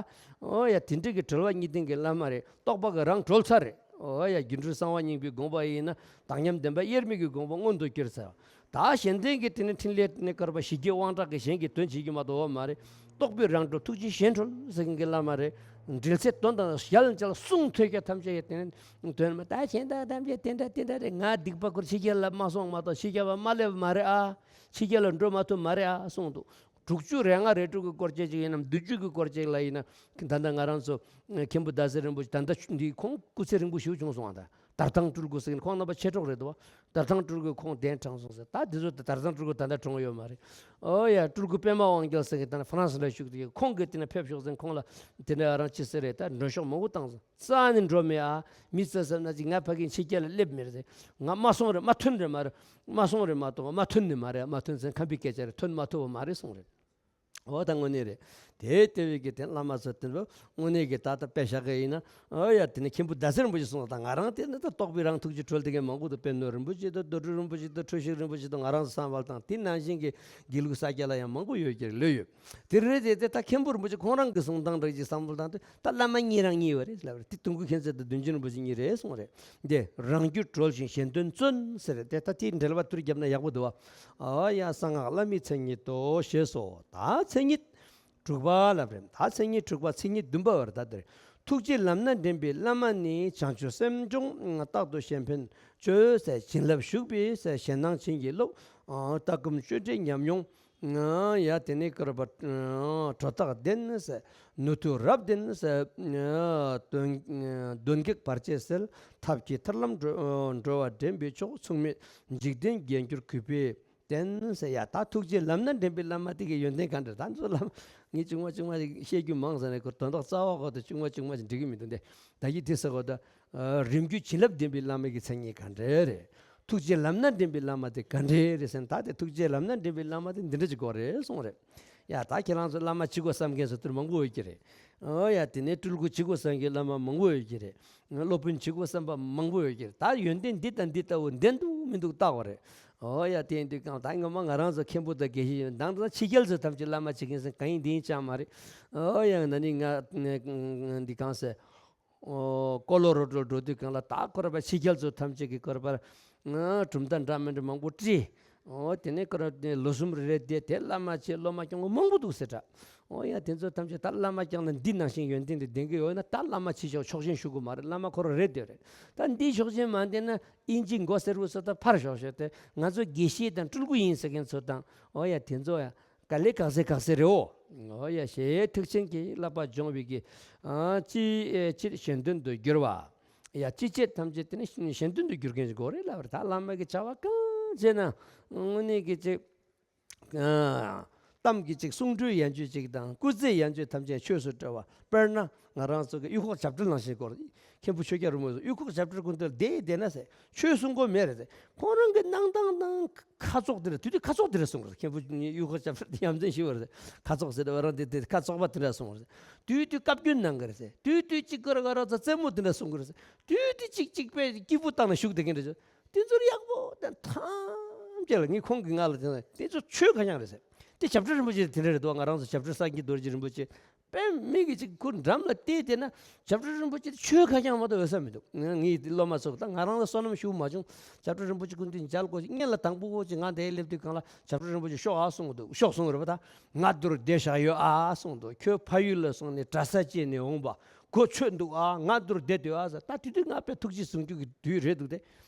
ཨོ་ཡ་དེ་འདྲ་གི་གྲོལ་བ་གཉིས་ལྡན་གྱི་བླ་མ་རེད། རྟོགས་པ་གི་རང་གྲོལ་ཚར་རེད། ཨོ་ཡ་སྒྱུ་འཕྲུལ་གསང་བ་སྙིང་པོའི་དགོངས་པ་ཡིན་ན་དག་མཉམ་བདེན་པ་དབྱེར་མེད་ཀྱི་དགོངས་པ་མངོན་དུ་གྱུར་ཚར། ད་གཞན་དོན་གྱི་དེ་ནི་འཕྲིན་ལས་ནི་བསྐལ་པ་ཞི་རྒྱས་དབང་དྲག་གི་གཞན་གྱི་དོན་བྱེད་ཀྱི་མ་གཏོགས་བ་མ་རེད། རྟོགས་པས་རང་གྲོལ་ཐུགས་རྗེས་གཞན་གྲོལ་ཟེར་མཁན་གྱི་བླ་མ་རེད། འགྲེལ་ཚད་དོན་དང་ཞལ་མཇལ་གསུང་ཐོས་རྒྱ་ཐམས་ཅད་ཡོད་དེ་ནི་དོན་མ། ད་གཞན་དག་ཐམས་ཅད་དེ་འདྲ་དེ་འདྲ་རེད། ང་སྡིག་པ་ཁུར་ཕྱི་རྒྱལ་ལ་མ་སོང་མ་གཏོགས་ཕྱི་རྒྱལ་བ་མ་སླེབས་མ་རེད་ཨ། ཕྱི་རྒྱལ་ལ་འགྲོ་མ་ཐུབ་མ་རེད་ཨ་གསུངས་འདུག་དྲུག་ཅུ་རེ་ལྔ་རེ་དྲུག་གི་སྐོར་བཅས་ཅིག་ཡིན་ནམ་བདུན་ཅུ་གི་སྐོར་བཅས་ལ་ཡིན་ན། ད་ལྟ་ང་རང་ཚོ་མཁན་པོ་ཟླ་ཟེར་རིན་པོ་ཆེ་ད་ལྟ་འདི་ཁོང་སྐུ་ཚེ་རིང་པོ་ཞིག་བྱུང་སོང་བ། ད་དར་ཐང་སྤྲུལ་སྐུ་ཟེར་མཁན་ཁོང་རྣམ་པ་མཆེད་གྲོགས་རེད་འདུག་བ། དར་ཐང་སྤྲུལ་སྐུ་ཁོང་གདན་དྲངས་སོང་ཟེར། ད་འདི་ཚོ་དར་ཐང་སྤྲུལ་སྐུ་ད་ལྟ་གྲོངས་ཡོད་མ་རེད། ཨོ་ཡ་སྤྲུལ་སྐུ་པདྨ་དབང་རྒྱལ་ཟེར་མཁན་ད་ལྟ་ཧྥ་རན་སི་ལ་བཞུགས་འདུག་ཁོང་གིས་དེ་ནས་ཕེབས་ཤོག་ཟེར་ཁོང་ལ་དེ་ནས་ཨ་རང་ཅི་ཟེར་རེད། ད་མགྲོན་ཤོག་མང་པོ་བཏང་སོང་། རྩ་ནས་འགྲོ་མེད་ཨ། མི་ཚོས་བསམ་ན་ཅིག་ང་ཕ་གིར་ཕྱི་རྒྱལ་ལ་སླེབས་མེད་རེད། ང་མ་སོང་རེད་མ་ཐོན་རེད་མ་རེད། མ་སོང་རེད་མ་གཏོགས་མ་ཐོན་ནི་མ་རེད། མ་ཐོན་ཟེར་ཁམས་པའི་སྐད་ཆ་རེད། ཐོན་མ་ཐུབ་པ་མ་རེད་གསུངས་རེད། འོ་ད་དངོས་གནས་རེད། དེ་ལྟ་བུའི་གི་དེ་བླ་མ་ཚོ་དེ་འདྲ་དངོས་གནས་གི་ད་ལྟ་དཔེ་བཞག་གི་ཡིན་ན། ཨོ་ཡ་དེ་ནི་མཁན་པོ་ཟླ་ཟེར་རིན་པོ་ཆེ་གསུངས་ད་ང་རང་དེ་ནི་ད་རྟོགས་པའི་རང་ཐུགས་ཀྱི་གྲོལ་དེ་གའི་མང་པོ་འདུག་པད་ནོར་རིན་པོ་ཆེ་དང་རྡོ་གྲུབ་རིན་པོ་ཆེ་དང་འཕྲོད་བཞེངས་རིན་པོ་ཆེ་དང་ང་རང་ཚོ་བསམ་བློ་བཏང་དེ་ནང་བཞིན་གྱི་དགེ་ལུགས་ས་སྐྱ་ལ་ཡང་མང་པོ་ཡོད་ཀྱི་རེད། ལོས་ཡོད། དེ་རེད་དེ་དེ་ད་མཁན་པོ་རིན་པོ་ཆེ་ཁོང་རང་གི་གསུང་སྟངས་འདྲ་ཅིག་བསམ་བློ་བཏང་དུས་ད་བླ་མ་གཉིས་རང་གཉིས་ཡོད་རེད་ལབ་རེད། དེ་དུང་དཀར་མཁྱེན་བརྩེ་དང་བདུད་འཇོམས་རིན་པོ་ཆེ་གཉིས་རེད་གསུངས་རེད། འདི་རང་རྒྱུད་གྲོལ་ཞིང་གཞན་དོན་བརྩོན་ཟེར་རེད། དེ་ད་དེའི་འགྲེལ་པ་ཐུར་བརྒྱབ་ན་ཡག་པོ་འདུག་བ། ཨོ་ཡ་གསང་སྔགས་བླ་མའི་མཚན་ཉིད་དོ་ཞེས་སོ། ད་མཚན་ཉིད་དྲུག་པ་ལབ་རེད། ད་མཚན་ཉིད་དྲུག་པ་མཚན་ཉིད་བདུན་པ་བར་ད་དེར་ཐུགས་རྗེ་ལམ་སྣ་འདྲེན་པའི་བླ་མ་ནི། བྱང་ཆུབ་སེམས་སྦྱོང་རྟག་ཏུ་གཞན་ཕན་བཅོས་ཟེར། བྱིན་རླབས་ཞུགས་པའི་ཟེར། གཞན་སྣང་བྱིན་གྱིས་རློབས། ལྟ་སྒོམ་སྤྱོད་འབྲས་ཉམས་མྱོང་། ཡ་དེ་ནས་ཀར་བ་གྲོ་རྟགས་ལྡན་ཟེར། ནུས་མཐུ་རབ་ལྡན་ཟེར། གདོན་གདོན་བགེགས་བར་ཆད་སེལ། ཐབས་ཀྱི་ཐར་ལམ་འགྲོ་འགྲོ་བ་འདྲེན་པའི་མཆོག་མཚུངས་མེད་འཇིག་རྟེན་རྒྱན་གྱུར་གུས་པས་བསྟེན་ཟེར། ཡ་ད་ཐུགས་རྗེ་ལམ་སྣ་འདྲེན་པའི་བླ་མ་དེ་གི་ཡོན་ཏན་ག་འདྲ། ད་ཚོ་བླ་མ་ངས་ཆུང་མ་ཆུང་མ་ཞིག་བཤད་རྒྱུ་མང་ཟེར་ནས་ཁོ་དོན་དག་རྩ་བ་ཁོ་ད་ཆུང་མ་ཆུང་མ་ཞིག་འགྲིག་གི་མི་འདུག་འདི་ད་ཡིད་དེ་ཟེར་གོ་ད། རིམ་བརྒྱུད་བྱིན་རླབས་ལྡན་པའི་བླ་མ་གི་མཚན་ཉིད་ག་འདྲ་རེད། ཐུགས་རྗེ་ལམ་སྣ་འདྲེན་པའི་བླ་མ་དེ་ག་འདྲ་རེད་ཟེར་ན། ད་དེ་ཐུགས་རྗེ་ལམ་སྣ་འདྲེན་པའི་བླ་མ་དེ་འདི་འདྲ་ཅིག་དགོས་རེད་གསུངས་རེད། ཡ་ད་ཁྱེད་རང་ཚོ་བླ་མ་བྱེད་དགོས་བསམ་མཁན་ཚོ་དེར་མང་པོ་ཡོད་ཀྱི་རེད། ཨོ་ཡ་དེ་ནས་སྤྲུལ་སྐུ་བྱེད་དགོས་བསམ་མཁན་བླ་མ་མང་པོ་ཡོད་ཀྱི་རེད། སློབ་དཔོན་བྱེད་དགོས་བསམ་པ་མང་པོ་ཡོད་ཀྱི་རེད། ད་ཡོན་ཏན་འདི་དང་འདི་ལྟ་བུ་ལྡན་འདུག་མི་འདུག་བལྟ་དགོས་རེད། ཨོ་ཡ་དེ་ཡིན་དུས་གང་ད་ངོ་མ་ང་རང་ཚོ་མཁན་པོ་དང་དགེ་བཤེས་ཡོད་ད་ང་ཚོ་ཕྱི་རྒྱལ་ཚོ་ཐམས་ཅད་བླ་མ་བྱེད་མཁན་ཚོ་གང་ཡིན་འདི་ཡིན་ཅང་མ་རེད། ཨོ་ཡ་ན་ནི་ང་འདི་གང་ཟེར། ཨོ་ཀོ་ལོ་རོ་ཌོ་འགྲོ་དུས་གང་ལ་ད་ཁོ་ར་པ་ཕྱི་རྒྱལ་ཚོ་ཐམས་ཅད་ཀྱི་ཁོ་ར་པ་གྲུབ་མཐའ་འདྲ་མི་འདྲ་མང་པོ་བཀྲིས། ཨོ་དེ་ནས་ཁོ་ར་ལོ་གསུམ་རེ་རེ་བསྡད་དེ་བླ་མ་བྱས་སློབ་མ་སྐྱོང་མཁན་མང་པོ་འདུག་ཟེར་དྲ། ཨོ་ཡ་དེ་ཚོ་ཐམས་ཅད་ད་བླ་མ་སྐྱོང་ན་འདི་ནང་བཞིན་ཡོན་ཏན་དེ་ལྡན་གྱི་ཡོད་ན་ད་བླ་མ་བྱེད་ཆོག་ཆོག་མཆན་ཞུ་དགོས་མ་རེད། བླ་མ་ཁོ་ར་རེད་དེ་རེད། ད་འདི་ཆོག་མཆན་མ་བསྡད་ན་ཨིན་ཇི་མགོ་སེར་པོ་ཚོ་ད་ཕར་ཞོག་ཞོག་དེ་ང་ཚོ་དགེ་བཤེས་དང་སྤྲུལ་སྐུ་ཡིན་ཟེར་མཁན་ཚོ་དང་ཨོ་ཡ་དེ་ཚོ་ཡ། ག་ལེ་གག་སེ་གག་སེ་རེ་འོ། འོ་ཡ་ཞེས་ཐེག་ཆེན་གྱི་བསླབ་པ་སྦྱོང་བའི་གི། ཨ་ཅི་ཨེ་ཅིར་གཞན་དོན་དུ་འགྱུར་བ། ཡ་ཅི་བྱེད་ཐམས་ཅད་དེ་ནི་གཞན་དོན་དུ་འགྱུར་མཁན་ཞིག་དགོས་རེད་ལབ་རེད། ད་བླ་མ་གི་བྱ་བ་གང་བྱས་ན་དངོས་གནས་ཀྱི་ཅིག་ཨ་གཏམ་གྱི་ཅིག་གསུང་སྤྲུལ་ཡན་ཆོད་ཅིག་དང་སྐུ་རྩེད་ཡན་ཆོད་ཐམས་ཅད་ཆོས་སུ་འགྲོ་བ། དཔེར་ན་ང་རང་ཚོ་གི་གཡུ་ཁོག་བྱབས་སྤྲུལ་ནང་བཞིན་སྐོར་མཁན་པོ་ཆོས་རྒྱལ་རིན་པོ་ཆེ་གཡུ་ཁོག་བྱབས་སྤྲུལ་སྐུ་མདུན་ལ་བསྡད་བསྡད་ན་ཟེར་ཆོས་གསུང་དགོས་མེད་རེད་ཟེར། ཁོང་རང་གི་གནང་སྟངས་དང་། ཁ་བཙོག་དེ་འདྲ། དེ་དུས་ཁ་བཙོག་དེ་འདྲ་གསུང་གི་རེད། མཁན་པོ་གཡུ་ཁོག་ཆབ་སྲིད་དེ་ཡ་མཚན་ཞུ་བ་རེད། ཁ་བཙོག་ཟེར་བ་རང་དེ་དེ་ཁ་བཙོག་པ་དེ་འདྲ་གསུང་བ་རེད། དེ་དུས་བཀའ་བཀྱོན་གནང་གི་རེད་ཟེར། དེ་དུས་གཅིག་གོ་ར་ག་ར་ཚ་རྩེད་མོ་དེ་འདྲ་གསུང་གི་རེད་ཟེར། དེ་དུས་གཅིག་གཅིག་པས་སྐྱིད་པོ་བཏང་ནས་བཞུགས་བསྡད་མཁན་རེད་ཟེར། དེ་ཚོར་ཡག་པོ་དང་ཐམས་ཅད་ལ་ངས་ཁོང་གི་ང་ལ་དེ་ཚོ་ཆོས་ཁ་རྐྱང་རེད་ཟེར། དེ་བྱབས་ཁྲ་རིན་པོ་ཆེ་དེ་འདྲ་རེད་འདུག་ང་རང་ཚོ་བྱབས་ཁྲ་སངས་རྒྱས་རྡོ་རྗེ་རིན་པོ་ཆེ། དཔེ་མི་གི་ཅིག་ཁོ་འགྲམ་ལ་བལྟས་བསྡད་ན་བྱབས་ཁྲ་རིན་པོ་ཆེ་དེ་ཆོས་ཁ་རྐྱང་མ་གཏོགས་འོས་ས་མི་འདུག་ངའི་སློབ་མ་ཚོ་ད་ང་རང་ལ་བསོད་ནམས་ཞུ་མ་བྱུང་། བྱབས་ཁྲ་རིན་པོ་ཆེ་སྐུ་མདུན་མཇལ་དགོས་ཤིག་སྔོན་ལ་དང་པོ་ཅིག་ང་འདིར་སླེབས་དུས་སྒང་ལ་བྱབས་ཁྲ་རིན་པོ་ཆེ་ཤོག་ཨ་གསུངས་འདུག་ཤོག་གསུངས་རེད་པ། ད་ང་འདིར་བསྡད་བཞག་ཡོད་ཨ་གསུངས་འདུག་ཁྱོད་ཕ་ཡུལ་ལ་སོང་ནས་གྲྭ་ས་བཅད་ནས་འོངས་པ་གོ་ཆོད་འདུག་ཨ། ང་འདིར་བསྡད་འདུག་ཨ་ཟེར། ད་དེ་དུས་ང་དཔེ་ཐུགས་རྗེ་ཟུང་འཇུག་གི་དུས་རེད་འདུག་སྟེ།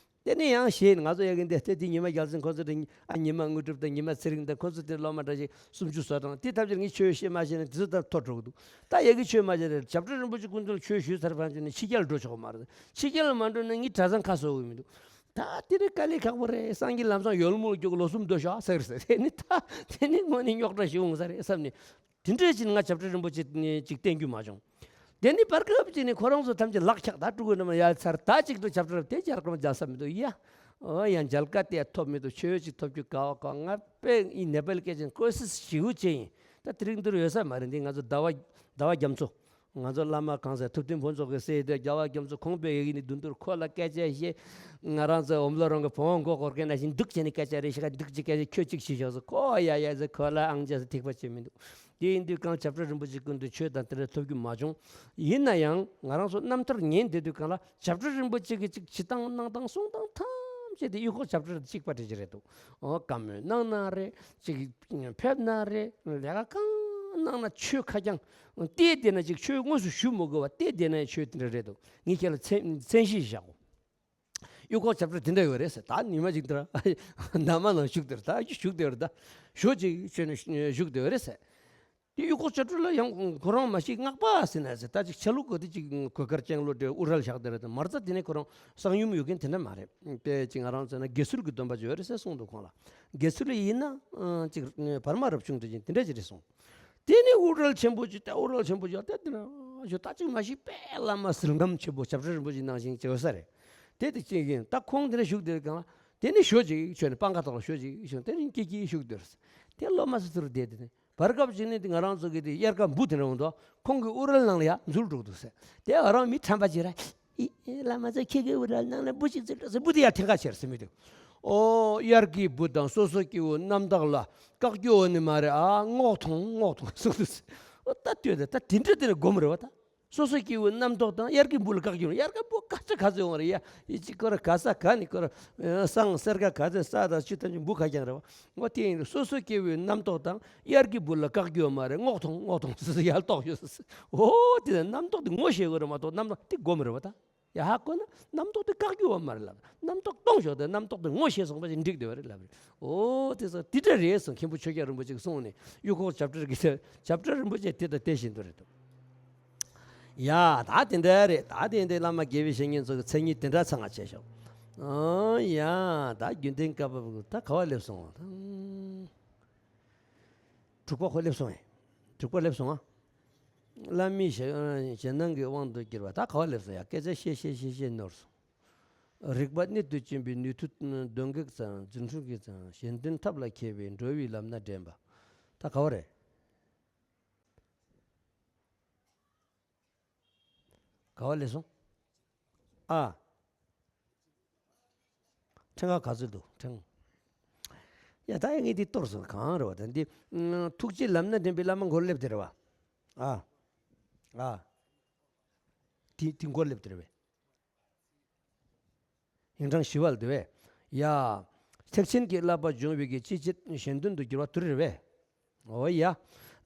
དེ་ནས་ཡང་ཞེས་ང་ཚོ་ཡ་གི་འདི་ཐེ་དེ་ཉི་མ་རྒྱལ་མཚན་ཁོ་ཚོ་དེ་ཨ་ཉི་མ་དངོས་གྲུབ་དང་ཉི་མ་ཚེ་རིང་དང་ཁོ་ཚོ་དེ་སློབ་མ་འདྲ་ཞིག་སུམ་ཅུ་སོ་གྲངས་དེ་ཐམས་ཅད་ངས་ཆོས་བཤད་མ་བཤད་ན་དེ་ཚོ་ད་ཐོ་འགྲོ་གི་འདུག་ད་ཡ་གི་ཆོས་མ་བཤད་ན་བྱབས་ཁྲ་རིན་པོ་ཆེ་སྐུ་མདུན་ལ་ཆོས་ཞུས་ཚར་བ་ཅིག་ནས་ཕྱི་རྒྱལ་འགྲོ་ཆོག་གི་མ་རེད། ཕྱི་རྒྱལ་མ་འགྲོ་ན་ངས་གྲྭ་ཚང་ཁ་གསོ་གི་མི་འདུག་ད་དེ་རིང་དཀའ་ལས་ཁག་པོ་རེད། སངས་རྒྱས་ལམ་སང་ཡོལ་མོ་ལ་རྒྱུག་ལོ་གསུམ་སྡོད་ཤོག་ཟེར་ཟེར། དེ་ནི་ད་དེ་ནི་དངོས་ནས་རྙོག་དྲ་ཞིག་འོང་ས་རེད་བསམ་ནས། དེ་འདྲ་ཅིག་ང་བྱབས་ཁྲ་རིན་པོ་ཆེ་ཅིག་བསྟེན་རྒྱུ་མ་བྱུང་། དེ་ནི་བར་སྐབས་ཅིག་ནས་ཁོ་རང་ཚོ་ཐམས་ཅད་ལག་ཆགས། ད་ཕྲུ་གུ་རྣམས་ཡར་ཚར། ད་ཅིག་ཏུ་བྱབས་ཁྲ་དེ་རྒྱལ་ཁམས་མཇལ་ས་མི་འདུག་ཡ། ཨོ་ཡ་མཇལ་ཁ་དེ་ཐོབ་མི་འདུག་ཆོས་ཅིག་ཐོབ་རྒྱུ་དཀའ་བ་དཀའ། ང་དཔེ་ཡིན་ནེ་པལ་སྐད་ཅིག་ཀོ་སིས་ཞེ་པོ་བྱས་ཡིན། ད་དེ་རིང་འདིར་ཡོད་ས་མ་རེད། འདི་ང་ཚོ་ཟླ་བ་ཟླ་བ་རྒྱ་མཚོ། ང་ཚོ་བླ་མ་གང་ཟེར་ཐུབ་བསྟན་ཕུན་ཚོགས་ཀྱིས་ཟེར་དུས་ཟླ་བ་རྒྱ་མཚོ་ཁོང་པའི་ཡི་གེ་ནི་མདུན་དུ་ཁོ་ལ་སྐད་ཆ་བཤད། ང་རང་ཚོ་འོམ་ལོ་རང་གི་བུ་མོ་མགོ་སྐོར་མཁན་ནང་བཞིན་འདུག་བྱས་ནས་སྐད་ཆ་རེ་བཤད། འདུག་ཅིག་སྐད་ཆ་ཁྱོད་ཅིག་བྱས་ཤོག་ཟེར། ཁོ་ཡ་ཡ་ཟེར། ཁོ་ལ་ཨང་ཅག་ཟེར་ཐིགས་པ་བྱེད་མི་འདུག་དེ་ཡིན་དུས་གང་བྱབས་ཁྲ་རིན་པོ་ཆེ་སྐུ་མདུན་ཆོས་དང་དེ་འདྲ་ཐོབ་རྒྱུ་མ་བྱུང་། ཡིན་ན་ཡང་ང་རང་ཚོ་རྣམ་ཐར་ཉན་བསྡད་དུས་གང་ལ་བྱབས་ཁྲ་རིན་པོ་ཆེ་གི་ཅིག་བྱེད་སྟངས་གནང་སྟངས་གསུང་སྟངས་ཐམས་ཅད་དེ་གཡུ་ཁོག་བྱབས་ཁྲ་གཅིག་པ་འདྲ་ཅིག་རེད་འདུག་ཨོ་བཀའ་མོལ་གནང་ན་རེད། ཅིག་ཕེབས་ན་རེད། ལས་ཀ་གང་གནང་ན་ཆོས་ཁ་རྐྱང་། བལྟས་བསྡད་ན་ཅིག་ཆོས་དངོས་སུ་ཞུ་མི་དགོས་པ་བལྟས་བསྡད་ན་ཡང་ཆོས་དེ་འདྲ་རེད་འདུག་ངས་ཁྱེད་ལ་མཚན་མཚན་གཞི་བཞག་གོ་གཡུ་ཁོག་བྱབས་ཁྲ་དེ་འདྲ་ཡོད་རེད་ཟེར། ད་ཉི་མ་གཅིག་འདིར་ནང་མ་ནང་བཞུགས་དེར་ད་བཞུགས་དེ་རེད། ད་ཞོ་ཅིག་བྱས་ནས་བཞུགས་དེ་ཡོད་རེད་ཟེར། དེ་གཡུ་ཁོག་བྱབས་ཁྲ་ལ་ཡང་ཁོ་རང་མ་ཤི་སྔགས་པ་ཟེར་ན་ཟེར། ད་ཅིག་ཆ་ལུགས་གོ་དེ་ཅིག་གོས་དཀར་ལྕང་ལོ་འདྲ་དབུ་རལ་བཞག་དེ་རེད། ད་མ་རྩ་དེ་ནས་ཁོ་རང་གསང་ཡུམ་ཡོད་མཁན་དེ་འདྲ་མ་རེད། དཔེ་ཅིག་ང་རང་ཚོ་ན་དགེ་ཚུལ་གྱི་སྡོམ་པ་ཅིག་ཡོད་རེད་ཟེར་གསུངས་འདུག་ཁོང་ལ། དགེ་ཚུལ་ཡིན་ན་ཅིག་བར་མ་རབ་བྱུང་འདྲ་ཅིག་དེ་འདྲ་ཅིག་རེད་གསུངས། དེ་ནས་དབུ་རལ་ཆེན་པོ་ཅིག་ད་དབུ་རལ་ཆེན་པོ་ཅིག་ད་དེ་ན་ཞོ་ད་ཅིག་མ་ཤི་དཔེ་བླ་མ་ཟིལ་སྒམ་ཆེན་པོ་བྱབས་ཁྲ་རིན་པོ་ཆེ་ནང་བཞིན་ཅིག་ཡོད་ས་རེད། དེ་དེ་ཅིག་ཡིན། ད་ཁོང་དེ་ན་བཞུགས་དེ་གང་ལ་དེ་ནས་ཞོ་ཅིག་བྱས་ནས་སྤང་ཁ་ཐོག་ལ་ཞོ་ཅིག་བྱས་དེ་ནས་སྐྱིད་སྐྱིད་བཞུགས་དེ་རེད། དེ་སློབ་མ་ཚོ་ཚུར་བསྡད་དེ་ནས། བར་སྐབས་ཅིག་ནས་དེ་ང་རང་ཚོ་གི་དེ་དབྱར་ཁ་འབུ་དེ་འདྲ་འོང་དུས་ཁོང་གི་དབུ་རལ་ནང་ལ་ཡར་འཛུལ་འགྲོ་གི་འདུག་ཟེར། དེ་ང་རང་མི་ཁྲམ་པ་ཅིག་རེད། ཨི་ཨི་བླ་མ་ཚོ་ཁྱེད་ཀྱི་དབུ་རལ་ནང་ལ་འབུ་ཅིག་འཛུལ་འགྲོ་ཟེར། འབུ་དེ་ཡར་འཐེན་ཁ་བྱེད་ཟེར་མི་འདུག་ཨོ་དབྱར་གྱི་འབུ་དང་སོ་སོ་སྐྱེ་བོའི་རྣམ་དག་ལ་བཀག་རྒྱུ་ཡོད་ནི་མ་རེད་ཨ། རྔོག་ཐོང་རྔོག་ཐོང་གསུངས་འདུག་ཟེར། ཨོ་ད་ལྟོས་དེ་ད་དེ་འདྲ་དེ་ནས་སྒོམ་རེད་བ་ད། སོ་སོ་སྐྱེ་བོའི་རྣམ་རྟོག་དང་དབྱར་གྱི་འབུ་ལ་བཀག་རྒྱུ། དབྱར་ཁ་འབུ་ག་ཚོད་ག་ཚོད་ཡོང་བ་རེད་ཡ། ཡི་ཅི་ཁོ་ར་ག་ས་ག་ནས་ཁོ་ར་སང་སེར་ཁ་ག་ཚོད་ས་དང་ཆུ་ཐམས་ཅད་འབུ་ཁ་རྐྱང་རེད་བ། འོ་དེ་ཡིན་དུས་སོ་སོ་སྐྱེ་བོའི་རྣམ་རྟོག་དང་དབྱར་གྱི་འབུ་ལ་བཀག་རྒྱུ་ཡོད་མ་རེད། རྔོག་ཐོང་རྔོག་ཐོང་སོ་སོ་ཡར་ལྟོགས་ཡོད་སོ་སོ། འོ་དེ་ལ་རྣམ་རྟོག་དེ་ངོ་ཤེས་དགོས་རེད་མ་གཏོགས་རྣམ་རྟོག་དེ་སྒོམ་རེད་བ་ད། ཡ་ཧ་གོ་ན་རྣམ་རྟོག་དེ་བཀག་རྒྱུ་ཡོད་མ་རེད་ལབ། རྣམ་རྟོག་སྟོང་ཞོག་དེ་རྣམ་རྟོག་དེ་ངོ་ཤེས་སོང་པ་ཞིག་འགྲིག་བསྡད་པ་རེད་ལབ་རེད། འོ་དེ་ཚོ་དེ་འདྲ་རེད་གསུངས། མཁན་པོ་ཆོས་རྒྱལ་རིན་པོ་ཆེས་གསུངས་ནས་གཡུ་ཁོག་བྱབས་ཁྲ་གི་བྱབས་ཁྲ་རིན་པོ་ཆེ་དེ་དང་དེ་བཞིན་དུ་རེད་འདུག་ཡ་ད་དེ་འདྲ་རེད། ད་དེ་འདྲ་བླ་མ་དགེ་བའི་བཤེས་གཉེན་ཚོ་གི་མཚན་ཉིད་དེ་འདྲ་ཚང་བ་བྱས་ཤོག་ཨོ་ཡ་ད་རྒྱུན་ལྡན་བཀའ་བབས་ད་ག་བ་སླེབས་སོང་། ད་དྲུག་པ་ཁོ་སླེབས་སོང་ངས། དྲུག་པ་སླེབས་སོང་ཨ། བླ་མའི་ཞེ་ཞེ་སྣང་གི་དབང་དུ་གྱུར་པ། ད་ག་བ་སླེབས་སོང་ཡ། སྐད་ཆ་བཤད་བཤད་བཤད་བཤད་ནོར་སོང་། རིག་པ་གནད་དུ་ཕྱིན་པའི་ནུས་མཐུ་གདོན་བགེགས་ཙམ་རྫུ་འཕྲུལ་གྱིས་ཙམ་གཞན་དོན་ཐབས་ལ་མཁས་པའི་འགྲོ་བའི་ལམ་སྣ་འདྲེན་པ། ད་ག་བ་རེད། ག་བ་སླེབས་སོང་། ཨ། ཕྲེང་བ་ག་ཚོད་འདུག་ཕྲེང་། ཡ་ད་ཡ་ངས་འདི་གཏོར་སོང་གང་རེད་བ། ད་འདི་ཐུགས་རྗེའི་ལམ་སྣ་འདྲེན་པའི་བླ་མ་མགོར་སླེབས་དེ་རེད་བ། ཨ། ཨ། དེ་དེ་མགོར་སླེབས་དེ་རེད་བས། ཡིན་གྲངས་བཞི་བ་ལ་དེ་བས། ཡ། ཐེག་ཆེན་གྱི་བསླབ་པ་སྦྱོང་བའི་གི་ཅི་བྱེད་གཞན་དོན་དུ་འགྱུར་བ་དེ་རེད་བས། འོ་ཡ།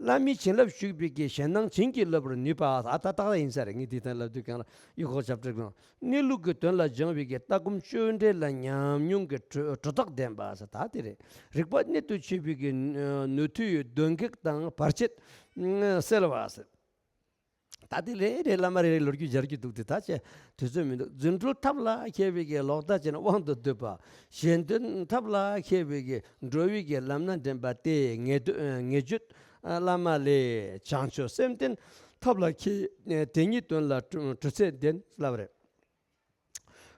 བླ་མའི་བྱིན་རླབས་ཞུགས་པའི་གི་ཞེད་སྣང་བྱིན་གྱིས་བརླབ་པར་ནུས་པ། ཨ་ད་ཏག་ཏག་ཡིན་ས་རེད། ངས་དེ་ལྟར་ལབ་དུས་གང་ལ་གཡུ་ཁོག་བྱབས་ཁྲ་གང་། གནས་ལུགས་ཀྱི་དོན་ལ་སྦྱང་བའི་གི་ལྟ་སྒོམ་སྤྱོད་འབྲས་ལ་ཉམས་མྱོང་གི་གྲུ་གྲུ་ཐག་ལྡན་པ་ཟེར་ད་དེ་རེད། རིག་པ་གནད་དུ་ཕྱིན་པའི་གི་ནུས་མཐུ་ཡི་གདོན་བགེགས་དང་བར་ཆད་སེལ་བ་ཟེར། ད་དེ་རེ་རེ་བླ་མ་རེ་རེ་ལོ་རྒྱུས་སྦྱར་རྒྱུ་འདུག་དེ་ད་ཅེ་དུས་ཚོད་མི་འདུག་རྫུ་འཕྲུལ་ཐབས་ལ་མཁས་པའི་གི་ལོག་ལྟ་ཅན་དབང་དུ་སྡུད་པ། གཞན་དོན་ཐབས་ལ་མཁས་པའི་གི་འགྲོ་བའི་གི་ལམ་སྣ་འདྲེན་པ་སྟེ་ངེས་དོན་ངེས་བརྗོད་བླ་མ་ལས། བྱང་ཆུབ་སེམས་བརྟན་ཐབས་ལ་མཁས། དེ་ཉིད་དོན་ལ་གྲུ་གྲུ་ཚད་ལྡན་ལབ་རེད།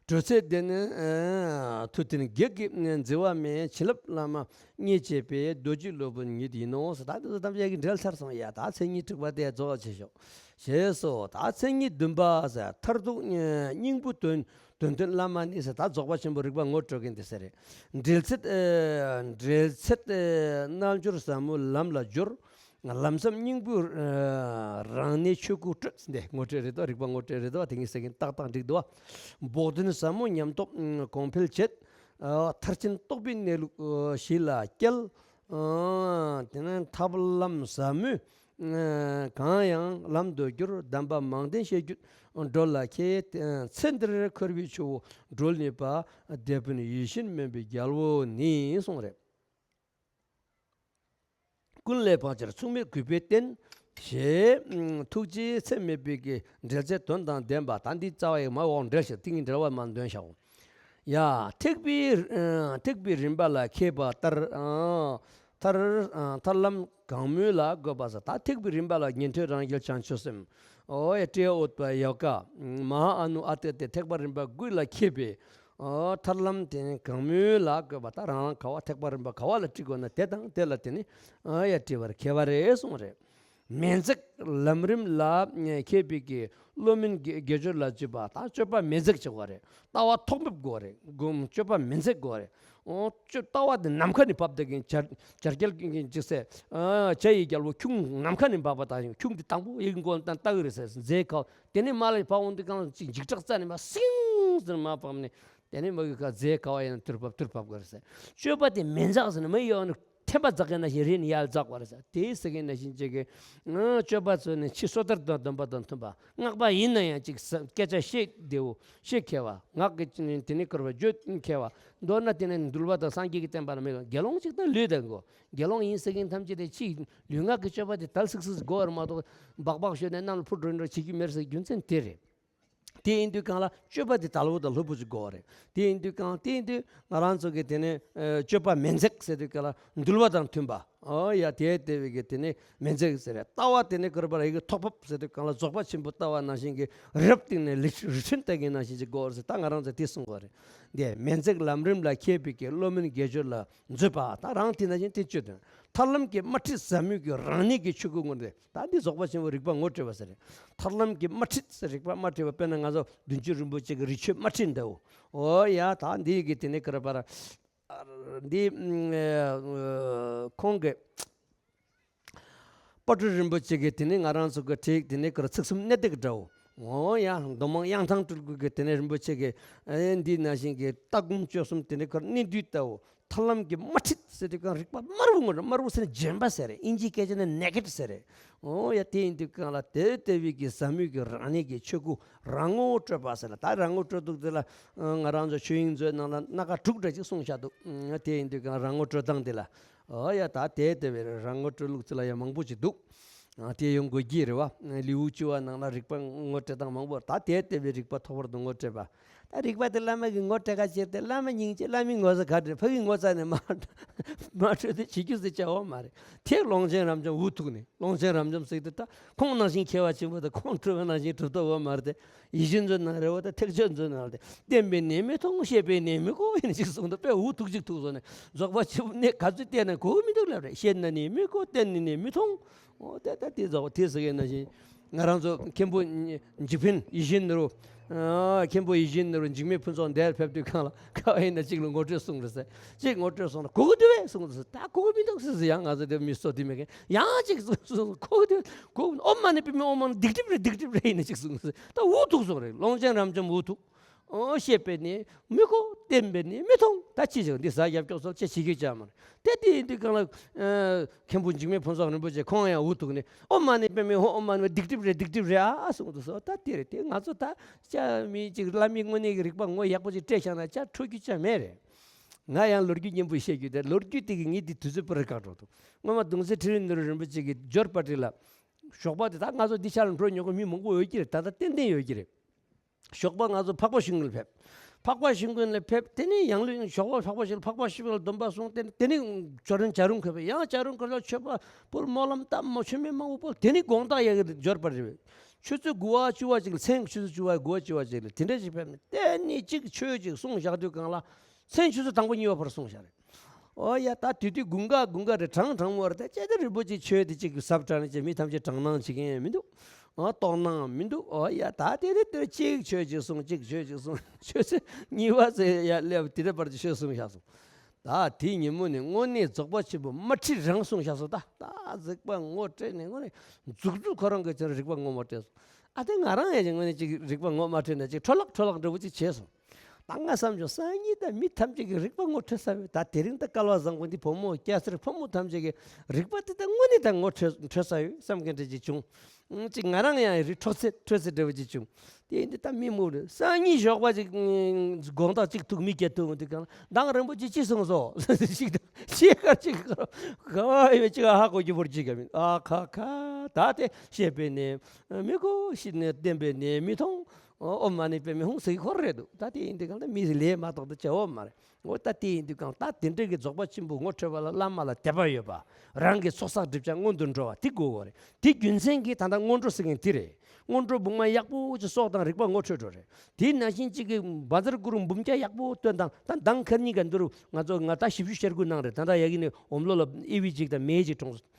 དྲོད་ཚད་དེ་ནི་ཨ་མཐུ་ལྡན་བགེགས་ཀྱིས་འཛིན་པ་མེད། བྱིན་རླབས་བླ་མ་མཉེས་བྱེད་པའི། རྡོ་རྗེ་སློབ་དཔོན་ཉིད་ཡིན་ནོ་ཟེར། ད་འདི་ཚོ་ཐམས་ཅད་ཀྱི་འགྲེལ་ཚར་སོང་ཡ། ད་མཚན་ཉིད་དྲུག་པ་དེ་རྫོགས་བྱེད་ཤོག་ཞེས་སོ། ད་མཚན་ཉིད་བདུན་པ་ཟེར། མཐར་ཐུག་སྙིང་པོ་དོན་དོན་སྟོན་བླ་མ་ནི་ཟེར། ད་རྫོགས་པ་ཆེན་པོ་རིག་པ་ངོ་སྤྲོད་མཁན་དེ་ཟེར་རེད། འགྲེལ་ཚད་ཨ་འགྲེལ་ཚད་ཨ་རྣལ་འབྱོར་ཟབ་མོ་ལམ་ལ་སྦྱོར། ལམ་ཟབ་སྙིང་པོའི་ཨ་རང་གནས་ཆོས་སྐུ་སྤྲོད། འདི་ངོ་སྤྲོད་རེད་དོ། རིག་པ་ངོ་སྤྲོད་རེད་དོ། དེ་གཉིས་ཟེར་མཁན་ཏག་ཏག་འགྲིག་འདུག་བ། བོགས་འདོན་ཟབ་མོ་ཉམས་རྟོགས་གོང་འཕེལ་བྱེད། ཨ་མཐར་ཕྱིན་རྟོགས་པའི་གནས་ལུགས་ཨ་གཞི་ལ་སྐྱེལ། ཨ་དེ་ནས་ཐབས་ལམ་ཟབ་མོས་ཨ་གང་ཡང་ལམ་དུ་བསྒྱུར། གདམས་པ་མང་ལྡན་བཤད་རྒྱུད་སྒྲོལ་ལ་མཁས། ཚེ་འདིར་འཁོར་བའི་ཆུ་བོ་སྒྲོལ་ནུས་པ། དེད་དཔོན་ཡིད་བཞིན་སྨན་པའི་རྒྱལ་པོ་ནི་གསུངས་རེད། ཀུན་ལས་བག་ཆགས་མཚུངས་མེད་གུས་པས་བསྟེན། ཞེས་ཐུགས་རྗེའི་ཚད་མེད་པའི་གི་འགྲེལ་བྱའི་དོན་དང་ལྡན་པ། ད་འདི་རྩ་བ་ཡི་མ་འོག་འགྲེལ་ཞིག་ཏིང་ངེ་འགྲེལ་བ་མ་འདོན་ཤག་ཡ། ཐེག་པའི་ཨ་ཐེག་པའི་རིམ་པ་ལ་མཁས་པ་ལྟར། ཨ་ཐར་ཨ་ཐར་ལམ་གང་མོས་ལ་བཀོད་པ་ཟེར། ད་ཐེག་པའི་རིམ་པ་ལ་ཉན་ཐོས་རང་རྒྱལ་བྱང་ཆུབ་སེམས། ཨོ་ཡ་ཏྲི་ཡ་ཨུཏྤལ་ཡཀྴ་མ་ཧཱ་ཨ་ནུ་ཨ་ཏི་ཏེ་ཐེག་པ་རིམ་པ་དགུ་ལ་མཁས་པའི། ཨོ་ཐར་ལམ་དེ་ནི་གང་མོས་ལ་བཀོད་པ། ད་རང་རང་ག་བ་ཐེག་པ་རིམ་པ་ག་བ་ལ་ཁྲིད་དགོས་ན་དེ་དང་དེ་ལ་དེ་ནི་ཨ་ཡ་ཁྲིད་པར་མཁས་པ་རེད་གསུངས་རེད། མེ་འཛེག་ལམ་རིམ་ལ་མཁས་པའི་གི་བློ་དམན་དགེ་སྦྱོར་ལ་སྤྱོད་པ། ད་སྤྱོད་པ་མེ་འཛེག་བྱེད་དགོས་རེད། ལྟ་བ་ཐོག་འབེབས་དགོས་རེད། སྒོམ་སྤྱོད་པ་མེ་འཛེག་དགོས་རེད། ཨོ་སྤྱོད་ལྟ་བ་དེ་ནམ་མཁའ་ནས་བབས་བསྡད་མཁན་བྱ་བྱ་རྒྱལ་གྱི་ཅིག་སེ་ཨ་བྱ་ཡི་རྒྱལ་པོ་ཁྱུང་ནམ་མཁའ་ནས་འབབ་པ་དང་ཁྱུང་དེ་དང་པོ་ཡི་མགོ་ནས་ལྟ་གི་རེད་ཟེར། མཛེས་ཁ་དེ་ནས་མར་ལ་བབས་འོང་དུས་གང་ཅིག་འཇིགས་སྐྲག་རྩ་ནས་མ་སིང་ཟེར་མར་བབས་ནས། དེ་ནས་མ་གི་ཁ་རྫའི་ཁ་བ་ཡིན་ན་དུར་བབས་དུར་བབས་དགོས་རེད་ཟེར། སྤྱོད་པ་དེ་མེ་འཛེག་ཟེར་ན་མི་ཡོད་ནི་ཐེམ་པ་འཛེག་མཁན་ནང་བཞིན་རིལ་ནས་ཡར་འཛེག་པ་རེད་ཟེར། དེ་ཟེར་མཁན་ནང་བཞིན་ཅིག་གི་ཨ་སྤྱོད་པ་ཚོ་ནི་ཕྱི་སོ་ཐར་དང་སྡོམ་པ་དང་མཐུན་པ། སྔགས་པ་ཡིན་ན་ཡང་ཅིག་ས་སྐད་ཆ་བཤད་བདེ་བོ་བཤད་མཁས་པ། སྔགས་ཀྱི་དེ་ནས་བཀུར་བ་བརྗོད་མཁས་པ། མདོར་ན་དེ་ནས་འདུལ་བ་དང་སངས་རྒྱས་ཀྱི་བསྟན་པ་ལ་མི་དགེ་སློང་ཅིག་དང་ལུས་དང་གོ། དགེ་སློང་ཡིན་ཟེར་མཁན་ཐམས་ཅད་དེ་ཕྱིའི་ལུས་ངག་གི་སྤྱོད་པ་དེ་དལ་སིག་སིག་དགོས་པར་མ་གཏོགས། སྦག་སྦག་ཤོད་ནས་གནམ་ལ་འཕུར་འགྲོ་འགྲོ་བྱེད་རྒྱུ་མེད་ཟེར་རྒྱུ་མཚན་དེ་རེད། དེ་ཡིན་དུས་གང་ལ་སྤྱོད་པ་དེ་དལ་བོ་དང་ལྷོད་པོ་ཅིག་དགོས་པ་རེད། དེ་ཡིན་དུས་གང་དེ་ཡིན་དུས་ང་རང་ཚོ་གི་དེ་ནས་ཨ་སྤྱོད་པ་མེ་འཛེག་ཟེར་དུས་གང་ལ་འདུལ་བ་དང་མཐུན་པ། ཨོ་ཡ་དེ་དེ་བའི་གི་དེ་ནས་མེ་འཛེག་ཟེར་རེད། ལྟ་བ་དེ་ནས་ཀུན་པར་ཡི་གེ་ཐོག་ཕབ་ཟེར་དུས་གང་ལ་རྫོགས་པ་ཆེན་པོ་ལྟ་བ་ནང་བཞིན་གྱི་རབ་སྟེང་ནས་ལི་རི་ཁྲོན་ལྟ་གི་ནང་བཞིན་ཅིག་དགོས་པ་རེད་ཟེར། ད་ང་རང་ཚོ་དེ་གསུང་དགོས་རེད། འདི་མེ་འཛེག་ལམ་རིམ་ལ་མཁས་པའི་གི་བློ་དམན་དགེ་སྦྱོར་ལ་འཛོད་པ། ད་རང་དེ་ནང་བཞིན་དེ་སྤྱོད་དོན། ཐར་ལམ་གྱི་དམར་ཁྲིད་ཟབ་མོའི་གི་རང་གནས་ཀྱི་ཆོས་སྐུ་ངོ་དེ། ད་འདི་རྫོགས་པ་ཆེན་པོ་རིག་པ་ངོ་སྤྲད་པ་ཟེར་རེད། ཐར་ལམ་གྱི་དམར་ཁྲིད་ཟེར་རིག་པ་དམར་ཁྲིད་པ། དཔེར་ན་ང་ཚོ་བདུན་ཅུ་རིན་པོ་ཆེ་གི་རི་ཆོས་དམར་ཁྲིད་འདྲ་བོ། ཨོ་ཡ་ད་འདི་གི་དེ་ནས་ཀུན་པར་འདི་ཁོང་གི་དཔལ་སྤྲུལ་རིན་པོ་ཆེ་གི་དེ་ནས་ང་རང་ཚོ་གི་ཁྲིད་དེ་ནས་ཀུན་ཚིག་གསུམ་གནད་བརྡེག་འདྲ་བོ། ཨོ་ཡ་མདོ་མང་དབྱངས་ཐང་སྤྲུལ་སྐུ་གི་དེ་ནས་རིན་པོ་ཆེ་གི་ཨེ་འདི་ནང་བཞིན་གྱི་ལྟ་སྒོམ་སྤྱོད་གསུམ་དེ་ནས་ཀུན་གནད་བསྡུས་ལྟ་བུ། ཐར་ལམ་གྱི་དམར་ཁྲིད་ཟེར་དུས་གང་རིག་པ་དམར་པོ་ངོ་། དམར་པོ་ཟེར་ན་ལྗན་པ་ཟེར་རེད། ཨིན་ཇིའི་སྐད་ཆ་ནས་ནེ་ཀེ་ཌི་ཟེར་རེད། ཨོ་ཡ་དེ་ཡིན་དུས་གང་ལ་དེ་ལྟ་བུའི་གི་ཟབ་མོའི་གི་རང་གནས་ཀྱི་ཆོས་སྐུ་རང་ངོ་སྤྲོད་པ་ཟེར་ལ། ད་རང་ངོ་སྤྲོད་དུས་དེ་ལ་ང་རང་ཚོ་ཆོས་དབྱིངས་མཛོད་ནང་ལ་སྣ་ཁ་དྲུག་འདྲ་ཅིག་གསུངས་བཞག་འདུག་དེ་ཡིན་དུས་གང་རང་ངོ་སྤྲོད་སྟངས་དེ་ལ། ཨོ་ཡ་ད་དེ་ལྟ་བུའི་རང་ངོ་སྤྲོད་ལུགས་ཚུལ་ལ་ཡང་མང་པོ་ཅིག་འདུག་ཨ་དེ་ཡོང་དགོས་ཀྱི་རེད་བ། ལེའུ་བཅུ་བ་ནང་ལ་རིག་པ་ངོ་སྤྲོད་སྟངས་མང་པོ། ད་དེ་ལྟ་བུའི་རིག་པ་ཐོག་བར་དུ་ངོ་སྤྲད་པ། ད་རིག་པ་དེ་བླ་མ་གི་ངོ་སྤྲད་ག་ཅེར་ཏེ་བླ་མ་སྙིང་རྗེ། བླ་མའི་ངོ་ཚ་ག་འདྲ། ཕ་གི་ངོ་ཚ་ནས་མ་མ་འཕྲོད་དེ་བྱེད་རྒྱུ་ཟེར་བྱ་བ་མ་རེད། དེ་ཀློང་ཆེན་རབ་འབྱམས་འུ་ཐུག་ནས། ཀློང་ཆེན་རབ་འབྱམས་ཟེར་དུས་ད་ཁོང་ནང་བཞིན་མཁས་པ་ཆེན་པོ་དང་ཁོང་སྤྲུལ་པ་ནང་བཞིན་གྲུབ་ཐོབ་བོ་མ་རེད་དེ། ཡིད་བཞིན་མཛོད་ནང་རེད་བ། ད་ཐེག་མཆོག་མཛོད་ནང་རེད་དེ། བསྟན་པའི་གནས་མི་མཐོང་། བཤད་པའི་གནས་མི་གོ་ཡིན་ཅིག་གསུངས་འདུག་དཔེ་འུ་ཐུག་ཅིག་ཐུག་སོང་ནས། རྫོགས་པ་ཆེན་པོ་གནས་ག་ཚོད་བསྟན་ན་གོ་གི་མི་འདུག་ལབ་རེད། བཤད་ན་གནས་མི་གོ། བསྟན་ན་གནས་མི་མཐོང་། ཨོ་ད་ད་དེ་རྫོགས་པ་དེ་ཟེར་མཁན་ནང་བཞིན། ང་རང་ཚོ་མཁན་པོ་འཇིགས་འཕེན་ཡིད་བཞིན་ནོར་བུ། ཨ་མཁན་པོ་ཡིད་བཞིན་ནོར་བུ་འཇིགས་མེད་ཕུན་ཚོགས་འདིར་ཕེབས་དུས་གང་ལ་ག་བ་ཡིན་ན་གཅིག་ལ་ངོ་སྤྲོད་གསུངས་རེད་ཟེར། གཅིག་ངོ་སྤྲོད་གསུངས་ན་གོ་གི་འདུག་བས་གསུངས་རེད་ཟེར། ད་གོ་གི་མི་འདུག་ཟེར་ཟེར། ཡང་ང་ཚོ་དེ་མི་སོ་དེ་མེད་མཁན་ཡང་གཅིག་གསུངས་གསུངས་གོ་གི་འདུག་གོ་གི་འདུག་ཨོཾ་མ་ཎི་པདྨེ་ཧཱུྃ་མ་ཎི་སྡིག་སྒྲིབ་རེད། སྡིག་སྒྲིབ་རེད་ཡིན་ན་གཅིག་གསུངས་རེད་ཟེར། ད་འུ་ཐུག་སོང་རེད། ཀློང་ཆེན་རབ་འབྱམས་འུ་ཐུག་ཨོ་བཤད་པའི་གནས་མི་གོ། བསྟན་པའི་གནས་མི་མཐོང་། ད་ཅི་བྱེད། འདི་ཟ་རྒྱབ་སྐྱོག་སོགས་ཅི་བྱེད་ཀྱི་ཅང་མ་རེད། དེ་དེ་ཡིན་དུས་གང་ལ་ཨ་མཁན་པོ་འཇིགས་མེད་ཕུན་ཚོགས་རིན་པོ་ཆེ་ཁོང་ཡང་འུ་ཐུག་ནས་ཨོཾ་མ་ཎི་པདྨེ་ཧཱུྃ་ཨོཾ་མ་ཎི་པ་སྡིག་སྒྲིབ་རེད། སྡིག་སྒྲིབ་རེད་ཨ་གསུངས་འདུག་སོ། ད་དེ་རེད། དེ་ང་ཚོ་ད་ཅག་མི་གཅིག་བླ་མའི་དངོས་གནས་ཀྱི་རིག་པ་ངོ་ཡག་པོ་ཅིག་སྤྲད་བཞག་ན་ཅག་འཕྲོད་རྒྱུ་ཅང་མེད་རེད། ང་ཡང་ལོ་རྒྱུས་སྙན་པོ་བཤད་རྒྱུ་དེ། ལོ་རྒྱུས་དེ་གི་ངས་འདི་དུས་ཚོད་སྤུ་རེ་བཀག་འགྲོ་འདུག་སྔོན་མ་གདུང་སྲས་ཁྲི་རིང་ནོར་བུ་རིན་པོ་ཆེ་གི་འབྱོར་པ་དེ་ལ་ཞོགས་པ་དེ། ད་ང་ཚོ་འདི་ཤར་ལ་འགྲོ་མྱོང་གི་མི་མང་པོ་ཡོད་ཀྱི་རེད། ད་ལྟ་ཏན་ཏན་ཡོད་ཀྱི་རེད། ཞོགས་པ་ང་ཚོ་འཕགས་པ་ཤིང་ཀུན་ལ་ཕེབས། འཕགས་པ་ཤིང་ཀུན་ལ་ཕེབས། དེ་ནས་ཡང་ལུས་ཞོགས་པ་འཕགས་པ་ཤིང་འཕགས་པ་ཤིང་ཀུན་ལ་སྡོམ་པ་སོང་། དེ་དེ་ནས་ཇོ་རིན་བྱ་རུང་ཁ་ཕེབས། ཡང་བྱ་རུང་ཁ་ལ་མཆོད་པ་ཕུལ། སྨོན་ལམ་བཏབ། མོ་མཆོད་མེ་མང་པོ་ཕུལ། དེ་ནས་དགོང་དག་ཡ་གི་འབྱོར་པ་རེད། ཆུ་ཚོད་དགུ་པ་བཅུ་པ་ཅིག་ལ། མཚན་ཆུ་ཚོད་བཅུ་པ་དགུ་པ་བཅུ་པ་ཅིག་ལ་དེ་འདྲ་ཞིག་ཕེབས་ནས་གཏན་ནས་གཅིག་ཆོས་ཅིག་གསུངས་བཞག་དུས་སྒང་ལ། མཚན་ཆུ་ཚོད་དང་པོ་གཉིས་པ་བར་གསུངས་བཞག་རེད། ཨོ་ཡ། ད་དེ་དུས་དགུན་ཁ་དགུན་ཁ་རེད། གྲང་གྲང་མོ་རེད། ད་ཅི་ད་རིན་པོ་ཆེ་ཆོས་དེ་གཅིག་གི་ཟབ་དྲགས་ནས་ཅི་མི་ཐམས་ཅད་གྲང་སྣང་བྱེད་མཁན་མི་འདུག། ཨོ་ལྟོགས་སྣང་མི་འདུག། ཨོ་ཡ། ད་དེ་དེ་དེ་གཅིག་ཆོས་ཅིག་གསུངས། གཅིག་ཆོས་ཅིག་གསུངས། ཆུ་ཚོད་གཉིས་པ་ཚེ་ཡར་སླེབས། དེ་འདྲ་བར་གྱི་ཆོས་གསུངས་བཞག་སོང་། ད་དེའི་ཉིན་མོ་ནས་དངོས་གནས་རྫོགས་པ་ཆེན་པོ་དམར་ཁྲིད་རང་གསུངས་བཞག་སོང་། ད་ད་རིག་པ་ངོ་སྤྲད་ནས་དངོས་གནས་རྫོགས་རྫོགས་ཁོ་རང་གི་ཚེ་རིག་པ་ངོ་མ་སྤྲད་སོང་། ཨ་དེ་ང་རང་ཡང་ཅིག་དངོས་གནས་ཅིག་རིག་པ་ངོ་མ་སྤྲད་ན་ཅིག་འཕྲོ་བརླག་འཕྲོ་བརླག་འདྲ་བོ་ཅིག་བྱས་སོང་། ད་ང་བསམ་བྱུང་། སང་ཉིན་ད་མི་ཐམས་ཅད་ཀྱི་རིག་པ་ངོ་འཕྲོད་ས་ཡོད། ད་དེ་རིང་ད་སྐལ་བ་བཟང་པོ་འདི་བུ་མོ་སྐྱ་སེར་ཕོ་མོ་ཐམས་ཅད་ཀྱི་རིག་པ་དེ་ད་དངོས་གནས་ད་ངོ་འཕྲོད་འཕྲོད་ས་ཡོད་བསམ་མཁན་འདྲ་ཅིག་བྱུང་། ཨང་། ཅིག་ང་རང་ཡང་རི་འཕྲོག་ཚད་འཕྲོད་ཚད་འདྲ་བོ་ཅིག་བྱུང་། དེ་ཡིན་དུས་ད་མི་མོ་རེད། སང་ཉིན་ཞོགས་པ་ཅིག་དགོང་དག་ཅིག་ཐུག་མི་སྐྱེ་ཐུག་འོང་དུས་སྒང་ལ། མདང་རིན་པོ་ཆེ་ཅི་གསུངས་སོང་ཞིག་ད་ཅི་ག་ཅིག་ག་ག་ཡོད་ཅིག་ཧ་གོ་རྒྱུ་བོར་ཅིག་ག་མིན། ཨ་ཁ་ཁ། ད་དེ་བཤད་པས་ནི་མི་གོ། བཤད་ནི་བསྟན་པས་ནི་མི་མཐོང་། ཨོཾ་མ་ཎི་པདྨེ་ཧཱུྃ་ཟེར་གྱི་ཁོ་རང་རེད་འདུག། ད་དེ་ཡིན་དུས་སྒང་ད་མི་ལས་མ་གཏོགས་ད་བྱ་བ་མ་རེད། འོ་ད་དེ་ཡིན་དུས་སྒང་ད་དེ་འདྲ་གི་རྫོགས་པ་ཆེན་པོ་ངོ་འཕྲོད་པ་ལ་བླ་མ་ལ་དད་པ་ཡོད་པ། རང་གི་ཚོགས་བསགས་སྒྲིབ་སྦྱང་སྔོན་དུ་འགྲོ་བ་དེ་དགོས་པ་རེད། དེ་རྒྱུ་མཚན་གྱིས་ད་ལྟ་སྔོན་འགྲོ་ཟེར་མཁན་དེ་རེད། སྔོན་འགྲོ་སྦུག་མ་ཡག་པོ་ཅིག་གསོག་དང་རིག་པ་ངོ་འཕྲོད་འགྲོ་རེད། དེ་ནང་བཞིན་གཅིག་གི་བཛྲ་གུ་རུ་འབུམ་སྐྱ་ཡག་པོ་བཏོན་དང་། ད་མདང་ཁ་གཉིས་ཀ་འདི་རུ་ང་ཚོ་ང་ད་ཞིབ་ཞིབ་བཤད་དགོས་གནང་རེད། ད་ལྟ་ཡ་གི་ནས་འོམ་ལོ་ལ་ཨི་བི་ཅིག་དང་མེ་ཅིག་གྲོངས་སོང་།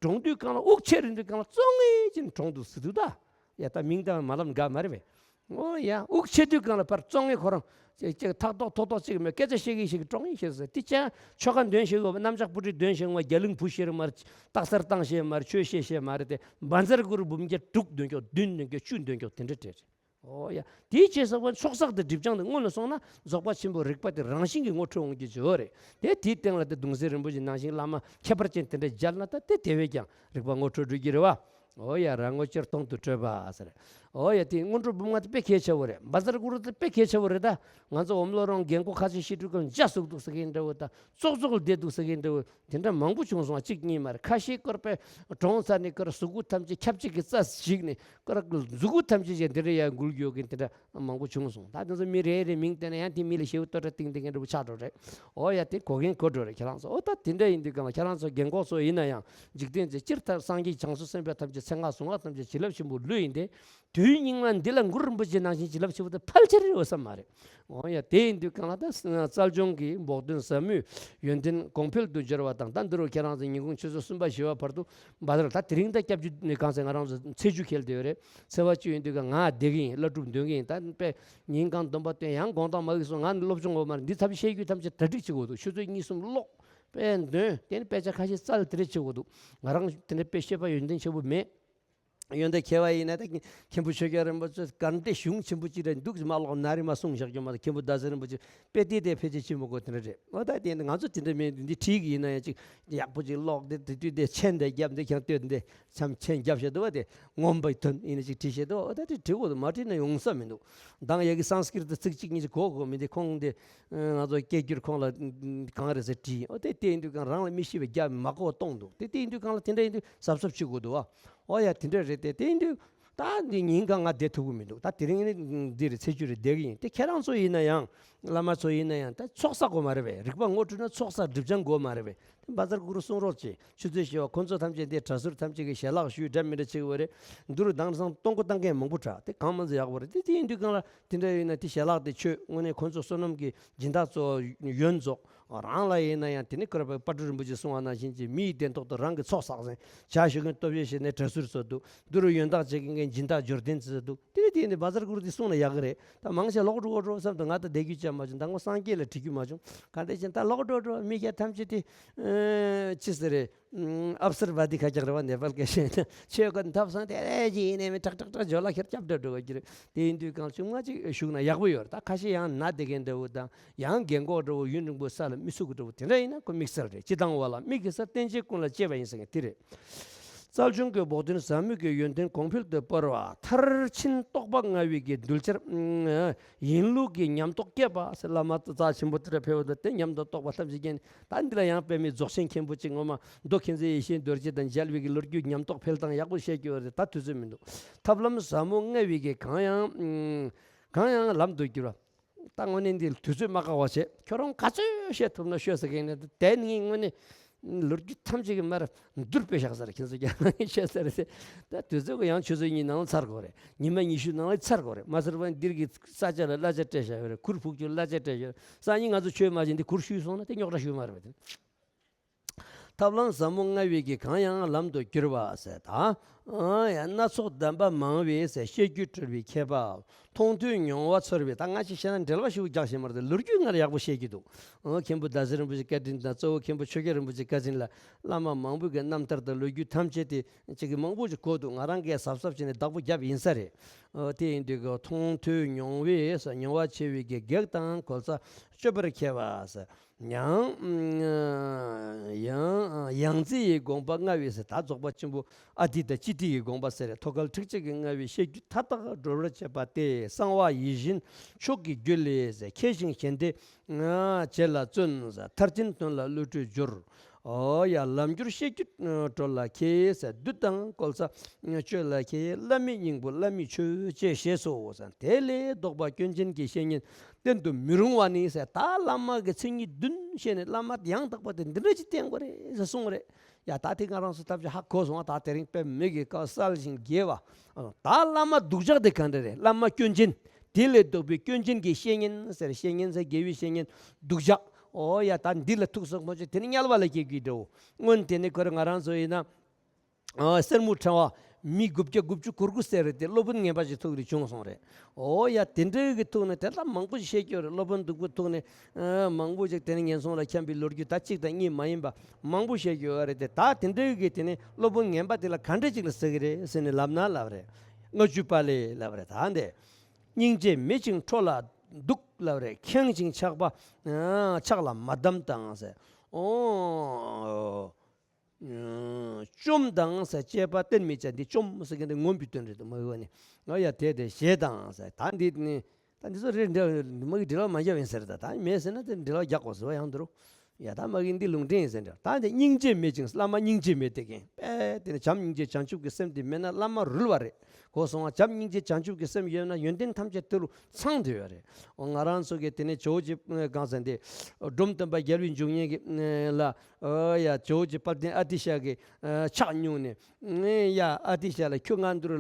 གྲོངས་དུས་སྒང་ལ་དབུགས་ཆད་རན་དུས་སྒང་ལ་བཙོག་ངེ་ཅིག་གྲོངས་འདུག་ཟེར་འདུག་ད། ཡ་ད་མིང་བཏགས་མ་ལབ་དགའ་མ་རེད་པས། ཨོ་ཡ། དབུགས་ཆད་དུས་སྒང་ལ་ཕར་བཙོག་ངེ་ཁོ་རང་ཅིག་ཅིག་ཐག་ཐོག་ཐོག་ཐོག་ཅིག་མེད། སྐད་ཆ་བཤད་གི་ཞིག་གྲོངས་ངེ་ཤེས་ཟེར། དེ་ཅང་ཆོ་ག་འདོན་ཤེས་དགོས་པ། གནམ་ལྕགས་སྤུ་གྲི་འདོན་ཤེས་མ་རེད། རྒྱ་གླིང་བུ་ཤེས་མ་རེད། སྟག་གཟར་བཏང་ཤེས་མ་རེད། ཆོས་བཤད་ཤེས་མ་རེད། དེ་བཛྲ་གུ་རུ་འབུམ་སྐྱ་དྲུག་འདོན་ཀྱོག། བདུན་འདོན་ཀྱོག། བཅུ་འདོན་ཀྱོག། དེ་འདྲ་སྤྲད་རེད། ཨོ་ཡ། དེའི་རྗེས་ས་བོན་ཚོགས་བསགས་དང་སྒྲིབ་སྦྱང་དེ་སྔོན་ལ་སོང་ན་རྫོགས་པ་ཆེན་པོའི་རིག་པ་དེ་རང་བཞིན་གྱིས་ངོ་འཕྲོད་འོང་རྒྱུ་ཅིག་ཡོད་རེད། དེ་དེའི་སྟེང་ལ་དེ་གདུང་སྲས་རིན་པོ་ཆེ་ནང་བཞིན་བླ་མ་ཁྱད་པར་ཅན་དེ་འདྲ་མཇལ་ན་ད་དེ་དེ་བས་ཀྱང་རིག་པ་ངོ་འཕྲོད་འགྲོ་གི་རེད་བ། ཨོ་ཡ། རང་ངོ་ཅེར་མཐོང་དུ་འཕྲོད་པ་ཟེར། ཨོ་ཡ། དེ་སྔོན་འགྲོ་སྦུག་མ་དེ་དཔེ་གལ་ཆེ་བོ་རེད། བཛྲ་གུ་རུ་དེ་དཔེ་གལ་ཆེ་བོ་རེད། ད་ང་ཚོ་འོམ་ལོ་རང་རྒན་གོག་ཁ་ཤས་ཤི་འགྲོ་གི་འཇའ་ཟུག་འདུག་ཟེར་མཁན་འདྲ་བོ། ད་ཙོག་ཙོག་ལ་བསྡད་འདུག་ཟེར་མཁན་འདྲ་བོ། དེ་འདྲ་མང་པོ་བྱུང་སོང་། གཅིག་གཉིས་མ་རེད། ཁ་ཤས་སྐོར་པས་གྲོངས་ཚར་ནས་སྐོར་གཟུགས་པོ་ཐམས་ཅད་ཁྱབ་བྱེད་ཀྱི་རྩ་ཞིག་ནས་སྐོར་གཟུགས་པོ་ཐམས་ཅད་ཅན་དེ་འདྲ་ཡང་འགུལ་ཡོད་མཁན་དེ་འདྲ་མང་པོ་བྱུང་སོང་། ད་དེ་ཚོ་མི་རེ་རེ་མིང་བསྟན་ན་ཡང་དེ་མི་ལ་ཞེ་པོ་བསྟོད་ར་གཏིང་བསྟན་མཁན་འདྲ་བོ་ཆགས་འགྲོ་རེད། ཨོ་ཡ། དེ་གོ་མཁན་གོ་འགྲོ་རེད་ཁྱེད་རང་ཚོ། ཨོ་ད་དེ་འདྲ་ཡིན་དུས་སྒང་ལ་ཁྱེད་རང་ཚོ་རྒན་གོག་ཚོ་ཡིན་ན་ཡང་འཇིག་རྟེན་གྱི་སྤྱིར་ལྟར་སངས་རྒྱས་བྱང་སེམས་སེམས་དཔའ་ཐམས་ཅད་ཚེ་སྔ་གཟུངས་སྔ་ཐམས་ཅད་བྱིན་རླབས་ཆེན་པོ་ལུས་ཡིན་ཏེ། དུས་སྙིགས་མ་འདི་ལ་གུ་རུ་རིན་པོ་ཆེ་ནང་བཞིན་བྱིན་རླབས་ཆེ་བོ་དེ་ཕལ་ཆེར་ཡོད་ས་མ་རེད། འོ་ཡ། དེ་ཡིན་དུས་སྒང་ལ་ད་རྩལ་སྦྱོང་གི་བོགས་འདོན་ཟབ་མོས་ཡོན་ཏན་གོང་འཕེལ་དུ་འགྱུར་བ་དང་། ད་འདི་རུ་ཁྱེད་རང་ཚོ་ཉིན་གུང་ཆུ་ཚོད་གསུམ་པ་བཞི་པ་བར་དུ་བ་དར། ད་དེ་རིང་ད་སྐྱབས་རྗེ་ནས་གང་ཟེར་ང་རང་ཚོ་ཚེས་བཅུ་འཁེལ་བསྡད་ཡོད་རེད། ཚེས་པ་བཅུ་ཡིན་དུས་སྒང་ང་བསྡད་ཀྱི་ཡིན། བླ་སྒྲུབ་འདོན་གྱི་ཡིན། ད་དཔེ་ཉིན་གང་སྡོམ་པ་བཏོན་ཡང་དགོང་དག་མ་གི་སོང་། ང་ནི་སློབ་སྦྱོང་འོག་མ་རེད། འདི་ཚབ་བཤད་རྒྱུ་ཐམས་ཅད་གྲ་སྒྲིག་བྱེད་དགོས་འདུག། ཆུ་ཚོད་གཉིས་གསུམ་ཀློག་དཔེ་འདོན། དེ་ནི་དཔེ་ཆ་ཁ་ཤས་བཙལ་དེ་འདྲ་བྱེད་དགོས་འདུག། ང་རང་དེ་འདྲ་དཔེ་ཤེས་པ་ཡོན་ཏན་ཆེན་པོ་མེད། ཡོན་ཏན་མཁས་པ་ཡིན་ན་ད་མཁན་པོ་ཆོས་རྒྱལ་རིན་པོ་ཆེ་ག་འདྲ་གཞུང་ཆེན་པོ་ཅིག་རེད་འདུག་ཅིག་མ་ཀློག་ན་རེ་མ་གསུངས་བཞག་རྒྱུ་མ་གཏོགས། མཁན་པོ་ཟླ་ཟེར་རིན་པོ་ཆེ་དཔེ་དེ་དེ་ཕལ་ཆེར་ཤེས་མི་དགོས་དེ་འདྲ་རེད། འོ་ད་དེ་ང་ཚོ་དེ་འདྲ་མེད། འདི་བྲིས་ཀྱི་ཡིན་ན་ཡང་ཅིག་ཡག་པོ་ཅིག་ཀློག་སྟེ་དེ་དུས་དེ་མཆན་དེ་རྒྱབ་འདི་ཁྱང་ལྟོས་འདི་མཚམས་མཆན་རྒྱབ་བྱས་འདུག་བ། དེ་མངོན་པའི་དོན་ཡིན་ན་ཅིག་བྲིས་བྱས་འདུག་བ། འོ་ད་དེ་བྲིས་དགོས་འདུག། མ་བྲིས་ན་ཡོང་ས་མི་འདུག། མདང་ཡ་གི་སཾ་སྐྲྀ་ཏ་ཚིག་གཅིག་གཉིས་ཅིག་གོ་གོ་མི་འདི་ཁོང་འདི་ང་ཚོ་སྐད་སྒྱུར་ཁོང་ལ་གང་རེད་ཟེར་དྲིས། འོ་དེ་དེ་ཡིན་དུས་གང་རང་ལ་མི་ཤེས་པའི་རྒྱ་མ་གོ་གཏོང་འདུག། དེ་དེ་ཡིན་དུས་གང་ལ་དེ་འདྲ་ཡིན་དུས་གཟབ་གཟབ་བྱེད་དགོས་འདུག་བ། ཨོ་ཡ། དེ་འདྲ་རེད་དེ། དེ་ཡིན་དུས་ད་འདི་ཉིན་གང་ང་བསྡད་ཐུབ་ཀྱི་མི་འདུག། ད་དེ་རིང་ནི་འདི་རེད། ཚེས་བཅུ་རེད། བསྡད་ཀྱི་ཡིན། དེ་ཁྱེད་རང་ཚོ་ཡིན་ན་ཡང་། བླ་མ་ཚོ་ཡིན་ན་ཡང་ད་ཚོགས་བསགས་དགོས་མ་རེད་པས། རིག་པ་ངོ་འཕྲོད་ན་ཚོགས་བསགས་སྒྲིབ་སྦྱང་དགོས་མ་རེད་པས། དེ་བཛྲ་གུ་རུ་གསུང་རོགས་བྱེད། ཆུ་ཚོད་བཞི་པ་ཁོང་ཚོ་ཐམས་ཅད་དེ་གྲྭ་ཟུར་ཐམས་ཅད་ཀྱིས་ཞལ་ལག་ཞུས་འདྲ་མི་འདྲ་བྱེད་ཀྱི་ཡོད་རེད། འདི་རུ་དེང་སང་གཏོང་སྒོ་བཏང་མཁན་མང་པོ་དྲག། དེ་གང་མང་ཚོ་ཡག་པོ་རེད། དེ་དེ་ཡིན་དུས་གང་ལ་དེ་འདྲ་ཡིན་ན་དེ་ཞལ་ལག་དེ་མཆོད། དངོས་གནས་ཁོང་ཚོ་བསོད་ནམས་ཀྱི་སྦྱིན་བདག་ཚོ་ཡོན་རྫོགས། རང་ལ་ཡིན་ན་ཡང་དེ་ནི་ཀུ་ར་པ་པ་ཏྲུ་རིན་པོ་ཆེས་གསུངས་པ་ནང་བཞིན་གྱི་མི་ཡི་གདན་ཐོག་ཏུ་རང་གི་ཚོགས་བསགས་ཟིན། ཇ་བཞེས་མཁན་སྟོབས་ཤེས་བྱས་ནས་གྲྭ་ཟུར་ཚོ་འདུག། འདི་རུ་ཡོན་བདག་བྱེད་མཁན་སྦྱིན་བདག་འབྱོར་ལྡན་ཚོ་འདུག། དེ་ནི་དེ་ནི་བཛྲ་གུ་རུ་དེ་གསུངས་ན་ཡག་གི་རེད། ད་མང་ཆེ་ལོག་འགྲོ་འགྲོ་བསམ་དུ་ང་ད་བསྡད་རྒྱུ་ཅང་མ་བྱུང་། ད་ངོ་སངས་རྒྱས་ལ་དྲི་རྒྱུ་མ་བྱུང་། ག་འདྲ་བྱས་ད་ལོག་འགྲོ་འགྲོ། མི་སྐྱ་ཐམས་ཅད་དེ་ཅི་ཟེར་རེད། ཨབ་སར་བ་དི་ཁ་རྒྱག་རེད་བ། ནེ་པཱལ་སྐད་བཤད་ན་ཆོས་ཀྱི་ཐབ་ཚང་དེ་རེ་ཅིག་ཡིན་ནའི་མི་ཀྲག་ཀྲག་ཀྲག་ཇོ་ལ་ཁེར་སྐྱབས་འགྲོ་འགྲོ་བ་གྱུར། དེ་ཡིན་དུས་གང་བྱུང་ང་ཅིག་བཞུགས་ན་ཡག་པོ་ཡོད་རེད། ད་ཁ་ཤས་ཡང་ན་བསྡད་མཁན་འདྲ་བོ་དང་། ཡང་རྒན་གོག་འདྲ་བོ་ཡུན་རིང་པོ་ས་ལ་མི་ཚུགས་ཀྱི་འདྲ་བོ་དེ་འདྲ་ཡིན་ན་ཁོ་དམིགས་བསལ་རེད། སྤྱི་བཏང་བ་ལ་དམིགས་ཀྱི་ས་བསྟན་བྱའི་ཀུན་ལ་གཅེས་པ་ཡིན་ཟེར་མཁན་དེ་རེད། རྩལ་སྦྱོང་གི་བོགས་འདོན་ཟབ་མོ་གི་ཡོན་ཏན་གོང་འཕེལ་དུ་སྤེལ་བ། མཐར་ཕྱིན་རྟོགས་པ་མངའ་བའི་གི་གདུལ་བྱར་ཡིན་ལུགས་ཀྱི་ཉམས་རྟོགས་བསྐྱེད་པ་ཟེར། བླ་མ་རྩ་ཆེན་པོ་དེ་འདྲ་ཕེབས་པ་དང་དེ་ཉམས་དང་རྟོགས་པ་ཐམས་ཅད་བསྐྱེད་ནས། ད་འདི་ལ་ཡང་དཔེ་མི་རྫོགས་ཆེན་མཁན་པོ་གཅིག་ངོ་མ་མདོ་མཁྱེན་བརྩེ་ཡེ་ཤེས་རྡོ་རྗེ་དང་མཇལ་བའི་གི་ལོ་རྒྱུས་ཉམས་རྟོགས་འཕེལ་སྟངས་ཡག་པོ་བཤད་ཀྱི་ཡོད་རེད། ད་དུས་ཚོད་མི་འདུག། ཐབས་ལམ་ཟབ་མོ་མངའ་བའི་གི་གང་ཡང་གང་ཡང་ལམ་དུ་བསྒྱུར་བ། ད་དངོས་གནས་འདི་དུས་ཚོད་མ་བཀག་པ་བྱས། ཁྱོད་རང་ག་ཚོད་བཤད་ཐུབ་ན་ཤོད་ཟེར་མཁན་ནི་དེ་ནི་དངོས་གནས་ ལོ་རྒྱུས་ཐམས་ཅད་ཀྱི་མར་མདུར་དཔེ་བཞག་ས་རེད། ཁྱེད་ཚོ་རྒྱ་ནག་གི་ཤོད་ས་རེད་ཟེར། ད་དུས་ཚོད་ཀྱི་ཡང་ཆུ་ཚོད་གཉིས་ནང་ལ་ཚར་དགོས་རེད། ཉི་མ་ཉི་ཤུ་ནང་ལ་ཚར་དགོས་རེད། མ་ཚར་བར་འདིར་གྱི་ས་ཆ་ལ་གླ་ཆ་སྤྲད་བཞག་ཡོད་རེད། གུར་ཕུབ་རྒྱུ་གླ་ཆ་སྤྲད་བཞག་ཡོད་རེད། སང་ཉིན་ང་ཚོ་ཆོས་མ་བྱེད་འདི་གུར་ཞུས་སོང་ན་དེ་རྙོག་དྲ་ཞུ་མ་རེད་པས། ཐབས་ལམ་ཟབ་མོ་མངའ་བའི་གི། གང་ཡང་ལམ་དུ་བསྒྱུར་བ་ཟེར། ད་ཨ་ཡ་སྣ་ཚོགས་གདམས་པ་མང་བས་ཟེར། བཤད་རྒྱུད་གྲོལ་བའི་མཁས་པའམ། མཐོང་ཐོས་མྱོང་བ་ཚོར་བའི། ད་ང་ཅིག་བཤད་ན་འགྲེལ་བ་ཞིག་རྒྱག་ཤེས་མ་རེད་དེ། ལོ་རྒྱུས་སྔར་ཡག་པོ་བཤད་ཀྱི་འདུག་ཨོ་མཁན་པོ་ཟླ་ཟེར་རིན་པོ་ཆེ་བཀའ་དྲིན་དང་། གཙོ་བོ་མཁན་པོ་ཆོས་རྒྱལ་རིན་པོ་ཆེ་བཀའ་དྲིན་ལ་བླ་མ་མང་པོའི་གི་རྣམ་ཐར་དང་ལོ་རྒྱུས་ཐམས་ཅད་དེ་ཅིག་གི་མང་པོ་ཅིག་གོ་འདུག་ང་རང་གིས་གཟབ་གཟབ་བྱས་ནས་བདག་པོ་བརྒྱབ་ཡིན་ས་རེད། ཨོ་དེ་ཡིན་དུས་གི་མཐོང་ཐོས་མྱོང་བས་ཟེར། མྱོང་བ་ཆེ་བའི་གི་གེགས་དང་གོལ་ས་གཅོད་པར་མཁས་པ་ཟེར། ཡང་ཡང་ཡང་རྩེ་ཡི་དགོངས་པ་མངའ་བའི་ཟེར། ད་རྫོགས་པ་ཆེན་པོ་ཨ་ཏི་དང་སྤྱི་ཏི་ཡི་དགོངས་པ་ཟེར། ཐོད་རྒལ་ཁྲིག་གཅིག་གི་མངའ་བའི་བཤད་རྒྱུད་མཐའ་དག་གྲོལ་བར་བྱེད་པ་སྟེ། གསང་བ་ཡིད་བཞིན་མཆོག་གི་རྒྱུད་ལས་ཟེར། མཁས་ཤིང་གཞན་སྡེ་བྱེད་ལ་བརྩོན་ཟེར། མཐར་ཕྱིན་དོན་ལ་བློ་གྲོས་སྦྱོར། ཨོ་ཡ་ལམ་བསྒྱུར་བཤད་རྒྱུད་གྲོལ་ལ་མཁས་ཟེར། བདུད་དང་གོལ་ས་གཅོད་ལ་མཁས། བླ་མེད་སྙིང་པོ་བླ་མེད་ཆོས་ཅེས་ཞེས་སོ་ཟེར། དེ་ལས་ལྡོག་པ་སྐྱོན་ཅན་གྱི་བཤེས་གཉེན་བསྟེན་དུ་མི་རུང་བ་ནི་ཟེར། ད་བླ་མ་གི་མཚན་ཉིད་བདུན་བཤད་ནས་བླ་མ་ཡང་དག་པ་དེ་འདི་འདྲ་ཅིག་བསྟེན་དགོས་རེད་ཟེར་གསུངས་རེད། ཡ་ད་དེ་ང་རང་ཚོ་ཐབས་ཅིག་ཧ་གོ་སོང་བ། ད་དེ་རིང་དཔེ་མི་སྲིད་ཀྱི་དཀའ་གསལ་ཞིང་རྒྱས་པ། ད་བླ་མ་སྡུག་ཅག་དེ་ག་འདྲ་རེད། བླ་མ་སྐྱོན་ཅན། དེ་ལས་ལྡོག་པའི་སྐྱོན་ཅན་གྱི་བཤེས་གཉེན་ཟེར། བཤེས་གཉེན་ཟེར་དགེ་བའི་བཤེས་གཉེན་སྡུག་ཅག་ཨོ་ཡ་ད་འདི་ལ་ཐུག་སོང་མ་བྱུང་། དེ་ནི་དམྱལ་བ་ལ་སྐྱེ་དགོས་འདྲ་བོ། སྔོན་དེ་ནི་ཁོ་རང་ང་རང་ཚོ་ཡིན་ན། ཨ་གསེར་མོ་ཕྲེང་བ་མི་དགུ་བརྒྱ་དགུ་བཅུ་གོ་དགུ་ཟེར་རེད་དེ། སློབ་དཔོན་ངན་པ་ཞིག་ཐུག་རེ་བྱུང་སོང་རེད། ཨོ་ཡ་དེ་འདྲའི་གི་ཐུག་ནས་དེ་ལ་མང་པོ་ཞིག་བཤད་རྒྱུ་རེད། སློབ་དཔོན་སྡུག་པོ་ཐུག་ནས་ཨ་མང་པོ་ཞིག་དེ་ནས་ངན་སོང་ལ་འཁྱམས་པའི་ལོ་རྒྱུས་ད་གཅིག་དང་གཉིས་མ་ཡིན་པ་མང་པོ་བཤད་རྒྱུ་ཡོད་རེད་དེ། ད་དེ་འདྲའི་གི་དེ་ནས་སློབ་དཔོན་ངན་པ་དེ་ལ་ག་འདྲ་ཅིག་ལ་ཟེར་གི་རེད་ཟེར་ནས་ལབ་ན་ལབ་རེད། ལྔ་བཅུ་པ་ལས་ལབ་རེད། ད་འདི་སྙིང་རྗེ་མེད་ཅིང་ཁྲོ་ལ་སྡུག་ལབ་རེད། ཁེངས་ཤིང་ཆགས་པ་ཨ་ཆགས་ལ་མ་བསྡམས་དང་ཟེར། ཨོ། བཅོམ་དང་ཟེར། བཅས་པ་བསྟེན་མི་བྱ། འདི་བཅོམ་ཟེར་མཁན་དེ་ངོམས་པའི་དོན་རེད་དོ། མ་གི་བ་ནི་ང་ཡ་དེ་དེ་བཞེས་དང་ཟེར། ད་འདི་ནི་ད་འདི་ཚོ་རེད་འདྲ། མ་གི་འབྲེལ་བ་མ་རྒྱབ་ཡིན་ཟེར། ད་ད་མེད་ཟེར་ན་དེ་འབྲེལ་བ་རྒྱག་དགོས་ཟེར་བ་ཡང་འདུག་ཡ་ད་མ་གི་འདི་ལུང་འདྲེན་ཡིན་ཟེར་འདྲ། ད་འདི་སྙིང་རྗེ་མེད་ཅིང་། བླ་མ་སྙིང་རྗེ་མེད་དེ་གན་པས་དེ་ནི་བྱམས་སྙིང་རྗེ་བྱང་ཆུབ་ཀྱི་སེམས་དེ་མེད་ན་བླ་མ་རུལ་བ་རེད། གོ་སོང་ང་། བྱམས་སྙིང་རྗེ་བྱང་ཆུབ་ཀྱི་སེམས་ཡོད་ན་ཡོན་ཏན་ཐམས་ཅད་དེ་རུ་ཚང་དུ་ཡོད་རེད། འོ་ང་རང་ཚོ་གི་དེ་ནས་ཇོ་བོ་རྗེ་གང་ཟེར་འདི་འབྲོམ་སྟོན་པ་རྒྱལ་བའི་འབྱུང་གནས་ཀྱི་ལ། ཨོ་ཡ་ཇོ་བོ་རྗེ་དཔལ་ལྡན་ཨ་ཏི་ཤ་གི་ཨ་ཕྱག་བསྙུང་ནས། ཨེ་ཡ་ཨ་ཏི་ཤ་ལ་ཁྱོད་ང་འདིར་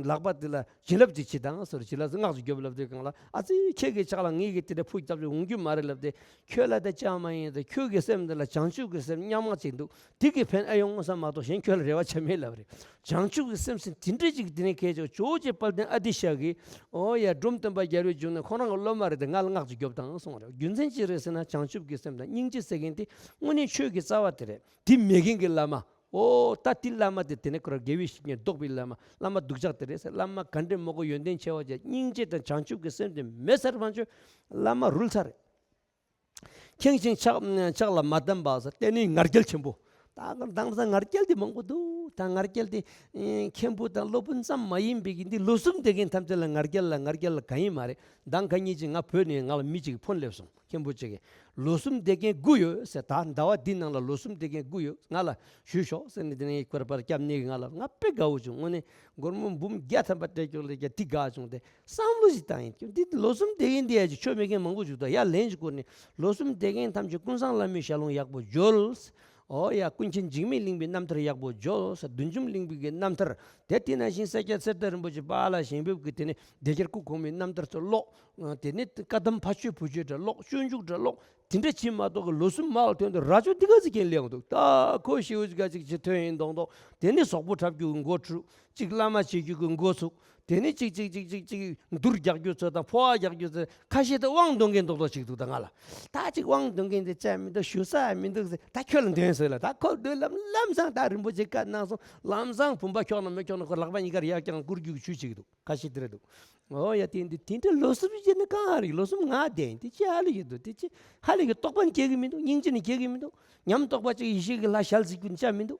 ལག་པ་དེ་ལ་བྱིན་རླབས་ཅིག་བྱེད་དང་ཟེར། བྱིན་རླབས་སྔགས་ཀྱི་རྒྱོབ་ལབ་དུས་སྒང་ལ། ཨ་ཙི་ཁྱེད་ཀྱི་ཕྱག་ལ་ངེད་ཀྱིས་དེ་འདྲ་ཕུག་བརྒྱབ་ཅིག་འོང་རྒྱུ་མ་རེད་ལབ་སྟེ། ཁྱོད་ལ་དེ་ཅང་མ་ཡིན་ཏེ། ཁྱོད་ཀྱི་སེམས་འདི་ལ་བྱང་ཆུབ་ཀྱི་སེམས་མཉམ་མ་ཅིག་འདུག་དེ་གིས་ཕན་ཨེ་ཡོང་བསམ་མ་གཏོགས་གཞན་ཁྱོད་ལ་རེ་བ་བྱས་མེད་ལབ་རེད། བྱང་ཆུབ་ཀྱི་སེམས་ཟེར་དེ་འདྲ་ཅིག་དེ་ནས་ཁྱེད་ཅག་ཇོ་བོ་རྗེ་དཔལ་ལྡན་ཨ་ཏི་ཤ་གིས། ཨོ་ཡ་འབྲོམ་སྟོན་པ་རྒྱལ་བའི་འབྱུང་གནས་ཁོ་རང་གི་སློབ་མ་རེད་དེ། ང་ལ་སྔགས་ཅིག་རྒྱོབ་དང་གསུངས་རེད། རྒྱུ་མཚན་ཅི་རེད་ཟེར་ན། བྱང་ཆུབ་ཀྱི་སེམས་དང་སྙིང་རྗེ་ཟེར་མཁན་དེ་དངོས་གནས་ཆོས་ཀྱི་རྩ་བ་དེ་རེད། དེ་མེད་མཁན་གྱི་བླ་མ། ཨོ་ད་དེ་བླ་མ་དེ་དེ་ནས་ཁོ་རང་དགེ་བའི་བཤེས་གཉེན་ལྡོག་པའི་བླ་མ། བླ་མ་སྡུག་ཅག་དེ་རེད་ཟེར། བླ་མ་ག་འདྲའི་མོ་གོ་ཡོན་ཏན་ཆེ་བ་ཅིག་སྙིང་རྗེ་དང་བྱང་ཆུབ་ཀྱི་སེམས་དེ་མེད་ཚར་བ་ཅིག་བླ་མ་རུལ་ཚར་རེད། ཁེངས་ཤིང་ཆགས་ཆགས་ལ་མ་བསྡམས་པ་ཟེར། དེ་ནི་ང་རྒྱལ་ཆེན་པོ། ད་ང་དང་ས་ང་རྒྱལ་དེ་མང་པོ་འདུག་ད་ང་རྒྱལ་དེ་ཨེ་མཁན་པོ་དང་སློབ་དཔོན་ཙམ་མ་ཡིན་པའི་གི་འདི་ལོ་གསུམ་བསྡད་མཁན་ཐམས་ཅད་ལ་ང་རྒྱལ་ལ་ང་རྒྱལ་ལ་གང་ཡིན་མ་རེད། མདང་ཁ་ཉིན་ཅིག་ང་བོད་ནས་ང་ལ་མི་ཅིག་ཕོན་སླེབས་སོང་། མཁན་པོ་ཅིག་གིས་ལོ་གསུམ་བསྡད་མཁན་དགུ་ཡོད་ཟེར། ད་ཟླ་བ་འདི་ནང་ལ་ལོ་གསུམ་བསྡད་མཁན་དགུ་ཡོད། ང་ལ་ཞུས་ཤོག་ཟེར་ནས། དེ་ནས་ཁོ་ར་པར་སྐྱབས་གནས་ཀྱིས་ང་ལ། ང་དཔེ་དགའ་བོ་བྱུང་། དངོས་གནས་སྒོར་མོ་འབུམ་བརྒྱ་ཐམ་པ་སྤྲད་ཀྱོག་ལས་ཀྱང་འདི་དགའ་བྱུང་སྟེ། བསམ་བློ་ཞིག་བཏང་ཡིན། འདི་ལོ་གསུམ་བསྡད་མཁན་འདི་ཡ་ཅིག་ཆོ་མེད་མཁན་མང་པོ་བྱུང་། ད་ཡར་ལན་ཞིག་བསྐུར་ནས་ལོ་གསུམ་བསྡད་མཁན་ཐམས་ཅད་ཀུན་བཟང་བླ་མའི་ཞལ་ལུང་ཡག་པོ་བརྗོད། ཨོ་ཡ་ཀུན་མཁྱེན་འཇིགས་མེད་གླིང་པའི་རྣམ་ཐར་ཡག་པོ་བརྗོད། བདུད་འཇོམས་གླིང་པའི་གི་རྣམ་ཐར་དེ། དེ་ནང་བཞིན་སེར་སྐྱ་ཚེ་བརྟན་རིན་པོ་ཆེ་པཱ་ལགས་ཞིང་ཕེབས་ཀྱི་དེ་ནས་བདེ་རྒྱལ་སྐུ་གོང་མའི་རྣམ་ཐར་ཚོ་ཀློག་དེ་ནས་བཀའ་གདམས་ཕ་ཆོས་བུ་ཆོས་འདྲ་ཀློག་སྤྱོད་འཇུག་འདྲ་ཀློག་དེ་འདྲ་བྱེད་མ་གཏོགས་གི་ལོ་གསུམ་མ་ལ་ཐོན་དུས་རྭ་ཅོ་འདི་ག་ཚོད་ཀྱང་ལེན་འདུག་ད་ཁོ་ཤེའུ་ཅིག་ག་ཅིག་ཅིག་ཐོན་ཡིན་མདོག་མདོག་དེ་ནས་ཟོག་པོ་འཁྲབ་རྒྱུ་གི་འགོ་ཚུགས། གཅིག་བླ་མ་བྱེད་རྒྱུ་གི་འགོ་ཚུགས། དེ་ནས་གཅིག་གཅིག་གཅིག་གཅིག་གཅིག་འདུར་རྒྱག་རྒྱུ་ཚོ་དང་ཕོ་བ་རྒྱག་རྒྱུ་ཚོ། ཁ་ཤས་དེ་དབང་འདོན་མཁན་མདོག་མདོག་ཅིག་འདུག་ད་ང་ལ་ད་ཅིག་དབང་འདོན་མཁན་དེ་བྱས་མི་འདུག་ཞུ་ས་མི་འདུག་ཟེར། ད་ཁྱོད་ལ་འདོན་ཟེར་ལ། ད་ཁོ་འདོན་ལམ་ལམ་སང་ད་རིན་པོ་ཆེ་བཀའ་གནང་སོང་། ལམ་སང་བུམ་པ་འཁྱོག་ན་མི་འཁྱོག་ན་ཁོ་ལག་པ་གཉིས་ཀར་ཡར་བརྐྱངས་བསྐུར་རྒྱུ་གི་ཇུས་བྱེད་ཀྱི་འདུག་ཁ་ཤས་དེ་རེད་འདུག་ཨོ་ཡ་དེ་འདི་དེ་འདྲ་ལོ་གསུམ་བྱས་ནས་གང་རེད། ལོ་གསུམ་ང་བསྡད་ཡིན། དེ་ཅི་ཧ་ལས་ཀྱི་འདུག་དེ་ཅི་ཧ་ལས་ཀྱི་རྟོགས་པ་ནི་སྐྱེ་གི་མི་འདུག་སྙིང་རྗེ་ནི་སྐྱེ་གི་མི་འདུག་ཉམས་རྟོགས་པ་ཅིག་ཡེ་ཤེས་ཀྱི་ལྷ་ཞལ་གཟིགས་རྒྱུ་ནི་ཅང་མི་འདུག་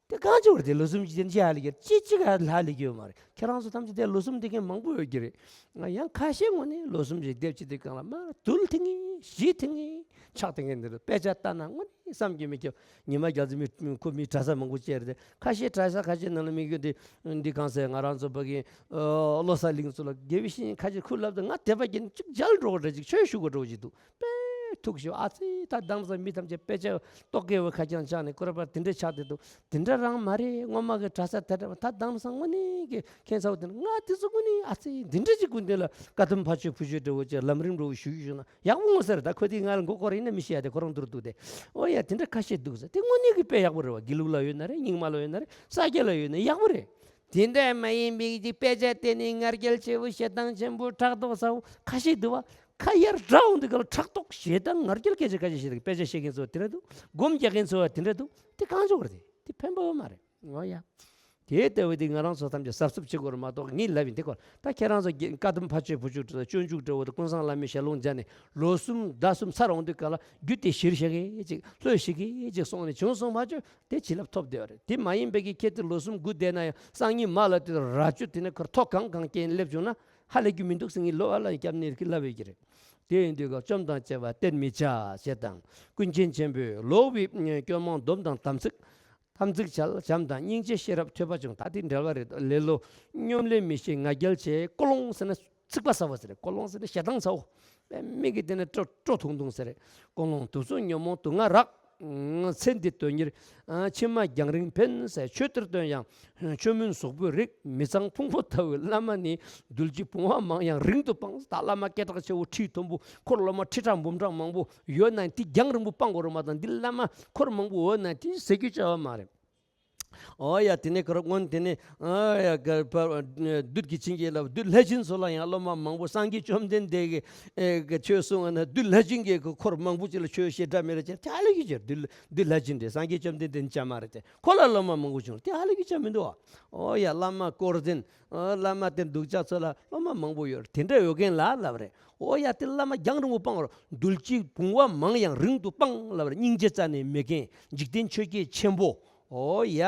དེ་གང་བྱུང་བར་དེ་ལོ་གསུམ་ཅིག་དེ་ཅི་ཧ་ལས་ཀྱི་ཅི་ཅི་ག་ཧ་ལས་ཀྱི་ཡོད་མ་རེད། ཁྱེད་རང་ཚོ་ཐམས་ཅད་དེ་ལོ་གསུམ་བསྡད་མཁན་མང་པོ་ཡོད་ཀྱི་རེད། ང་ཡང་ཁ་ཤས་ངོ་ནས་ལོ་གསུམ་ཅིག་བསྡད་ཅི་དེ་གང་ལ་མ་དུལ་ཐེངས་ངེས་ཞི་ཐེངས་ངེས་ཆགས་ཐེངས་ངེས་འདི་རུ་དཔེ་ཆ་ལྟ་ན་དངོས་གནས་བསམ་གྱིས་མི་ཁྱབ། ཉི་མ་རྒྱ་མཚོ་མི་ཁོ་མི་གྲྭ་ས་མང་པོ་བཅས་རེད། ཁ་ཤས་གྲྭ་ས་ཁ་ཤས་ནང་ལ་མི་གི་འདི་འདི་གང་ཟེར། ང་རང་ཚོ་ཕ་གི་བློ་གསལ་གླིང་ཚོ་ལ་དགེ་བའི་བཤེས་གཉེན་ཁ་ཤས་ཁུར་ལབ་དུས་ང་དད་པ་སྐྱེས་ནས་ཅིག་མཇལ་འགྲོ་བ་འདྲ་ཅིག་ཆོས་ཞུ་དགོས་འགྲོ་བ་ཅིག་འདུག་དཔེ་ ཐུགས་ཞུ། ཨ་ཙི། ད་དེང་སང་མི་ཐམས་ཅད་དཔེ་ཆ་རྟོག་གེ་བའི་ཁ་རྐྱང་བཅངས་ནས་སྐུ་ར་པ་དེ་འདྲ་ཆགས་བསྡད་འདུག་དེ་འདྲ་རང་མ་རེད། སྔོན་མ་གི་གྲྭ་ས་དེ་འདྲ་བ། ད་དེང་སང་དངོས་གནས་ཀྱི་ཁྱད་མཚར་བོ་དེ་ནི། ང་དེ་ཚོ་དངོས་གནས་ཨ་ཙི། འདི་འདྲ་ཅིག་སྐུ་མདུན་ལ་བཀའ་གདམས་ཕ་ཆོས་བུ་ཆོས་འདྲ་བོ་ཅིག་ལམ་རིམ་འདྲ་བོ་ཞུ་རྒྱུ་བྱུང་ན་ཡག་པོ་མངོན་གསལ་རེད། ད་ཁོ་དེ་ང་ལ་མགོ་སྐོར་ཡིན་ན་མི་ཤེས་ཡ། དེ་ཁོ་རང་འདུག་འདུག་དེ། ཨོ་ཡ། དེ་འདྲ་ཁ་ཤས་འདུག་ཟེར། དེ་དངོས་གནས་ཀྱི་དཔེ་ཡག་པོ་རེད་བ། དགེ་ལུགས་ལ་ཡོད་ན་རེད། རྙིང་མ་ལ་ཡོད་ན་རེད། ས་སྐྱ་ལ་ཡོད་ན་ཡག་པོ་རེད། དེ་འདྲ་མ་ཡིན་པའི་ཅིག་དཔེ་ཆ་བལྟས་ནས་ང་རྒྱལ་ཆེ་བོ་ཞེ་སྡང་ཆེན་པོ་ཕྲག་དོག་ཚ་བོ་ཁ་ཤས་འདུག་བ། ཁ་ཡར་འདྲ་འོང་དུས་ག་ལ་ཕྲག་དོག་ཞེ་སྡང་ང་རྒྱལ་སྐད་ཆ་ཁ་ཤས་བཤད་འདུག་དཔེ་ཆ་བཤད་མཁན་ཚོ་དེ་འདྲ་འདུག་སྒོམ་རྒྱག་མཁན་ཚོ་དེ་འདྲ་འདུག་དེ་གང་ཆོག་རེད། དེ་དེ་ཕན་པ་ཡོད་མ་རེད། ཨོ་ཡ། དེ་ལྟ་བུ་དེ་ང་རང་ཚོ་ཐམས་ཅད་གཟབ་གཟབ་བྱེད་དགོས་རེད་མ་གཏོགས། ངས་ལབ་ཡིན་དེ་སྐོར། ད་ཁྱེད་རང་ཚོ་བཀའ་གདམས་ཕ་ཆོས་བུ་ཆོས་འདྲ་བོ་སྤྱོད་འཇུག་འདྲ་བོ་དང་ཀུན་བཟང་བླ་མའི་ཞལ་ལུང་མཇལ་ནས་ལོ་གསུམ་ཟླ་གསུམ་ཚར་འོང་དུས་ག་ལ་རྒྱུད་དེ་གཞིར་བཞག་གི་ཅིག་ལྷོད་ཤིག་གི་ཅིག་སོང་ནས་བྱུང་སོང་མ་བྱུང་། དེ་བྱིན་རླབས་ཐོབ་བསྡད་པ་རེད། དེ་མ་ཡིན་པའི་གི་ཁྱེད་དེ་ལོ་གསུམ་དགུ་བསྡད་ན་ཡང་སང་ཉིན་མ་ལ་དེ་རྭ་ཅོ་དེ་ནས་ཁར་ཐོག་གང་གང་སྐྱེས་སླེབས་བྱུང་ན་ཧ་ལས་རྒྱུ་མི་འདུག་ཟེར་ངས་ལོ་ཨ་ལ་སྐྱབས་གནས་ཀྱི་ལབ་ཡོད་ཀྱི་རེད། དེ་ཡིན་དུས་ག་བཅོམ་དང་བཅས་པ་བསྟེན་མི་བྱ་ཞེས་དང་། ཀུན་མཁྱེན་ཆེན་པོས་ལོག་པའི་སྐྱོན་མང་སྡོམ་དང་དམ་ཚིག་དམ་ཚིག་བྱ། བྱམས་དང་སྙིང་རྗེ་ཤེས་རབ་ཐོས་པ་བྱུང་། ད་དེ་འབྲེལ་བ་རེད། ལེ་ལོ་སྙོམ་ལས་མི་ཤེས་ང་རྒྱལ་ཆེ། ཀོ་ལོང་ཟེར་ན་ཚིག་པ་ཟ་བ་ཟེར། ཀོ་ལོང་ཟེར་ན་ཞེ་སྡང་ཚ་བོ། མིག་གིས་བལྟས་ན་སྤྲོ་སྤྲོ་ཐུང་ཐུང་ཟེར། ཀོ་ལོང་དུག་གསུམ་ཉོན་མོངས་དུག་ལྔ་རགས། ཚེ་འདི་དོན་གཉེར་ཕྱི་མ་རྒྱང་རིང་འཕེན་ཟེར། ཆོས་གཏེར་བཏོན་ཡང་ཆོས་མིན་གཟུགས་པོའི་རིགས། མི་གཙང་ཕུང་པོ་ལྟ་བུའི་བླ་མ་ནི། གདུལ་བྱའི་བུང་བ་མང་ཡང་རིང་དུ་སྤང་། ད་བླ་མ་སྐད་གྲགས་ཆེ་བོ་ཁྲི་མཐོན་པོ། འཁོར་སློབ་མ་ཁྲི་ཕྲག་འབུམ་ཕྲག་མང་པོ་ཡོད་ན་དེ་རྒྱང་རིང་པོ་སྤང་དགོས་རེད་མ་གཏོགས། འདི་བླ་མ་འཁོར་མང་པོ་ཡོད་ན་དེ་ཟེར་རྒྱུ་བྱ་བ་མ་རེད། ཨོ་ཡ། དེ་ནས་ཁོ་རང་སྔོན་དེ་ནས་ཨ་ཡ་ག་བ་བདུད་ཀྱི་བྱིན་གྱིས་བརླབས་བདུད་ལྷས་བྱིན་ཚོ་ལ་ཡང་སློབ་མ་མང་པོ། སངས་རྒྱས་བཅོམ་ལྡན་འདས་ཀྱིས་ཨེ་ག་ཆོས་གསུངས་པ་ན་བདུད་ལྷས་བྱིན་གྱིས་ཁོ་འཁོར་མང་པོ་ཅིག་ལ་ཆོས་བཤད་འདྲ་མི་འདྲ་བྱས། དེ་ཧ་ལས་ཀྱི་ཆེ། བདུད་བདུད་ལྷས་བྱིན་དེ་སངས་རྒྱས་བཅོམ་ལྡན་འདས་ཅང་མ་རེད་དེ། ཁོ་ལ་སློབ་མ་མང་པོ་བྱུང་། དེ་ཧ་ལས་ཀྱི་ཆེ་མི་འདུག་ཨ། ཨོ་ཡ། བླ་མ་དཀོར་ཟན། ཨ། བླ་མ་དེ་སྡུག་ཅག་ཚོ་ལ་སློབ་མ་མང་པོ་ཡོད་རེད། དེ་འདྲ་ཡོད་མཁན་ལ་ལབ་རེད། ཨོ་ཡ། དེ་བླ་མ་རྒྱང་རིང་པོ་སྤང་རོགས། གདུལ་བྱའི་བུང་བ་མང་ཡང་རིང་དུ་སྤང་ལབ་རེད། སྙིང་རྗེ་རྩ་ནས་མེད་མཁན། འཇིག་རྟེན་ཆོས་བརྒྱད་ཆེན་པོ། ཨོ་ཡ།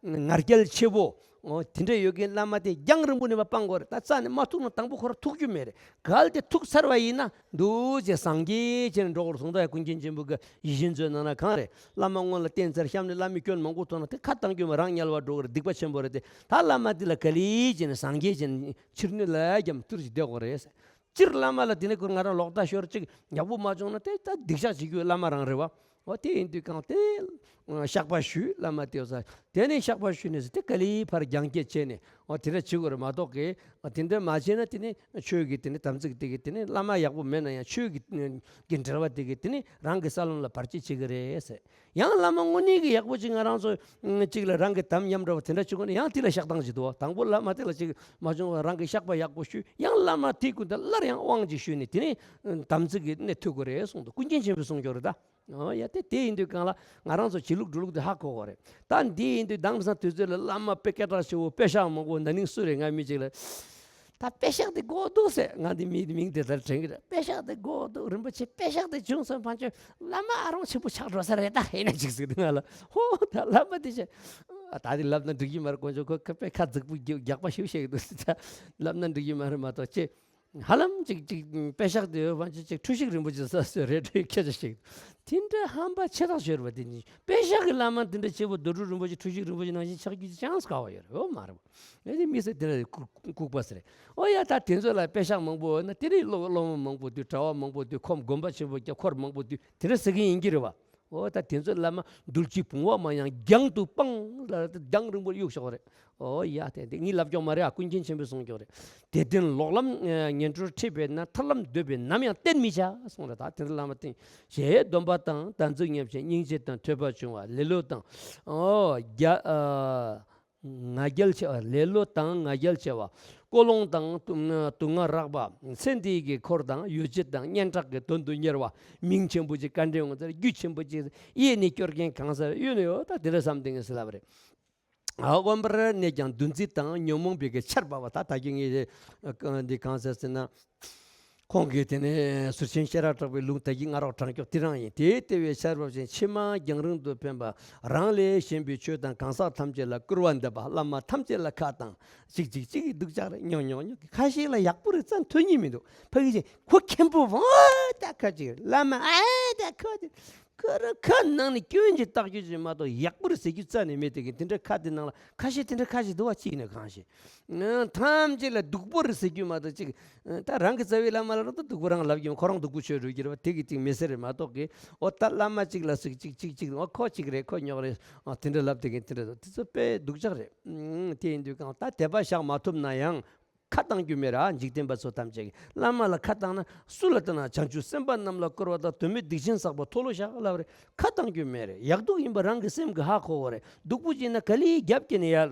ང་རྒྱལ་ཆེ་བོ། ཨོ་དེ་འདྲ་ཡོད་མཁན་བླ་མ་དེ་རྒྱང་རིང་པོ་ནས་མ་སྤང་དགོས་རེད། ད་རྩ་ནས་མ་ཐུག་ན་དང་པོ་ཁོ་རང་ཐུག་རྒྱུ་མེད་རེད། གལ་ཏེ་ཐུག་ཚར་བ་ཡིན་ན་འདུག་ཅེས་སངས་རྒྱས་བྱས་ནས་འགྲོ་དགོས་རེད་གསུངས། ད་ཡ་ཀུན་མཁྱེན་ཆེན་པོ་གི་ཡིད་བཞིན་མཛོད་ནང་ན་གང་རེད། བླ་མ་སྔོན་ལ་བསྟེན་ཚར། གཤམ་ནས་བླ་མའི་སྐྱོན་མང་པོ་མཐོང་ན་དེ་ཁ་བཏང་རྒྱུ་མ། རང་དམྱལ་བ་འགྲོ་གི་རེད། སྡིག་པ་ཆེན་པོ་རེད་དེ། ད་བླ་མ་དེ་ལ་ག་ལེ་བྱས་ནས་སངས་རྒྱས་བྱས་ནས་ཕྱིར་ནི་ལ་རྒྱམ་ཐུར་གྱིས་བསྡད་དགོས་རེད། སྤྱིར་བླ་མ་ལ་དེ་ནས་ཁོ་ང་རང་ལོག་ལྟ་ཤོར་ཅིག་ཡག་པོ་མ་བྱུང་ན་དེ་ད་སྡིག་བཤགས་བྱེད་རྒྱུ་བླ་མ་རང་རེད་བ། འོ་དེ་ཡིན་དུས་གང་དེ་བཤགས་པ་ཞུས། བླ་མ་དེ་ས་དེ་ནས་བཤགས་པ་ཞུས་ནས་དེ་ག་ལེ་ཕར་རྒྱང་སྐྱེད་བྱས་ནས་འོ་དེ་འདྲ་བྱེད་དགོས་རེད་མ་གཏོགས་གི། དེ་འདྲ་མ་བྱས་ན་དེ་ནི་ཆོས་ཀྱི་དེ་ནི་དམ་ཚིག་དེ་གི་དེ་ནི་བླ་མ་ཡག་པོ་མེད་ན་ཡང་ཆོས་ཀྱི་ཀྱི་འབྲེལ་བ་དེ་གི་དེ་ནི་རང་གི་ས་ལམ་ལ་བར་ཆད་བྱེད་ཀྱི་རེད་ཟེར། ཡང་བླ་མ་དངོས་གནས་ཀྱི་ཡག་པོ་ཅིག་ང་རང་ཚོ་གཅིག་ལ་རང་གི་དམ་ཉམས་འདྲ་བ་དེ་འདྲ་བྱེད་དགོས་ན་ཡང་དེ་ལ་བཤགས་སྟངས་ཅིག་འདུག་བ། དང་པོ་བླ་མ་དེ་ལ་ཅིག་མ་བྱུང་བ་རང་གི་བཤགས་པ་ཡག་པོ་ཞུས། ཡང་བླ་མ་དེའི་སྐུ་མདུན་སླར་ཡང་དབང་ཅིག་ཞུས་ནས་དེ་ནས་དམ་ཚིག་གི་གནད་ཐུག་གི་རེད་གསུངས་འདུག་ཀུན་མཁྱེན་ཆེན་པོས་གསུངས་ཀྱོག་རེད་ད། ཨོ་ཡ། དེ་དེ་ཡིན་དུས་གང་ལ་ང་རང་ཚོ་བྱེད་ལུགས་འགྲོ་ལུགས་དེ་ཧ་གོ་གོ་རེད། ད་འདི་ཡིན་དུས་དེང་སང་དུས་ཚོད་ལ་བླ་མ་དཔེ་སྐད་གྲགས་ཆེ་བོ་དཔེ་ཤག་མང་པོ་ན་ནིང་སུ་རེད། ང་མི་གཅིག་ལ་ད་དཔེ་ཤག་དེ་དགོས་འདུག་ཟེར། ང་འདི་མི་མིང་དེ་ལྟར་དྲན་གི་རེད། དཔེ་ཤག་དེ་དགོས་འདུག་རིན་པོ་ཆེ་དཔེ་ཤག་དེ་བྱུང་སོང་ཕན་ཆོད་བླ་མ་ཨ་རོང་ཆེན་པོ་ཆགས་འགྲོ་ས་རེད་ད། ཡིན་ན་ཅིག་ཟེར་དུས་ང་ལ་ཧོ་ད་བླ་མ་དེ་ཆེ་ད་དེ་ལབ་ན་འགྲིག་གི་མ་རེད། དཀོན་མཆོག་ཁོ་ཁ་དཔེ་ཁ་རྫིག་པོ་རྒྱག་པ་ཞིག་བཤད་གི་འདུག་ཟེར། ད་ལབ་ན་འགྲིག་གི་མ་རེད་མ་གཏོགས་ཅེ། ཧ་ལམ་ཅིག་ཅིག་དཔེ་ཤག་དེ་ཡོད་པ་ཅིག་ཅིག་འཁྲུལ་ཞིག་རིན་པོ་ཆེ་ས་སོ་རེད་འདྲའི་སྐད་ཆ་ཞིག་དེ་འདྲ་ཧམ་པ་ཆེ་ཐག་ཆོད་པ་དེ་ནི་དཔེ་ཤག་གི་བླ་མ་དེ་འདྲ་ཆེ་བོ་རྡོ་གྲུབ་རིན་པོ་ཆེ་འཁྲུལ་ཞིག་རིན་པོ་ཆེ་ནང་བཞིན་ཆགས་རྒྱུ་ཅི་ཅང་དཀའ་བ་ཡོད་རེད། འོ་མ་རེད་པ། ཨེ་དེ་མི་ཟེར་དེ་འདྲ་ལྐུགས་ལྐུགས་པ་ཟེར་རེད། ཨོ་ཡ། ད་དེ་ཚོ་ལ་དཔེ་ཤག་མང་པོ་ཡོད་ན་དེ་རིང་སློབ་སློབ་མ་མང་པོ་འདུས། གྲྭ་བ་མང་པོ་འདུས། ཁོམ་དགོན་པ་ཆེན་པོ་རྒྱ་འཁོར་མང་པོ་འདུས། དེ་འདྲ་ཟེར་གི་ཡིན་གྱི་རེད་པ། འོ་ད་དེ་ཚོ་བླ་མ་གདུལ་བྱའི་བུང་བ་མང་ཡང་རྒྱང་དུ་སྤང་ལ་རྒྱང་རིང་པོར་གཡུགས་ཤོག་རེད། ཨོ་ཡ། དེ་འདི་ངས་ལབ་ཀྱོག་མ་རེད་ཨ། ཀུན་མཁྱེན་ཆེན་པོས་གསུངས་ཀྱོག་རེད། དད་ལྡན་ལོག་ལམ་ངན་འགྲོར་ཁྲིད་པས་ན། ཐར་ལམ་འདོད་པས་ནམ་ཡང་བསྟེན་མི་བྱ་གསུངས་རེད། ད་དེ་ཚོ་བླ་མ་བསྟེན་ཞེས་སྡོམ་པ་དང་དམ་ཚིག་ཉམས་ཤིང་སྙིང་རྗེ་དང་ཐོས་པ་བྱུང་བ། ལེ་ལོ་དང་ཨོ་རྒྱ་ཨ། ང་རྒྱལ་ཆེ་བ། ལེ་ལོ་དང་ང་རྒྱལ་ཆེ་བ། ཀོ་ལོང་དང་དུག་ལྔ་རགས་པ། ཚེ་འདིའི་གི་འཁོར་དང་ཡོ་བྱད་དང་སྙན་གྲགས་ཀྱི་དོན་དུ་གཉེར་བ། མིང་ཆེན་པོ་ཅིག་བཀའ་དྲིན་འོང་ཚར། རྒྱུ་ཆེན་པོ་ཅིག་གཡས་ནས་སྐྱོར་མཁན་གང་ཟེར་གཡོན་ནས་ཡོད་ད་དེ་འདྲ་བསམ་དེ་ངས་ལབ་རེད། ཨ་དབེན་པར་གནས་ཀྱང་འདུ་འཛི་དང་ཉོན་མོངས་པའི་གི་ཆར་འབབ་པ། ད་ད་གིན་ངས་འདི་གང་ཟེར་ཟེར་ན། ཁོང་གིས་དེ་ནས་ཟུར་ཆེན་ཤེས་རབ་གྲགས་པའི་ལུང་ད་གིན་ང་རོགས་དྲངས་ཀྱོག་དེ་རང་ཡིན། དེ་ལྟ་བུའི་ཆར་བབ་ཅིང་ཕྱི་མ་རྒྱང་རིང་དུ་འཕེན་པ། རང་ལས་གཞན་པའི་ཆོས་དང་གང་ཟག་ཐམས་ཅད་ལ་སྐུར་བ་འདེབས་པ། བླ་མ་ཐམས་ཅད་ལ་ཁ་བཏང་། ཅིག་ཅིག་ཅིག་གིས་སྡུག་ཅག་རེད། ཉོག་ཉོག་ཉོག་གི་ཁ་ཤས་ལ་ཡག་པོ་རེད་ཙང་ཐོན་ཉིད་མི་འདུག་ཕ་གི་ཅིག་ཁོ་མཁན་པོ་བ་ད་ཁ་ཅིག་བླ་མ་ཨ་ད་ཁ་ཅིག་ཁ་ར་ཁ་ནང་ནས་སྐྱོན་གྱི་བརྟག་རྒྱུ་ཅིག་མ་གཏོགས་ཡག་པོ་རེད་ཟེར་རྒྱུ་རྩ་ནས་མེད། དེ་གི་དེ་འདྲ་ཁ་དེ་ནང་ལ་ཁ་ཤས་དེ་འདྲ་ཁ་ཤས་འདུག་བ། གཅིག་ནས་གང་ཤེས། ཐམས་ཅད་ལ་སྡུག་པོ་རེད་ཟེར་རྒྱུ་མ་གཏོགས་ཅིག་ད་རང་གི་རྩ་བའི་བླ་མ་ལ་རང་ད་སྡུག་པོ་རང་ལབ་ཀྱི་ཁོ་རང་སྡུག་པོ་ཆོས་སྒྲུབ་ཀྱི་རེད་བ། དེ་གི་ཅིག་མི་ཟེར་རེད་མ་གཏོགས་གི། ཨོ་ད་བླ་མ་གཅིག་ལ་ཟིག་གཅིག་གཅིག་གཅིག་ཨོ་ཁོ་གཅིག་རེད། ཁོ་རྙོག་རེད། ཨོ་དེ་འདྲ་ལབ་དེ་གི་དེ་འདྲ་དེ་ཚོ་དཔེ་སྡུག་ཅག་རེད། དེ་ཡིན་དུས་གང་ད་དད་པ་བཞག་མ་ཐུབ་ན་ཡང་། ཁ་བཏང་རྒྱུ་མེད་ར། འཇིག་རྟེན་པ་ཚོ་ཐམས་ཅད་ཀྱིས་བླ་མ་ལ་ཁ་བཏང་ན། སུ་ལ་བཏང་ན། བྱང་ཆུབ་སེམས་དཔའ་རྣམས་ལ་བསྐུར་བ་དང་། དོན་མེད་སྡིག་ཆེན་བསགས་པ་མཐོལ་ལོ་བཤགས་ལབ་རེད། ཁ་བཏང་རྒྱུ་མེད་རེད། ཡག་སྡུག་ཡིན་པ་རང་གི་སེམས་ཀྱིས་ཧ་གོ་དགོས་རེད། སྡུག་པོ་ཅིག་ན་ག་ལེ་རྒྱབ་ཀྱི་ནས་ཡར་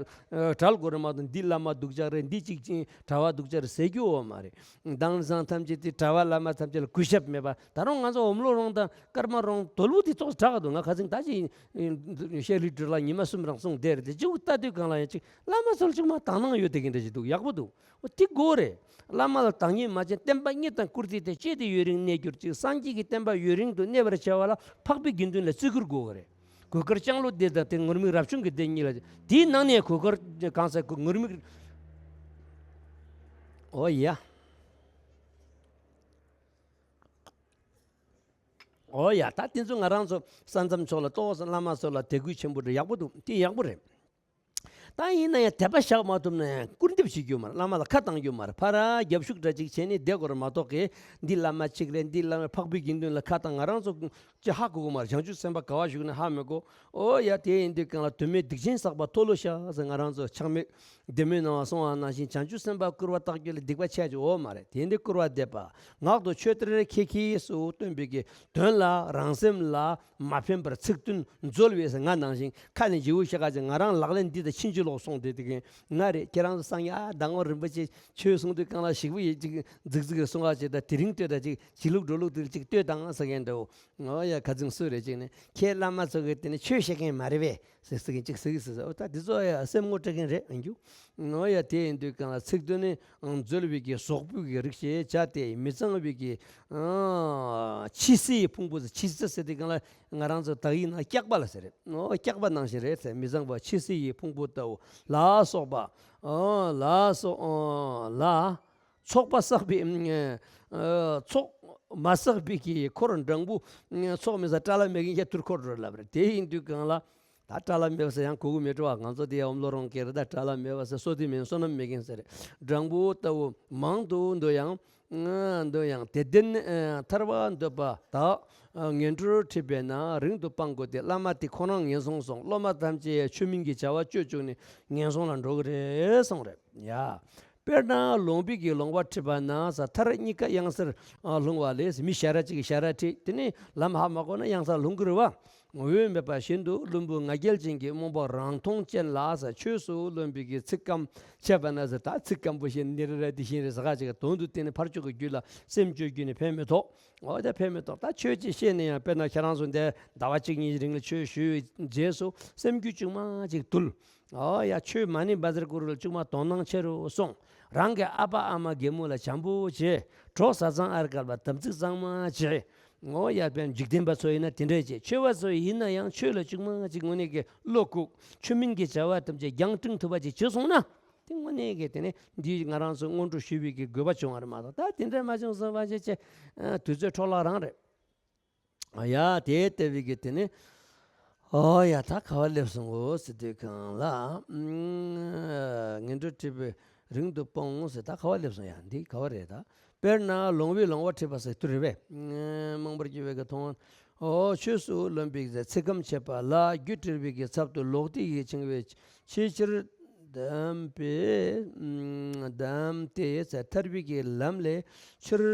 བྲལ་དགོས་རེད་མ་གཏོགས། འདི་བླ་མ་སྡུག་ཅག་རེད། འདི་གཅིག་ཅིག་གྲྭ་པ་སྡུག་ཅག་རེད་ཟེར་རྒྱུ་ཡོད་མ་རེད། དེང་སང་ཐམས་ཅད་དེ་གྲྭ་པ་བླ་མ་ཐམས་ཅད་ལ་གུས་ཞབས་མེད་པ། ད་རུང་ང་ཚོ་འོམ་ལོ་རོང་དང་ཀརྨ་རོང་དོལ་པོ་དེ་ཙོགས་དྲག་འདུག་ང་ཁ་སང་ད་ཅི་ཤེས་རིག་སྒྲོལ་ལགས་ཉི་མ་གསུམ་རང་གསུངས་བསྡད་རེད། དེ་གཅིག་ལྟ་དུས་གང་ལ་ཡང་གཅིག་བླ་མ་ཚོ་ལ་གཅིག་མ་དག་སྣང་ཡོད་དེ་གི་འདྲ་ཞིག་འདུག་ཡག་པོ་འདུག་འོ་དེ་དགོས་རེད། བླ་མ་ལ་དག་ཉེས་མ་བྱས། བསྟན་པ་དངོས་དང་བཀུར་སྟི་དང་བཅས་ཏེ་ཡུན་རིང་གནས་གྱུར་ཅིག་སངས་རྒྱས་ཀྱི་བསྟན་པ་ཡུན་རིང་དུ་གནས་པར་བྱ་བ་ལ་འཕགས་པའི་དགེ་འདུན་ལ་བརྩི་བཀུར་དགོས་རེད། གོས་དཀར་ལྕང་ལོ་སྡེ་དང་དེ་ངུར་སྨྲིག་རབ་བྱུང་གི་སྡེ་གཉིས་ལ། དེའི་ནང་ནས་གོས་དཀར་གང་ཟེར་གོ་ངུར་སྨྲིག་ཨོ་ཡ། ཨོ་ཡ། ད་དེ་ཚོ་ང་རང་ཚོ་ས་མཚམས་ཕྱོགས་ལ་ཏོག་ཙམ་བླ་མ་ཚོ་ལ་དད་གུས་ཆེན་པོ་འདྲ་ཡག་པོ་འདུག་དེ་ཡག་པོ་རེད། ད་ཡིན་ན་ཡང་དད་པ་བཞག་མ་ཐུབ་ན་ཡང་སྐུར་འདེབས་བྱེད་རྒྱུ་མ་རེད། བླ་མ་ལ་ཁ་བཏང་རྒྱུ་མ་རེད། ཕར་རྒྱབ་ཤུགས་འདྲ་ཅིག་བྱས་ནས་བསྡད་དགོས་རེད་མ་གཏོགས་གི། འདི་བླ་མ་གཅིག་རེད། འདི་བླ་མ་འཕགས་པའི་དགེ་འདུན་ལ་ཁ་བཏང་། ང་རང་ཚོ་ཅི་ཧ་གོ་གི་མ་རེད། བྱང་ཆུབ་སེམས་དཔའ་ག་བ་བཞུགས་ན་ཧ་མི་གོ། ཨོ་ཡ། དེ་ཡིན་དུས་གང་ལ་དོན་མེད་སྡིག་ཆེན་བསགས་པ་མཐོལ་ལོ་བཤགས་ཟེར་ང་རང་ཚོ་ཆག་མེད་བདེ་སྨོན་གནང་བ་སོང་བ་ནང་བཞིན། བྱང་ཆུབ་སེམས་དཔའ་བསྐུར་བ་བཏགས་རྒྱུ་ལ་སྡིག་པ་ཆེ་ཆེ་འོ་མ་རེད། དེ་འདི་བསྐུར་བ་འདེབས་པ། ངག་ཏུ་ཆོས་གཏེར་ཁྱད་ཁྱད་སུ་སྟོན་པའི་གི་དོན་ལ་རང་སེམས་ལ་མ་ཕན་པར་ཚིག་བདུན་འཛོལ་བས་ཟེར། ང་ནང་བཞིན་ཁ་ནས་བརྗེ་བོ་བཤད་ཁ་ཅིག་ང་རང་ལག་ལེན་འདི་དང་ཕྱིན་ཅི་ལོག་སོང་བསྡད་དེ་གི་ང་རེད། ཁྱེད་རང་ཚོ་སང་ཡ་ཟླ་ངོ་རིན་པོ་ཆེ་ཆོས་གསུང་དུས་གང་ལ་ཞིག་པོ་ཡིན་ཅིག་རྫིག་རྫིག་རེ་གསུང་བ་ཅིག་དང་། དེ་རིང་ལྟོས་དང་ཅིག་བྱིས་ལུག་འགྲོ་ལུག་དེ་ཅིག་ལྟོས་དང་ཟེར་མཁན་འདྲ་བོ། ཨོ་ཡ། ཁ་ཚིག་སུ་རེད་ཅིག་ནས་ཁྱེད་བླ་མ་ཚོ་གི་དེ་ནི་ཆོས་བཤད་མཁན་མ་རེད་པས་ཟེར་ཟེར་གིན་ཅིག་ཟེར་གི་ཟེར་ཟེར། ཨོ་ད་འདི་ཚོ་ཡ་སེམས་ངོ་སྤྲད་མཁན་རེད་ཨང་རྒྱུ། ཨོ་ཡ། དེ་ཡིན་དུས་གང་ལ་ཚིག་དོན་ནི་འཛོལ་བའི་གི་ཟོག་པོ་གི་རིགས་ཞེས་བྱ་སྟེ། མི་གཙང་བའི་གི་ཨ་ཕྱི་སྲིད་ཕུང་པོ་ཟེར། ཕྱི་སྲིད་ཟེར་དུས་གང་ལ་ང་རང་ཚོ་དག་ཡིག་ནང་སྐྱག་པ་ལ་ཟེར་རེད། ཨོ་སྐྱག་པ་ནང་བཞིན་རེད་ཟེར། མི་གཙང་བ་ཕྱི་སྲིད་ཡི་ཕུང་པོ་ལྟ་བུ་ལ་སོགས་པ། ཨོ་ལ་སོགས་ཨོ་ལ། ཚོགས་པ་བསགས་པའི་ཨ་ཚོགས་མ་བསགས་པའི་གི་འཁོར་འབྲང་བུ། ཚོགས་མེད་ས་དགྲ་ལྷ་མེད་མཁན་གྱི་དུར་འཁོར་འགྲོ་ལབ་རེད། དེ་ཡིན་དུས་གང་ལ་ད་དགྲ་ལྷ་མེད་པ་ཟེར་ཡང་གོ་གི་མེད་འགྲོ་བ། ང་ཚོ་དེ་ཡང་འོམ་ལོ་རོང་ཁེ་རེད། ད་དགྲ་ལྷ་མེད་པ་ཟེར་བསོད་བདེ་མིན་བསོད་ནམས་མེད་མཁན་ཟེར་རེད། འབྲང་བུ་ལྟ་བུ་མང་དུ་འདོད་ཡང་། འདོད་ཡང་། དེ་ལྡན་ཨ་ཐར་པ་འདོད་པ་དག་ངན་འགྲོར་ཁྲིད་པས་ན་རིང་དུ་སྤང་དགོས་ཏེ། བླ་མ་དེ་ཁོ་རང་ངན་སོང་སོང་། སློབ་མ་ཐམས་ཅད་ཆོས་མིན་གྱི་བྱ་བ་སྤྱོད་བཅུག་ནས་ངན་སོང་ལ་འགྲོ་གི་རེད་གསུངས་རེད་ཡ། དཔེར་ན་ལོང་བའི་གི་ལོང་བ་ཁྲིད་པ་ན་ཟེར། ཐར་གཉིས་ཀ་གཡང་སར་ལྷུང་བ་ལས། མི་ཞ་ར་གཅིག་གིས་ཞ་ར་ཁྲིད་དེ་ནས་ལམ་ཧ་མ་གོ་ན་གཡང་སར་ལྷུང་གི་རེད་བ། འོས་མེད་པ་བཞིན་དུ་བླུན་པོ་ང་རྒྱལ་ཅན་གྱི་རྨོངས་པ་རང་མཐོང་ཅན་ལ་ཟེར། ཆོས་སུ་བླུན་པའི་གི་ཚིག་སྐམ་བྱས་པ་ན་ཟེར། ད་ཚིག་སྐམ་པོ་བཤད་ནི་རེ་རེ་དེ་བཞིན་རེད་ཟེར་ཁ་ཅིག་གི་དོན་དུ་བསྟན་ནས་ཕར་ཕྱོགས་ཀྱི་རྒྱུད་ལ་སེམས་བཅོས་རྒྱུ་ནི་ཕན་མི་ཐོགས། འོ་དེ་ཕན་མི་ཐོགས། ད་ཆོས་ཅིག་ཤེས་ནས་ཡང་དཔེར་ན་ཁྱེད་རང་ཚོ་འདི་ཟླ་བ་གཅིག་གཉིས་རིང་ལ་ཆོས་ཞུས་རྗེས་སུ་སེམས་རྒྱུད་ཅུང་མ་ཅིག་དུལ། ཨོ་ཡ། ཆོས་མ་ཎི་བཛྲ་གུ་རུ་ལ་ཅུང་མ་དོ་སྣང་ཆེ་རུ་སོང་། རང་གི་ཨ་ཕ་ཨ་མ་རྒན་མོ་ལ་བྱམས་པོ་བྱེད། གྲོགས་བཟའ་ཚང་ཨར་ཀར་བ་དམ་ཚིག་གཙང་མ་བྱེད། ཨོ་ཡ། དཔེར་ན་འཇིག་རྟེན་པ་ཚོ་ཡིན་ན་དེ་འདྲས་བྱེད། ཆོས་པ་ཚོ་ཡིན་ན་ཡང་ཆོས་ལ་ཅུང་མ་ཅིག་དངོས་གནས་ཀྱི་བློ་བཀུག་ཆོས་མིན་གྱི་བྱ་བ་ཐམས་ཅད་རྒྱང་བསྲིང་ཐུབ་པ་ཅིག་བྱེད་སོང་ན། དེ་དངོས་གནས་ཀྱི་དེ་ནི་འདི་ང་རང་ཚོ་སྔོན་འགྲོ་ཞུས་པའི་གི་དགོས་པ་བྱུང་བ་རེད་མ་གཏོགས། ད་དེ་འདྲས་མ་བྱུང་སོང་བ་ཅེས་བྱས་དུས་ཚོད་འཕྲོ་བརླག་རང་རེད། ཨ་ཡ། དེ་ལྟ་བུའི་གི་དེ་ནི། ཨོ་ཡ། ད་ག་བ་སླེབས་སོང་ངོ་ཟེར་དུས་གང་ལ། ཨ་ངན་འགྲོར་ཁྲིད་པས་རིང་དུ་སྤོང་ཟེར། ད་ག་བ་སླེབས་སོང་ཡ། འདི་ག་བ་རེད་ད། དཔེར་ན་ལོང་བའི་ལོང་བ་ཁྲིད་པ་ཟེར་དུས་རེད་པས། རྨོངས་པར་གྱུར་པའི་གི་མཐོང་བ། ཨོ་ཆོས་སུ་བླུན་པའི་ཚིག་སྐམ་བྱེད་པ་ལ་རྒྱུ་འབྲས་བུའི་གི་ཚབ་ཏུ་ལོག་ལྟའི་ཡིད་འཆིང་བའི་ཕྱིར། བདམས་པས། བདམས་ཏེ་ཐར་པའི་གི་ལམ་ལས་ཕྱིར་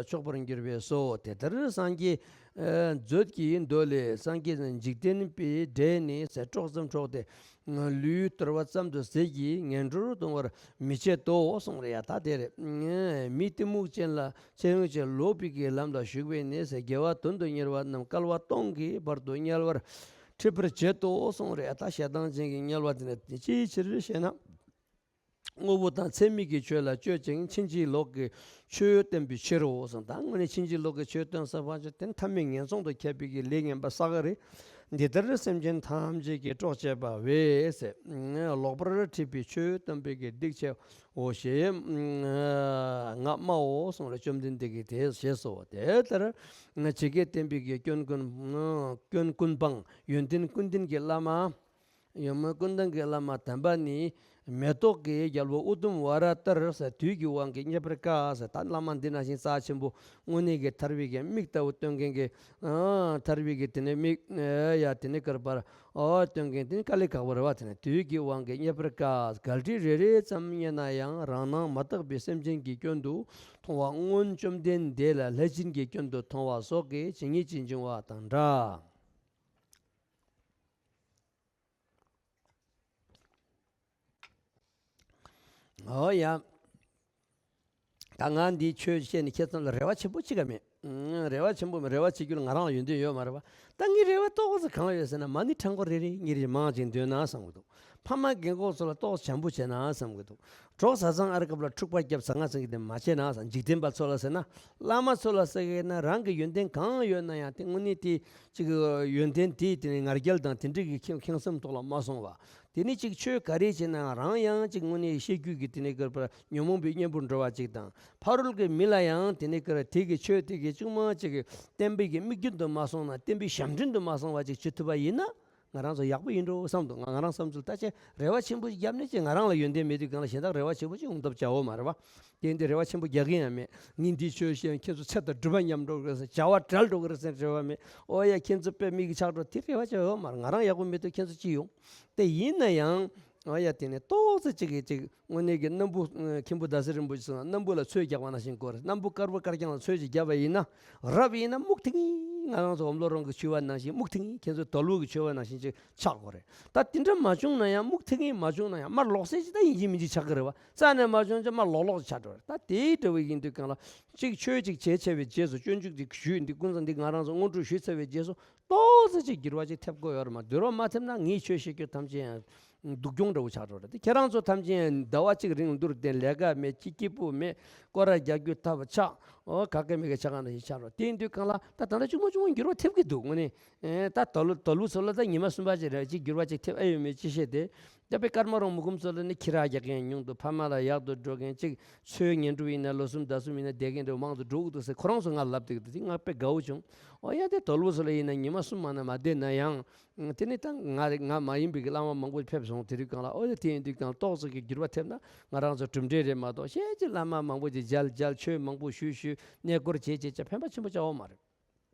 ཕྱོགས་པར་འགྱུར་བས་སོ། དེ་ལྟར་སངས་རྒྱས་མཛོད་ཀྱི་མདོ་ལས། སངས་རྒྱས་འཇིག་རྟེན་པའི་འབྲས་ནི་ཟེར། དཀྲོགས་ཙམ་དཀྲོགས་ཏེ་ལུས་སྟོར་བ་ཙམ་དུ་ཟད་ཀྱི་ངན་འགྲོར་ལྟུང་བར་མི་བྱེད་དོ་གསུངས་རེད་ཡ། ད་དེ་རེད། མི་གཏི་མུག་ཅན་ལ་ཅན་ཡོད་ཅེས་ལོག་པའི་གི་ལམ་ལ་ཞུགས་པས་ནི་ཟེར། དགེ་བ་དོན་དུ་གཉེར་བ་རྣམས་སྐལ་བ་སྟོང་གི་བར་དུ་དམྱལ་བར་ཁྲིད་པར་བྱེད་དོ་གསུངས་རེད། ད་ཞེ་སྡང་ཅན་གྱི་དམྱལ་བ་དེ་ནི་ཅིའི་ཕྱིར་ཞེ་ན། དངོས་པོ་དང་ཚད་མིན་གྱི་ཆོས་ལ་སྤྱོད་ཅིང་ཕྱིན་ཅི་ལོག་གི་ཆོས་བསྟན་པའི་ཕྱིར་རོ་གསུངས། ད་དངོས་གནས་ཕྱིན་ཅི་ལོག་གི་ཆོས་སྟོན་ས་ཕར་ཕྱོགས་དེ་ཐ་མལ་ངན་སོང་དུ་ཁྱབ་པའི་གི་ལས་ངན་པ་བསགས་ཀྱི་རེད། འདི་ལྟར་སེམས་ཅན་ཐམས་ཅད་ཀྱི་གྲོགས་བྱེད་པ་བས་ཟེར། ལོག་པར་ཁྲིད་པའི་ཆོས་སྟོན་པའི་གི་སྡིག་ཆེའོ་ཞེས་ང་སྨྲའོ་གསུངས་ལ། བཅོམ་ལྡན་འདས་ཀྱིས་དེ་ཞེས་སོ། དེ་ལྟར་ཇི་སྐད་བསྟན་པའི་གི་སྐྱོན་ཀུན་སྐྱོན་ཀུན་སྤངས་ཡོན་ཏན་ཀུན་ལྡན་གྱི་བླ་མ། ཡོན་མོན་ཀུན་ལྡན་གྱི་བླ་མ་དམ་པ་ནི། མེ་ཏོག་གི་རྒྱལ་པོ་ཨུ་དུམ་ཝ་ར་ཏར་ཟེར། དུས་ཀྱི་དབང་གིས་རྙེད་པར་དཀའ་ཟེར། ད་བླ་མ་འདི་ནང་བཞིན་རྩ་ཆེན་པོ་དངོས་གནས་ཀྱི་ཐར་བའི་གི་མིག་ལྟ་བུ་སྟོན་མཁན་གྱི། ཨ། ཐར་བའི་གི་དེ་ནས་མིག་ཨ་ཡ་དེ་ནས་ཀར་པར་ཨོ་སྟོན་མཁན་དེ་ནི་དཀའ་ལས་ཁག་པོ་རེད་བ། དེ་ནས་དུས་ཀྱི་དབང་གིས་རྙེད་པར་དཀའ། གལ་ཏེ་རེ་རེ་ཙམ་རྙེད་ན་ཡང་རང་སྣང་མ་དག་པའི་སེམས་ཅན་གྱི་སྐྱོན་དུ་མཐོང་བ་སྔོན་བཅོམ་ལྡན་འདས་ལ་ལྷས་བྱིན་གྱི་སྐྱོན་དུ་མཐོང་བ་སོགས་ཀྱི་ཇི་སྙེད་ཅིག་འབྱུང་བ་དང་འདྲ། ཨོ་ཡ། ད་ང་འདིའི་ཆོས་བཤད་ནས་ཁྱེད་ཚོ་ལ་རེ་བ་ཆེན་པོ་ཅིག་ག་མེད། ཨང་། རེ་བ་ཆེན་པོ་མེད། རེ་བ་བྱེད་རྒྱུ་ལ་ང་རང་ལ་ཡོན་ཏན་ཡོད་མ་རེད་པ། ད་ངའི་རེ་བ་ཏོག་ཙམ་གང་ཡོད་ཟེར་ན། མ་ཎི་ཕྲེང་སྐོར་རེ་རེ་ཉིན་རེ་མང་ཅིག་འདོན་ན་བསམ་གི་འདུག། ཕ་མ་རྒན་གོག་ཚོ་ལ་ཏོག་ཙམ་བྱམས་པོ་བྱས་ན་བསམ་གི་འདུག། གྲོགས་བཟའ་ཚང་ཨར་སྐབས་ལ་འཁྲུག་པ་བརྒྱབ་ཟ་ང་ཚང་གི་དེ་མ་བྱས་ན་བསམ། འཇིག་རྟེན་པ་ཚོ་ལ་ཟེར་ན། བླ་མ་ཚོ་ལ་ཟེར་གི་ན། རང་གི་ཡོན་ཏན་གང་ཡོད་ན་ཡང་དེ་དངོས་གནས་དེ་ཅིག་ཡོན་ཏན་དེ་དེ་ནི་ང་རྒྱལ་དང་དེ་འདྲ་གི་ཁེངས་ཁེངས་སེམས་ཐོག་ལ་མ་སོང་བ། དེ་ནི་ཅིག་ཆོས་ག་རེ་བྱས་ན་རང་ཡང་ཅིག་དངོས་གནས་ཤེས་རྒྱུད་ཀྱི་དེ་ནས་ཀར་པར་ཉོན་མོངས་པའི་གཉེན་པོར་འགྲོ་བ་ཅིག་དང་། ཕ་རོལ་གྱི་མི་ལ་ཡང་དེ་ནས་ཀར་དེ་གི་ཆོས་དེ་གི་ཅུང་མ་ཅིག་གི་བསྟན་པའི་གི་དམིགས་རྒྱུན་དུ་མ་སོང་ན། བསྟན་པའི་ཞབས་འདྲེན་དུ་མ་སོང་བ་ཅིག་བྱེད་ཐུབ་པ་ཡིན་ན། ང་རང་ཚོ་ཡག་པོ་ཡིན་འགྲོ་བསམ་འདུག། ང་ང་རང་བསམ་ཚུལ་ད་ཆེ་རེ་བ་ཆེན་པོ་ཞིག་བརྒྱབ་ནས་ཅིག་ང་རང་ལ་ཡོན་ཏན་མེད་དུས་གང་ལ་གཞན་དག་རེ་བ་ཆེན་པོ་ཅིག་ཡོང་ཐབས་བྱའོ་མ་རེད་པ། དེ་འདི་རེ་བ་ཆེན་པོ་རྒྱག་གི་ཡང་མེད། ངས་འདི་ཆོས་བཤད་ཁྱེད་ཚོ་ཚེ་དང་སྒྲུབ་པ་ཉམས་འགྲོ་གི་རེད་ཟེར། བྱ་བ་བྲལ་འགྲོ་གི་རེད་ཟེར་རེ་བ་མེད། ཨོ་ཡ་ཁྱེད་ཚོ་དཔེ་མི་གི་ཆགས་འགྲོ་དེ་རེ་བ་ཆེ་ཡོད་མ་རེད། ང་རང་ཡག་པོ་མེད་དུས་ཁྱེད་ཚོ་ཅི་ཡོང་། དེ་ཡིན་ན་ཡང་། ཨོ་ཡ་དེ་ནས་ཏོག་ཙམ་ཅིག་གི་ཅིག་དངོས་གནས་ཀྱི་སྣམ་བུ། ཨ། མཁན་པོ་ཟླ་ཟེར་རིན་པོ་ཆེ་གསུངས། སྣམ་བུ་ལ་ཚོས་རྒྱག་པ་ནང་བཞིན་དགོས་རེད། སྣམ་བུ་དཀར་པོ་དཀར་རྐྱང་ལ་ཚོས་ཅིག་བརྒྱབ་པ་ཡིན་ན། རབ་ཡིན་ན་སྨུག་ཐིང་ངེ་། ང་རང་ཚོ་ཨོམ་ལོ་རོང་གི་ཕྱུ་པ་ནང་བཞིན་སྨུག་ཐིང་ངེ། ཁྱེད་ཚོ་དོལ་པོ་གི་ཕྱུ་པ་ནང་བཞིན་ཅིག་ཆགས་དགོས་རེད། ད་དེ་འདྲ་མ་བྱུང་ན་ཡང་། སྨུག་ཐིང་ངེ་མ་བྱུང་ན་ཡང་། དམར་ལོག་སེ་ཅིག་ད་ཡིན་གཅིག་མིན་གཅིག་ཆགས་ཀྱི་རེད་པ། རྩ་ནས་མ་བྱུང་ཅིག་དམར་ལོག་ལོག་ཅིག་ཆགས་འགྲོ་རེད། ད་དེའི་འདྲ་བོ་ཡིན་དུས་གང་ལ་ཅིག་ཆོས་ཅིག་བྱས་ཚར་བའི་རྗེས་སུ། སྤྱོད་འཇུག་ཅིག་ཞུས། འདི་ཀུན་བཟང་འདི་ང་རང་ཚོ་སྔོན་འགྲོ་ཞུས་ཚར་བའི་རྗེས་སུ། ཏོག་ཙམ་ཅིག་འགྱུར་བ་ཅིག་ཐེབས་དགོས་ཡོད་རེད་མ། འགྱུར་བ་མ་ཐེབས་ན་ངའི་ཆོས་བཤད་རྒྱུ་ཐམས་ཅད་ཡང་སྡུག་གྱོང་འདྲ་བོ་ཆགས་འགྲོ་རེད། དེ་ཁྱེད་རང་ཚོ་ཐམས་ཅད་ཡང་ཟླ་བ་གཅིག་རིང་ལུས་བསྡད། ལས་ཀ་མེད། ཅིག་སྐྱིད་པོ་མེད། སྐོར་ར་རྒྱག་རྒྱུ་ཐབས་ཆག། ཨོ་ག་གེ་མེད་གི་ཆགས་ཀ་ནང་བཞིན་ཆགས་འགྲོ། དེ་ཡིན་དུས་གང་ལ་ད་ད་ལྟ་གཅུང་མོ་གཅུང་མོ་འགྱུར་བ་ཐེབས་ཀྱི་འདུག། དངོས་གནས། ཨེ། ད་དོལ་པོ་དོལ་པོ་ཚོ་ལ་ད་ཉི་མ་གསུམ་པ་ཅིག་རེད། ཅིག་འགྱུར་བ་ཅིག་ཐེབས་ཨེ་ཡོད་མེད་ཅི་ཤེས་དེ། ད་དཔེ་ཀརྨ་རོང་མུ་ཁུམ་ཚོ་ལ་ནི་ཁྱི་ར་རྒྱག་མཁན་ཉུང་འདུག། ཕ་མ་ལ་ཡག་ཏུ་འགྲོ་མཁན། ཅིག་ཚོའི་ཉིན་དྲུག་ཡིན་ན་ལོ་གསུམ་ཟླ་གསུམ་ཡིན་ན་བསྡད་མཁན་འདྲ་བོ་མང་དུ་འགྲོ་གི་འདུག་ཟེར་ཁོ་རང་ཚོ་ང་ལབ་བསྡད་ཀྱི་འདུག། དེ་ང་དཔེ་དགའ་བོ་བྱུང་། ཨོ་ཡ། དེ་དོལ་པོ་ཚོ་ལ་ཡིན་ན་ཉི་མ་གསུམ་མ་ན་མ་བསྡད་ན་ཡང་། དེ་ནི་ད་ང་རེད། ང་མ་ཡིན་པའི་གི་བླ་མ་མང་པོ་ཕེབས་སོང་། དེ་དུས་གང་ལ། ཨོ་ཡ། དེ་ཡིན་དུས་གང་ལ་ཏོག་ཙམ་གྱི་འགྱུར་བ་ཐེབས་ན་ང་རང་ཚོ་གྲུབ་འབྲས་རེད་མ་གཏོགས། གཞན་གྱི་བླ་མ་མང་པོ་ཅིག་མཇལ་མཇལ། ཆོས་མང་པོ་ཞུས་ཞུས། གནས་སྐོར་བྱས་བྱས་བྱས་ཕན་པ་ཆེན་པོ་ཆགས་ཡོད་མ་རེད།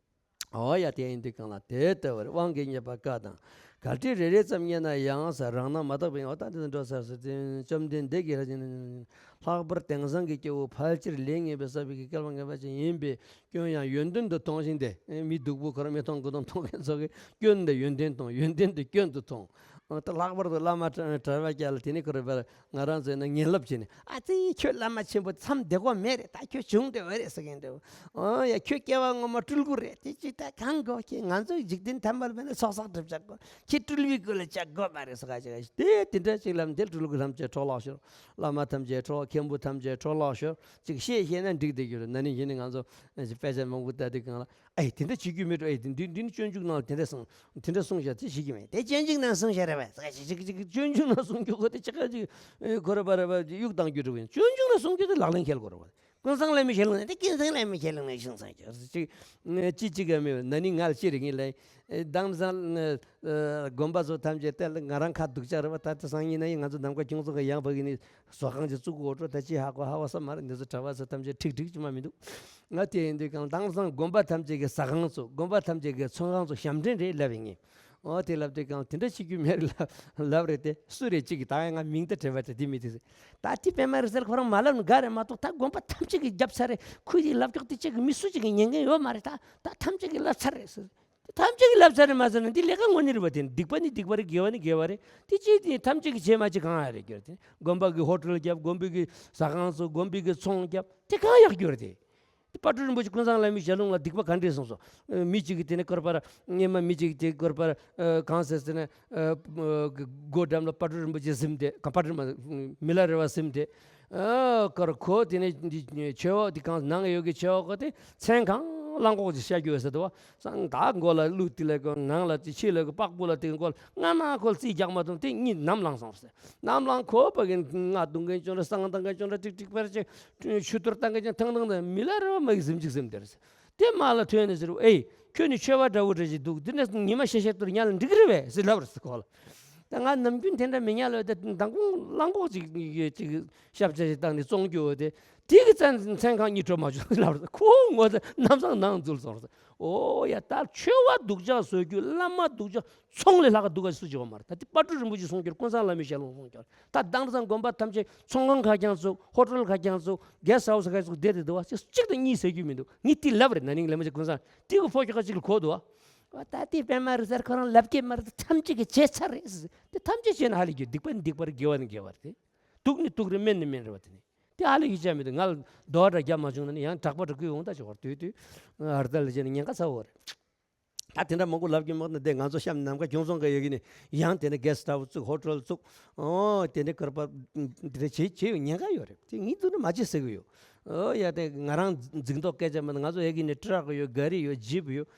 ཨོ་ཡ། དེ་ཡིན་དུས་གང་ལ་དེ་ལྟ་བུར་དབང་གིས་རྙེད་པར་དཀའ་དང་། གལ་ཏེ་རེ་རེ་ཙམ་རྙེད་ན་ཡང་ཟེར། རང་སྣང་མ་དག་པའི། ཨོ་ད་འདི་འགྲོ་ཟེར་ཟེར་ཏེ། བཅོམ་ལྡན་འདས་ཀྱིས་ལྷག་པར་དེང་སང་གི་སྐྱེ་བོ་ཕལ་ཆེར་ལས་ངན་པའི་བསགས་པའི་གི་སྐལ་བ་ངན་པ་ཅན་ཡིན་པས། སྐྱོན་ཡང་ཡོན་ཏན་དུ་མཐོང་ཞིང་སྟེ། མི་སྡུག་པོ་ཁོ་རང་མི་མཐོང་དགུ་མཐོང་མཐོང་མཁན་ཚོ་གིས་སྐྱོན་དེ་ཡོན་ཏན་མཐོང་། ཡོན་ཏན་དེ་སྐྱོན་དུ་མཐོང་། ཨ། ད་ལྷག་པར་དུ་བླ་མ་གྲྭ་བ་རྒྱ་ལ་དེ་ནི་ཁོ་རེ་བར། ང་རང་ཚོས་ན་ངན་ལབ་བྱས་ནས། ཨ་ཙི། ཁྱོད་བླ་མ་ཆེན་པོ་མཚམས་བསྡད་དགོས་མེད་རེད། ད་ཁྱོད་བྱུང་བསྡད་ཡོད་རེད་ཟེར་མཁན་འདྲ་བོ། ཨོ་ཡ། ཁྱོད་སྐྱེ་བ་སྔོན་མ་སྤྲུལ་སྐུ་རེད། དེ་ཅི་ད་གང་དགོས། ཁྱེད་ང་ཚོ་འཇིག་རྟེན་ཐ་མལ་པའི་ནང་ཚོགས་བསགས་སྒྲུབ་བྱ་དགོས། ཁྱེད་སྤྲུལ་པའི་སྐུ་ལ་བྱ་དགོས་མ་རེད་ཟེར་ག་ཅིག་དེ་དེ་འདྲ་ཅིག་ལབ། དེ་སྤྲུལ་སྐུ་ཐམས་ཅད་འཕྲོ་བརླག་ཤོར། བླ་མ་ཐམས་ཅད་འཕྲོ། མཁན་པོ་ཐམས་ཅད་འཕྲོ་བརླག་ཤོར། ཅིག་བཤད་བཤད་ན་འགྲིག་བསྡད་རྒྱུ་རེད། ན་ནིང་གཞེས་ནིང་ང་ཚོ་དཔེ་ཆ་མང་པོ་ལྟ་དུས་གང་ལ། ཨེ། དེ་འདྲ་བྱེད་རྒྱུ་མེད་འགྲོ། ཨེ། དེ་འདི་འདི་ནི་སྤྱོད་འཇུག་ནང་ལ་དེ་འདྲ་གསུངས། དེ་འདྲ་གསུངས་བཞག་དེ་བྱེད་ཀྱི་མེད། དེ་སྤྱོད་འཇུག་ནང་གསུངས་བཞག་རེད་པས་ཟེར་ག་ཅིག་ཅིག་ཅིག་སྤྱོད་འཇུག་ནང་གསུང་རྒྱུ་ཁོ་དེ་ཅི་ག་ཅིག་ཁོ་ར་པ་ར་པ་གཡུག་བཏང་རྒྱུ་འགྲོ་གི་ཡིན། སྤྱོད་འཇུག་ནང་གསུང་རྒྱུ་དེ་ལག་ལེན་འཁེལ་དགོས་རེད་པ། ཀུན་བཟང་བླ་མའི་ཞལ་ལུང་ནས། དེ་ཀུན་བཟང་བླ་མའི་ཞལ་ལུང་ནས་གསུངས་སོང་ཅིག་ཅིག་ཅིག་ག་མེད་པ། ན་ནིང་ང་ལ་ཅི་རེད། ངས་ལབ། ཨེ། དེང་སང་། ཨ། དགོན་པ་ཚོ་ཐམས་ཅད་དེ་ལ་ང་རང་ཁ་སྡུག་ཅག་རེད་པ། ད་དེང་སང་ཡིན་ན་ཡང་ང་ཚོ་ནམ་མཁའ་ཁྱུང་ཚང་གི་ཡང་ཕ་གི་ནི་ཟོག་ཁང་ཅིག་བཙུགས་དགོས་འགྲོ། ད་ཅི་ཧ་གོ་ཧ་གོ་ས་མ་རེད། འདི་ཚོ་གྲྭ་པ་ཚོ་ཐམས་ཅད་ཁྲིག་ཁྲིག་ཅིག་མ་མི་འདུག། ང་དེ་ཡིན་དུས་གང་། དེང་སང་དགོན་པ་ཐམས་ཅད་ཀྱི་ཟ་ཁང་ཚོ། དགོན་པ་ཐམས་ཅད་ཀྱི་ཚོང་ཁང་ཚོ་ཞབས་འདྲེན་རེད་ལབ་ཡིན་ངེས། ཨོ་དེ་ལབ་དུས་གང་། དེ་འདྲ་བྱེད་རྒྱུ་མེད་རེད་ལབ་ལབ་རེད་དེ། སུ་རེད་ཅིག་གིས། ད་ཡང་ང་མིང་ད་དྲན་པ་དྲན། དེ་མི་དེ་ཟེར། ད་དེ་དཔེ་མ་རེད་ཟེར་ཁོ་རང་མ་ལབ་ན་དགའ་རེད་མ་གཏོགས། ད་དགོན་པ་ཐམས་ཅད་ཀྱིས་བརྒྱབ་ཚར་རེད། ཁོས་དེ་ལབ་ཀྱོག་དེ་ཅིག་གིས་མི་སུ་ཅིག་གིས་ཉན་མཁན་ཡོད་མ་རེད། ད་ད་ཐམས་ཅད་ཀྱིས་ལབ་ཚར་རེད་ཟེར། དེ་ཐམས་ཅད་ཀྱིས་ལབ་ཚར་རེད་མ་ཟེར་ན། འདི་ལས་ཀ་དངོས་གནས་རེད་པ། དེ་སྡིག་པ་ནི་སྡིག་པ་རེད། དགེ་བ་ནི་དགེ་བ་རེད། དེ་ཅི་དེ་ཐམས་ཅད་ཀྱིས་བྱས་མ་བྱས་གང་ཡག་རེད་གྱུར་དེ། དགོན་པ་གི་ཧོ་ཊེལ་བརྒྱབ། དགོན་པའི་གི་ཟ་ཁང་བཙུགས། དགོན་པའི་གི་ཚོང་བརྒྱབ། དེ་གང་ཡག་གྱུར་དེ། དེ་དཔལ་སྤྲུལ་རིན་པོ་ཆེ་ཀུན་བཟང་བླ་མའི་ཞལ་ལུང་ལ་སྡིག་པ་ག་འདྲས་གསུངས་སོང་། ཨ། མི་གཅིག་གིས་དེ་ནས་སྐོར་པར། སྔོན་མ་མི་གཅིག་གིས་དེ་སྐོར་པར། ཨ། གང་ཟེར་ཟེར་ན། ཨ། སྒོ་འགྲམ་ལ་དཔལ་སྤྲུལ་རིན་པོ་ཆེ་གཟིམས་ཏེ། ག་དཔལ་སྤྲུལ་མ། མི་ལ་རས་པ་གཟིམས་ཏེ། ཨ། ཀར་ཁོ་དེ་ནས་འདི་མཆོད་འོག་དེ་གང་ནང་ཡོད་ཀྱི་མཆོད་འོག་གོ་དེ་མཚན་གང་ གླང་གོག་ཅིག་ཤ་རྒྱུ་ཟེར་དུ་བ། སང་ད་མགོ་ལ་གླུ་དེ་ལ་གོ་ནང་ལ་དེ་ཕྱི་ལ་གོ་པག་པུ་ལ་དེ་མགོ་ལ་སྔ་མ་ཁོ་རྩིས་རྒྱག་མ་ཐུབ་དེ་གཉིད་ནམ་ལངས་སོང་ཟེར། ནམ་ལངས་ཁོ་པ་གི་ང་གདུང་མཁན་ཅོང་ར་སང་བཏང་མཁན་ཅོང་ར་ཏིག་ཏིག་པར་ཅིག་ཆུ་གཏོར་བཏང་མཁན་ཅོང་ཐང་ཐང་དང་མི་ལ་ར་མ་གི་ཟིམ་ཅིག་ཟིམ་དེར་ཟེར། དེ་མ་ལ་ཐོན་ནས་ཟེར། ཨེ་ཁྱོད་ནི་ཆོས་པ་འདྲ་བོ་འདྲ་ཞིག་འདུག་དེ་ནས་ཉི་མ་ཤ་ཤ་གཏོར་ཉ་ལ་འགྲིག་རེད་བས་ཟེར་ལབ་རེད་ཟེར་ཁོ་ལ། ད་ང་ནམ་རྒྱུན་དེ་འདྲ་མི་ཉལ་ལོས་དེ་མདང་དགོང་གླང་གོག་ཅིག་ཡོད་ཅིག་ཞབས་ཆ་ཞིག་བཏང་ནས་བཙོང་རྒྱུ་འོ་དེ་དེ་གི་བཙན་མཚན་གང་གཉིད་བྲོ་མ་བྱུང་ལབ་རེད། ཁོ་ངོ་ཚ་ནམ་སང་ནང་འཛུལ་སོང་རེད། ཨོ་ཡ། ད་ཆོས་པ་སྡུག་ཅག་བཟོ་རྒྱུ་བླ་མ་སྡུག་ཅག་ཚོང་ལས་ལྷག་ག་སྡུག་ག་སུ་བྱེད་པ་མ་རེད། ད་དེ་དཔལ་སྤྲུལ་རིན་པོ་ཆེ་གསུང་རྒྱུར་ཀུན་བཟང་བླ་མའི་ཞལ་ལུང་གསུང་རྒྱུར་ད་དེང་སང་དགོན་པ་ཐམས་ཅད་ཚོང་ཁང་ཁ་རྐྱང་བཙུགས། ཧོ་ཊལ་ཁ་རྐྱང་བཙུགས། གེ་སི་ཊི་ཧའུ་སི་ཁ་བཙུགས་བསྡད་དེ་འདུག་བ། ཅིག་གཅིག་དང་གཉིས་ཟེར་རྒྱུ་མི་འདུག་ངས་དེ་ལབ་རེད། ན་ནིང་ལས་མ་བྱེད་ཀུན་བཟང་དེ་གི་ཕོ་ཁྱོ་ཁ་ཅིག་ལ་གོ་འདུག་བ། ད་དེ་པད་མ་རེད་ཟེར་ཁོ་རང་ལབ་ཀྱི་མ་རེད། ཐམས་ཅད་ཀྱི་བྱས་ཚར་རེད་ཟེར། དེ་ཐམས་ཅད་བྱས་ན་ཧ་ལས་རྒྱུ། སྡིག་པ་ནི་སྡིག་པ་རེད། དགེ་བ་ནི་དགེ་བ་རེད། དེ་དུག་ནི་དུག་རེད། སྨན་ནི་སྨན་རེད་བ། དེ་ནི་དེ་ཧ་ལས་ཀྱི་བྱ་མི་འདུག་ང་ལ་རྡོ་འདྲ་རྒྱབ་མ་བྱུང་ན་ནི་ཡང་དྲག་པ་འདྲ་བསྐུལ་འོང་ད་ཅི་བར་དུས་དུས་ཨར་ད་ལ་བྱས་ནས་ཉེན་ཁ་ཚ་བོ་རེད། ད་དེ་འདྲ་མང་པོ་ལབ་ཀྱི་མ་གཏོགས་འདི་ང་ཚོ་གཤམ་ནམ་མཁའ་ཁྱུང་ཚང་གི་ཡ་གི་ནི་ཡང་དེ་ནི་གེ་སི་ཊི་ཧའུ་སི་བཙུགས། ཧོ་ཊལ་བཙུགས། ཨོ་དེ་ནི་ཀར་པ་དེ་འདྲ་བྱེད་བྱེད་ཡོད་ཉེན་ཁ་ཡོད་རེད། དེ་ངས་འདུག་ན་མ་བྱེད་ཟེར་གི་ཡོད། ཨོ་ཡ། དེ་ང་རང་འཛིང་མདོག་སྐད་ཆ་མ་ང་ཚོ་ཡ་གི་ནི་ཊི་རག་ཡོད། ག་རི་ཡོད། ཇིབ་ཡོད།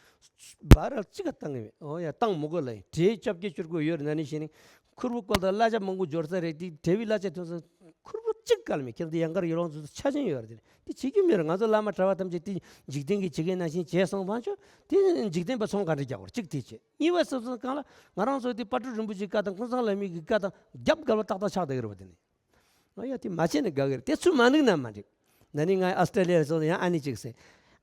བ་ར་གཅིག་ག་བཏང་གི་མེད། ཨོ་ཡ། བཏང་མི་དགོས་ལ་ཡིན། བྲེ་བཅོ་བརྒྱད་བཅུ་དགུ་ཡོད་རེད། ན་ནིང་གཞེས་ནིང་ཁུར་བོ་བཀོལ་དང་གླ་ཆ་མང་པོ་འབྱོར་ས་རེད། དེ་བྲེ་བའི་གླ་ཆ་ཐོན་ས་ཁུར་བོ་གཅིག་བཀལ་མེད། ཁྱེད་ཚོ་ཡང་གར་ཡོད་རང་ཚོ་ཆ་ཅན་ཡོད་རེད། དེ་བྱེད་རྒྱུ་མེད་རེད། ང་ཚོ་བླ་མ་གྲྭ་པ་ཐམས་ཅད་དེ་འཇིག་རྟེན་གྱི་བྱེད་མཁན་ནང་བཞིན་བྱས་སོང་བ་ཆོག་དེ་འཇིག་རྟེན་པ་ཚོང་ག་འདྲ་རྒྱག་དགོས་རེད། གཅིག་དེ་བྱེད། གཉིས་པ་སོ་སོ་གང་ལ་ང་རང་ཚོ་དེ་དཔལ་སྤྲུལ་རིན་པོ་ཆེའི་བཀའ་དང་ཀུན་བཟང་བླ་མའི་གི་བཀའ་དང་རྒྱབ་འགལ་བ་ཏག་ཏག་ཆགས་བསྡད་ཀྱི་རེད་བ། དེ་ནི། ཨ་ཡ། དེ་མ་བྱས་ན་དགའ་གི་རེད། དེ་ཚུར་མ་འགྲིག་ན་མ་འགྲིག་ན་ནིང་ང་ཨ་སི་ཀྲེ་ལི་ཡར་སོང་ནས་ཡང་ཨ་ནེ་གཅིག་ཟེར།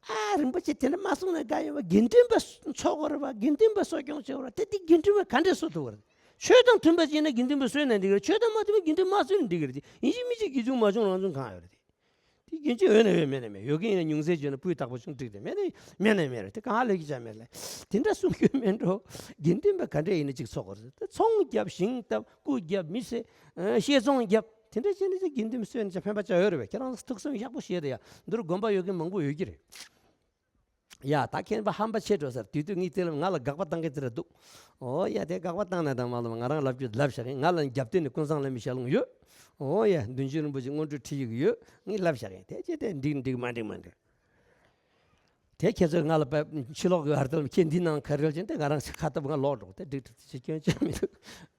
ཨ་རིན་པོ་ཆེ་དེ་འདྲ་མ་གསུངས་ན་དགའ་ཡོད་པ། དགེ་འདུན་པ་འཚོ་དགོས་རེད་པ། དགེ་འདུན་པ་གསོ་སྐྱོང་བྱེད་དགོས་རེད། དེ་དེ་དགེ་འདུན་པ་ག་འདྲས་གསོ་ཐུབ་པ་རེད། ཆོས་དང་མཐུན་པ་བྱས་ན་དགེ་འདུན་པ་གསོས་ན་འགྲིག་གི་རེད། ཆོས་དང་མ་མཐུན་པ་དགེ་འདུན་མ་གསོས་ན་འགྲིག་གི་རེད། དེ་ཡིན་གཅིག་མིན་གཅིག་དགེ་ཆུང་མ་ཆུང་རང་ཆུང་གང་ཡོད་རེད། དེ་དེ་རྒྱུན་ཆད་ཡོད་ན་ཡོད། མེད་ན་མེད། ཡོད་མཁན་ཡིན་ན་ཉུང་ཟད་བྱས་ན་སྤུས་དག་པོ་བྱུང་འགྲིག་རེད། མེད་ན་མེད་ན་མེད་རེད། དེ་གང་ལས་ཀྱི་ཆ་མེད་ལ། དེ་འདྲ་གསུང་རྒྱུ་མེད་འགྲོ། དགེ་འདུན་པ་ག་འདྲ་ཡིན་ན་གཅིག་འཚོ་དགོས་རེད། དེ་ཚོང་རྒྱབ། ཞིང་བཏབ། རྐུ་རྒྱབ། མི་བསད། ཨ། བཤས་ཚོང་རྒྱབ། དེ་འདྲ་བྱས་ན་ཅིག་དགེ་འདུན་པ་གསོས་ན་ཅིག་ཕན་པ་ཅིག་ཡོད་རེད་པས། ཁྱེད་རང་ཚོ་ཐུགས་བསམ་ཡག་པོ་བཞེས་དང་ཡ། འདིར་དགོན་པ་ཡོད་མཁན་མང་པོ་ཡོད་ཀྱི་རེད། ཡ། ད་ཁྱེད་པ་ཧམ་པ་ཆེ་འགྲོ་ཟེར། དུས་དུས་ངས་དེ་ལ་ང་ལ་དགག་པ་བཏང་མཁན་དེ་འདྲ་འདུག་ཨོ་ཡ། དེ་དགག་པ་བཏང་ན་དང་མ་བཏང་ན་ང་རང་ལབ་རྒྱུ་ལབ་བཞག་གིན། ང་ལ་རྒྱབ་རྟེན་ནི་ཀུན་བཟང་བླ་མའི་ཞལ་ལུང་ཡོད། ཨོ་ཡ། བདུན་ཅུ་རིན་པོ་ཆེ་སྔོན་འགྲོའི་ཁྲིད་ཡིག་ཡོད། ངས་ལབ་བཞག་གིན། དེ་ཅི་དེ་འགྲིག་འགྲིག་མ་འགྲིག་མ་འགྲིག་དེ་ཁྱེད་ཚོས་ང་ལ་པ་ཕྱི་ལོགས་ཀྱི་ཧར་ཏོ་ཁྱེད་འདི་ནང་ག་རེ་ལབ་ཀྱིན། དེ་ང་རང་ཁ་ཐབ་ང་ལོག་འགྲོ། དེ་འགྲིག་འགྲིག་ཅི་སྐྱོན་ཅི་མི་འདུག་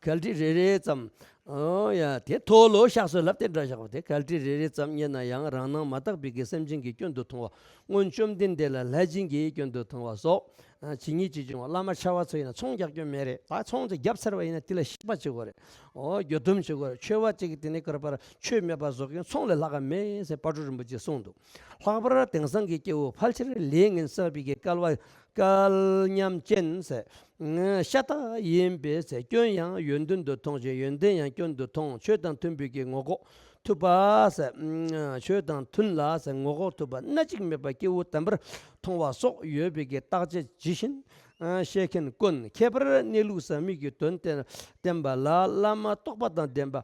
གལ་ཏེ་རེ་རེ་ཙམ། ཨོ་ཡ། དེ་མཐོ་ལོ་བཤགས་སོ་ལབ་དེ་འདྲ་བཞག་པ་དེ། གལ་ཏེ་རེ་རེ་ཙམ་རྙེད་ན་ཡང་། རང་སྣང་མ་དག་པའི་གི་སེམས་ཅན་གྱི་སྐྱོན་དུ་མཐོང་བ། སྔོན་བཅོམ་ལྡན་འདས་ལ་ལྷས་སྦྱིན་གྱི་སྐྱོན་དུ་མཐོང་བ་སོགས། ཨ། ཇི་སྙེད་ཅིག་བྱུང་བ། བླ་མ་ཆེ་བ་ཚོ་ཡིན་ན་ཚོང་རྒྱག་སྐྱོན་མེད་རེད། ད་ཚོང་དེ་བརྒྱབ་ཚར་བ་ཡིན་ན་དེ་ལ་བཤགས་པ་བྱེད་དགོས་རེད། ཨོ། སྒྱུ་རྡུམ་བྱེད་དགོས་རེད། ཆོས་པ་གཅིག་གིས་དེ་ནས་ཀར་པར་ཆོས་མེད་པ་བཟོ་མཁན་ཚོང་ལས་ལྷག་ག་མེད་ཟེར་དཔལ་སྤྲུལ་རིན་པོ་ཆེས་གསུངས་འདུག་ལྷག་པར་དེང་སང་གི་སྐྱེ་བོ་ཕལ་ཆེར་ལས་ངན་བསགས་པའི་གི་སྐལ་བ་སྐལ་མཉམ་ཅན་ཟེར། ཤ་སྟག་ཡིན་པས་ཟེར། སྐྱོན་ཡང་ཡོན་ཏན་དུ་མཐོང་ཞིང་། ཡོན་ཏན་ཡང་སྐྱོན་དུ་མཐོང་། ཆོས་དང་མཐུན་པའི་གི་ངོ་ལྐོག་ཐུབ་པ་ཟེར། ཆོས་དང་མཐུན་ལ་ཟེར། ངོ་ལྐོག་ཐུབ་པ་སྣ་གཅིག་མེད་པ་སྐྱེ་བོ་དམ་པར་མཐོང་བ་སོགས་ཡོད་པའི་གི་རྟགས་དཔྱད་ཇི་བཞིན་བཤད་མཁན་དཀོན། ཁྱད་པར་གནས་ལུགས་ཟབ་མོའི་གི་དོན་བསྟན་བསྟན་པ་ལ་བླ་མ་རྟོགས་པ་དང་ལྡན་པ་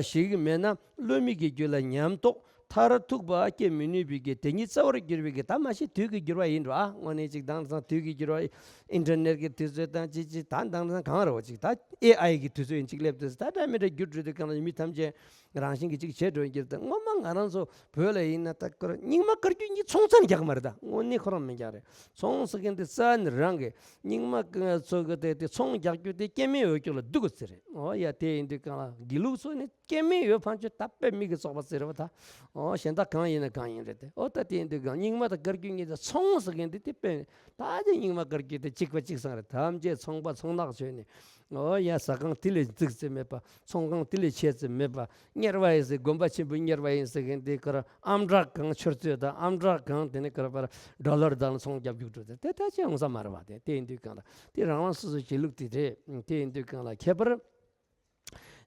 ཞིག་མེད་ན་བློ་མིག་གི་རྒྱུད་ལ་ཉམས་རྟོགས་མཐར་ཐུག་པ་སྐྱེ་མི་ནུས་པའི་གི་དེ་ཉིད་རྩ་བར་གྱུར་པའི་གི། ད་མ་གཞི་དུས་ཀྱི་འགྱུར་བ་ཡིན་འགྲོ། ཨ། དངོས་གནས་ཅིག་དེང་སང་དུས་ཀྱི་འགྱུར་བ། ཨིན་ཊར་ནེཊ་ཀྱི་དུས་ཚོད་དང་ཅི་ཅི་ད་དེང་སང་གང་རེད་བ། ཅིག་ད་ཨེ་ཨའི་གི་དུས་ཚོད་ཡིན། ཅིག་སླེབས་དུས་ད་འདྲ་མི་འདྲ་འགྱུར་འགྲོ་དུས་གང་ལ་མི་ཐམས་ཅད་རང་བཞིན་གྱིས་ཅིག་བྱེད་འགྲོ་གི་རེད། ད་ངོ་མ་ང་རང་ཚོ་བོད་ལ་ཡིན་ན་ད་ཀར་རྙིང་མ་བཀར་རྒྱུ་གཉིས་ཚོང་རྩ་ནས་རྒྱག་གི་མ་རེད། ད་དངོས་གནས་ཁོ་རང་མི་རྒྱག་རེད། ཚོང་ཟེར་མཁན་དེ་རྩ་ནས་རང་གི་རྙིང་མ་ཚོ་གི་དེ་དེ་ཚོང་རྒྱག་རྒྱུ་དེ་སྐྱེ་དམན་འོས་སྐྱོ་ལ་སྡུག་གི་ཟེར་རེད། ཨོ་ཡ། དེ་ཡིན་དུས་གང་ལ་དགེ་ལུགས་ཚོ་ནི་སྐྱེ་དམན་ཡོད་ཕན་ཆོད་ད་དཔེ་མིག་གིས་བཙོག་པ་ཟེར་བ་ད། ཨོ་གཞན་དག་གང་ཡིན་ན་གང་ཡིན་རེད་དེ། ཨོ་ད་དེ་ཡིན་དུས་གང་རྙིང་མ་དང་བཀར་རྒྱུ་གཉིས་དེ་ཚོང་ཟེར་མཁན་དེ་དེ་དཔེ་ད་དེ་རྙིང་མ་བཀར་རྒྱུ་དེ་གཅིག་པ་གཅིག་སང་རེད། ཐམས་ཅད་ཚོང་པ་ཚོང་ནག་བྱས་ནས། ཨོ་ཡ། ཟ་ཁང་དེ་ལས་འཛུགས་ཚེ་མེད་པ། ཚོང་ཁང་དེ་ལས་ཆད་ཚེ་མེད་པ། གཉེར་བ་ཡིན་ཟེར། དགོན་པ་ཆེན་པོའི་གཉེར་བ་ཡིན་ཟེར་མཁན་དེ་ཀར་ཨམ་ཊྲག་གང་ཆུར་ཚོད་དང་ཨམ་ཊྲག་གང་དེ་ནས་ཀར་པར་ཌོ་ལར་དང་ཚོང་རྒྱབ་རྒྱུག་འགྲོ་དེ་དེ་ད་ཅི་ཡོང་ས་མ་རེད་བ། དེ་དེ་ཡིན་དུས་གང་ལ་དེ་རང་རང་སོ་སོའི་བྱེད་ལུགས་དེ་རེད། དེ་ཡིན་དུས་གང་ལ་ཁྱད་པར།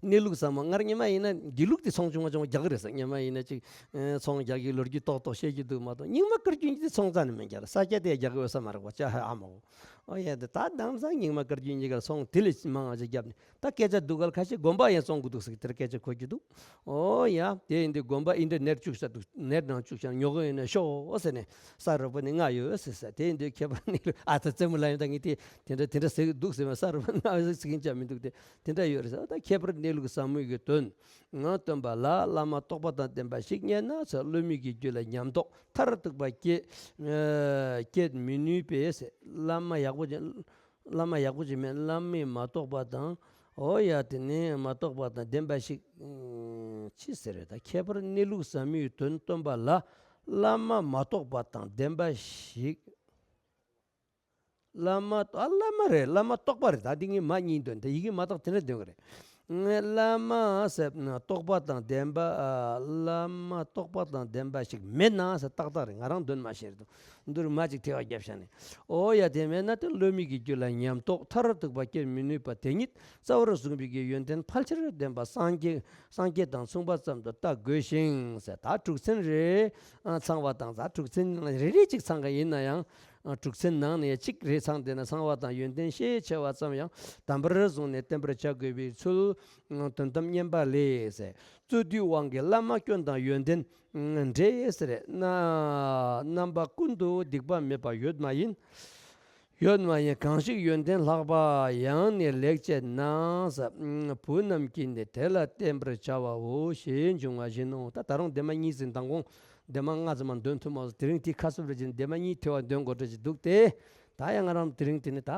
གནས་ལུགས་ཟབ་མོ། སྔར་སྔོན་མ་ཡིན་ན་དགེ་ལུགས་དེ་ཚོང་ཆུང་མ་ཆུང་མ་རྒྱག་གི་རེད་ཟེར། སྔོན་མ་ཡིན་ན་ཅིག་ཨེ་ཚོང་རྒྱག་གི་ལོ་རྒྱུས་ཏོག་ཏོག་བཤད་རྒྱུ་འདུག་མ་གཏོགས། རྙིང་མ་བཀར་རྒྱུ་འདི་ཚོང་རྩ་ནས་མི་རྒྱག་རེད། ས་སྐྱ་དེ་རྒྱག་གི་ཡོད་ས་མ་རེད་གོ། ཅ་ཧ་ཨ་མ་གོ། ཨོ་ཡ། ད་ད་དེང་སང་ཉི་མ་སྐར་རྒྱུན་གཉིས་ཀར་ཚོང་དེ་ལས་མང་བ་ཞིག་བརྒྱབ་ནས། ད་སྐད་ཆ་སྡུག་ག་ལ་ཁ་ཤས་དགོན་པ་ཡང་བཙོང་གི་འདུག་ཟེར་གི་དེར་སྐད་ཆ་གོ་རྒྱུ་འདུག་ཨོ་ཡ། དེ་ཡིན་དུས་དགོན་པ་ཨིན་ཊར་ནེཊ་བཅུག་ས་འདུག་ནེཊ་ནང་བཅུག་ཀྱང་ཉོ་གི་ཡིན་ན་ཤོག་ཟེར་ནས། ས་རུབ་པ་ནི་ང་ཡོད་ཟེར་ས། དེ་ཡིན་དུས་ཁྱད་པར་གནས་ལུགས། ཨ་ཙི་རྩེད་མོ་ལ་ཡོད། ད་ངས་དེ་དེ་འདྲ་དེ་འདྲ་ཟེར་གི་འདུག་ཟེར་བ། ས་རུབ་པ་ང་ཡོད་ཟེར་གིན་ཅག་མི་འདུག་དེ་དེ་འདྲ་ཡོད་རེད་ཟེར། ད་ཁྱད་པར་གནས་ལུགས་ཟབ་མོའི་གི་དོན་ང་སྟོན་པ་ལ། བླ་མ་རྟོགས་པ་དང་ལྡན་པ་ཞིག་རྙེད་ན་ཟེར། བསླུ་མེད་ཀྱི་རྒྱུད་ལ་ཉམས་རྟོགས་མཐར་ཐུག་པ་སྐྱེད་ཨ་སྐྱེད་མི་ནུས་པས་ཟེར། བླ་མ་ཡག་པོ་ཅིག་བླ་མ་ཡག་པོ་ཅིག་མེད། བླ་མས་མ་རྟོགས་པ་དང་། ཨོ་ཡ། དེ་ནས་མ་རྟོགས་པ་དང་ལྡན་པ་ཞིག་ཨ་ཅི་ཟེར་རེད། ད་ཁྱད་པར་གནས་ལུགས་ཟབ་མོའི་དོན་སྟོན་པ་ལ། བླ་མ་མ་རྟོགས་པ་དང་ལྡན་པ་ཞིག་བླ་མ། ཨ། བླ་མ་རེད། བླ་མ་རྟོགས་པ་རེད། ད་འདི་ངས་མ་གཉིས་འདོན། ད་ཡི་གེ་མ་གཏོགས་དེ་འདྲ་འདོན་གི་རེད། བླ་མ་ཟེར་ན་རྟོགས་པ་དང་ལྡན་པ། ཨ། བླ་མ་རྟོགས་པ་དང་ལྡན་པ་ཞིག་མེད་ན་ཟེར། ཏག་ཏག་རེད། ང་རང་འདོན་མ་ཤེས་རེད་འདུག་འདིར་མ་ཅིག་ཐལ་བ་བརྒྱབ་བཞག་ནས། ཨོ་ཡ། དེ་མེད་ན་དེ་བསླུ་མེད་ཀྱི་རྒྱུད་ལ་ཉམས་རྟོགས་མཐར་ཐུག་པ་སྐྱེད་མི་ནུས་པ་དེ་ཉིད་རྩ་བར་བཟུང་བའི་གི་ཡོན་ཏན་ཕལ་ཆེར་ལྡན་པ་སངས་རྒྱས། སངས་རྒྱས་དང་མཚུངས་པ་ཙམ་དུ་བལྟ་དགོས་ཤིང་ཟེར། ད་དྲུག་ཚན་རེ་ཨ་ཚང་བ་དང་། ད་དྲུག་ཚན་རེ་རེ་གཅིག་ཚང་གི་ཡིན་ན་ཡང་། ཨ། དྲུག་ཚན་ནང་ནས་གཅིག་རེ་ཚང་བསྡད་ན་ཚང་བ་དང་ཡོན་ཏན་ཤས་ཆེ་བ་ཙམ་ཡང་དམ་པར་བཟུང་ནས་བསྟེན་པར་བྱ་དགོས་པའི་ཚུལ། ཨ། དོན་དམ་བསྙེན་པ་ལས་ཟེར། རྩོད་དུས་དབང་གིས་བླ་མ་སྐྱོན་དང་ཡོན་ཏན་འདྲེས་ཟེར་ན། རྣམ་པ་ཀུན་ཏུ་སྡིག་པ་མེད་པ་ཡོད་མ་ཡིན། ཡོད་མ་ཡིན། གང་ཞིག་ཡོན་ཏན་ལྷག་པ་ཡང་ནས་ལེགས་སྤྱད་ན་ཟེར། བུ་རྣམས་ཀྱིས་ནི་དེ་ལ་བསྟེན་པར་བྱ་བའོ་ཞེས་འབྱུང་བ་བཞིན་ནོ། ད་ད་རུང་ལྡེབ་མ་གཉིས་ཟིན། མདང་དགོང་ལྡེབ་མ་ལྔ་ཙམ་མ་འདོན་ཐུབ་མ་སོང་། དེ་རིང་དེ་ཁ་གསབ་རེ་བྱས་ནས་ལྡེབ་མ་གཉིས་ཐལ་བ་འདོན་དགོས་འདྲ་ཞིག་འདུག་སྟེ། ད་ཡང་ང་རང་དེ་རིང་དེ་ནི་ད་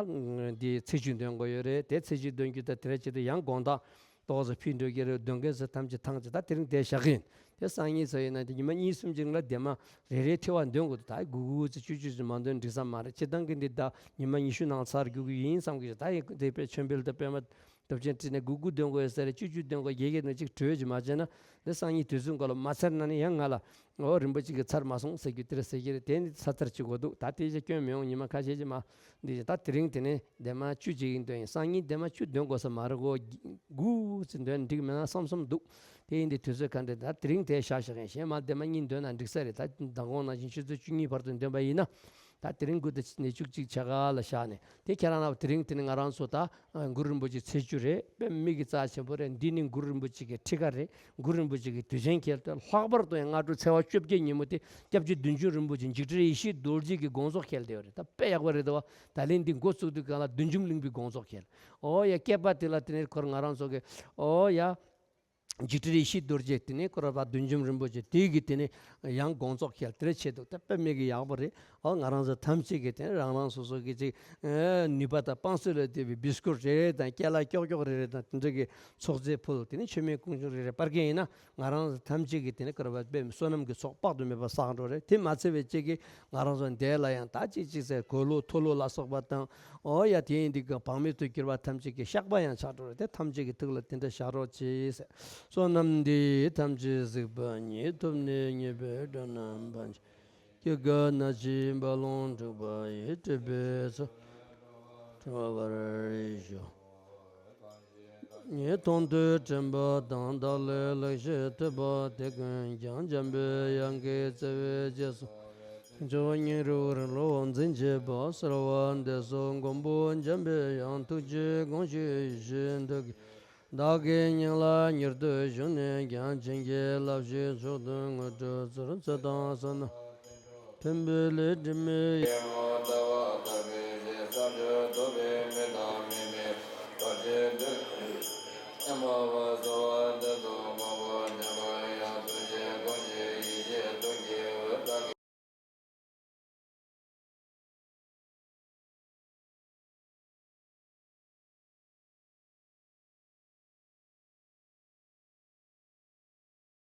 འདི་ཚེས་བཅུ་འདོན་དགོས་ཡོད་རེད། དེ་ཚེས་བཅུ་འདོན་རྒྱུ་ད་དེ་རེད། བྱེད་དུས་ཡང་དགོང་དག་ཏོག་ཙམ་ཕྱིས་འགྲོ་གི་རེད། འདོན་མཁན་ཚོ་ཐམས་ཅད་ཐང་ཅིག་ད་དེ་རིང་དེ་བཞག་གི་ཡིན། དེ་སང་ཉིན་ཚོ་ཡིན་ན་དེ་ཉི་མ་གཉིས་གསུམ་ཅིག་ལ་ལྡེབ་མ་རེ་རེ་ཐལ་བ་འདོན་དགོས་འདུག་ད་དགུ་དགུ་ཙམ་བཅུ་བཅུ་ཙམ་མ་འདོན་འགྲིག་ས་མ་རེད། སྤྱིར་བཏང་གི་འདི་ད་ཉི་མ་ཉི་ཤུ་ནང་ཚར་རྒྱུ་གི་ཡིན་བསམ་གི། ད་ཡིན་དེ་དཔེ་མཆོད་འབུལ་དང་པད་མ་སྟོབས་ཆེན་བྲིས་ནས་དགུ་དགུ་འདོན་དགོས་ཡོད་ས་རེད། བཅུ་བཅུ་འདོན་དགོས། བརྒྱད་བརྒྱད་འདོན། གཅིག་གྲོལ་གྱི་མ་བྱས་ན་འདི་སང་ཉིན་དུས་ཚོད་འགོར་ལ་མ་ཚར་ན་ནི་ཡང་ང་ལ། ཨོ། རིན་པོ་ཆེ་གི་ཚར་མ་སོང་ཟེར་རྒྱུ་དེ་རེད་ཟེར་གྱི་རེད། དེ་ནི་ཚར་ཚར་བྱེད་དགོས་འདུག་ད་དེ་ཅིག་སྐྱོན་མི་ཡོང་། ཉི་མ་ཁ་ཤས་ཅིག་མ་འདི་ད་དེ་རིང་དེ་ནས་ལྡེབ་མ་བཅུ་ཅིག་ཡིན་དོན་ཡིན། སང་ཉིན་ལྡེབ་མ་བཅུ་འདོན་དགོས་ས་མ་རེད་གོ། དགུ་ཙམ་འདོན་འགྲིག་མེད་ན་བསམ་བསམ་འདུག་དེ་ཡིན་དུས་དུས་ཚོད་ག་འདྲ། ད་དེ་རིང་དེ་བཞག་བཞག་ཡིན། གཞན་མ་ལྡེབ་མ་གཉིས་འདོན་ན་འགྲིག་ས་རེད། ད་མདང་དགོང་ནང་བཞིན་ཆུ་ཚོད་བཅུ་གཉིས་བར་དུ་འདོན་པ་ཡིན་ན། ད་དེ་རིང་དགུ་དང་ནས་བཅུ་གཅིག་ཆ་ག་ལ་བཞག་ནས། དེ་ཁྱེད་རང་ལ་དེ་རིང་དེ་ནི་ང་རང་ཚོ་ད་གུ་རུ་རིན་པོ་ཆེ་ཚེས་བཅུ་རེད། དཔེ་མི་གི་རྩ་ཆེན་པོ་རེད། འདི་ནི་གུ་རུ་རིན་པོ་ཆེ་གི་ཁྲི་ཁ་རེད། གུ་རུ་རིན་པོ་ཆེ་གི་དུས་ཆེན་ཁེལ་ཏེ། ལྷག་པར་དུ་ཡང་སྔ་དྲོ་ཚེས་པ་བཅོ་བརྒྱད་ཉིན་མོ་དེ་སྐྱབས་རྗེ་བདུད་འཇོམས་རིན་པོ་ཆེ་འཇིགས་བྲལ་ཡེ་ཤེས་རྡོ་རྗེ་གི་དགོངས་རྫོགས་ཁེལ་བསྡད་ཡོད་རེད། ད་དཔེ་ཡག་པོ་རེད་དོ། ད་ལན་འདི་འགོ་བཙུགས་དུས་སྒང་ལ་བདུད་འཇོམས་གླིང་པའི་དགོངས་རྫོགས་ཁེལ། ཨོ་ཡ། བསྐལ་པ་དེ་ལ་དེ་ནས་ཁོ་རང་ང་རང་ཚོ་གི། ཨོ་ཡ། འཇིགས་བྲལ་ཡེ་ཤེས་རྡོ་རྗེ། དེ་ནས་ཁོ་རང་བདུད་འཇོམས་རིན་པོ་ཆེ་དེ་གི་དེ་ནས་ཡང་དགོངས་རྫོགས་ཁེལ་དེ་རེད། ཆེད་དུ་ད་དཔེ་མི་གི་ཡག་པོ་རེད། ཨོ། ང་རང་ཚོ་ཐམས་ཅད་ཀྱིས་དེ་རང་རང་སོ་སོ་གི་ཅིག་ཨེ། ནུས་པ་དང་དཔང་གསོ་ལ་བརྟེན་པའི་བིས་ཀུཊ་རེ་རེ་དང་ཀེ་ལ་ཀྱོག་ཀྱོག་རེ་རེ་དང་དེ་འདྲ་གི་ཚོགས་རྫས་ཕུལ། དེ་ནས་མཆོད་མེ་ཀུན་འབྱུང་རེ་རེ་སྤར་མཁན་ཡིན་ན། ང་རང་ཐམས་ཅད་ཀྱིས་དེ་ནི་ཀར་བ་པའི་བསོད་ནམས་ཀྱི་ཚོགས་དཔག་ཏུ་མེད་པ་བསགས་འགྲོ་རེད། དེ་མ་ཚད་པའི་ཅིག་གིས་ང་རང་ཚོ་འདས་ལ་ཡང་ད་ཅིག་ཅིག་ཟེར་གོས་ལོག་ཐོ་ལོག་ལ་སོགས་པ་དང་། ཨོ་ཡ། དེ་ཡིན་དུས་ཀྱང་བག་མེད་དུ་གྱུར་པ་ཐམས་ཅད་ཀྱི་བཤགས་པ་ཡང་ཆགས་འགྲོ་རེད། དེ་ཐམས་ཅད་ཀྱི་ཐུགས་ལ་དེ་འདྲ་བཞག་རོགས་གྱིས་ཟེར། བསོད་ནམས་འདི་ཐམས་ཅད་གཟིགས་པ་ཉིད། ཐོབ་ནས་ཉེས་པའི་དགྲ་རྣམས་ཕམ་བྱས། སྐྱེ་རྒ་ན་འཆིའི་རྦ་ཀློང་འཁྲུགས་པ་ཡི། སྲིད་པའི་མཚོ་བར་འགྲོ་བར་ཤོག་ཉིད་མཐོང་ཐོས་དྲན་པ་དང་། བདག་ལ་ལེགས་བཤད་ཐོས་པ་དེ། ཀུན་ཀྱང་འཇམ་པའི་དབྱངས་ཀྱི་བརྩེ་བས་རྗེས་སུ། མཆོག་སྙིང་རུས་རིང་ལུགས་འཛིན་བྱེད་པ། གསོལ་བ་འདེབས་སོ་མགོན་པོ་འཇམ་པའི་དབྱངས། ཐུགས་རྗེའི་དགོངས་བཞེད་ཡིད་བཞིན་དུ་གྱུར། བདག་གི་སྙིང་ལ་མྱུར་དུ་ཞུགས་ནས་ཀྱང་། བྱིན་གྱིས་བརླབས་ཤིང་མཆོག་ཏུ་དངོས་གྲུབ་སྩོལ། ཚེ་དང་བསོད་ནམས་ཕན་པའི་ལས་དྲི་མེད།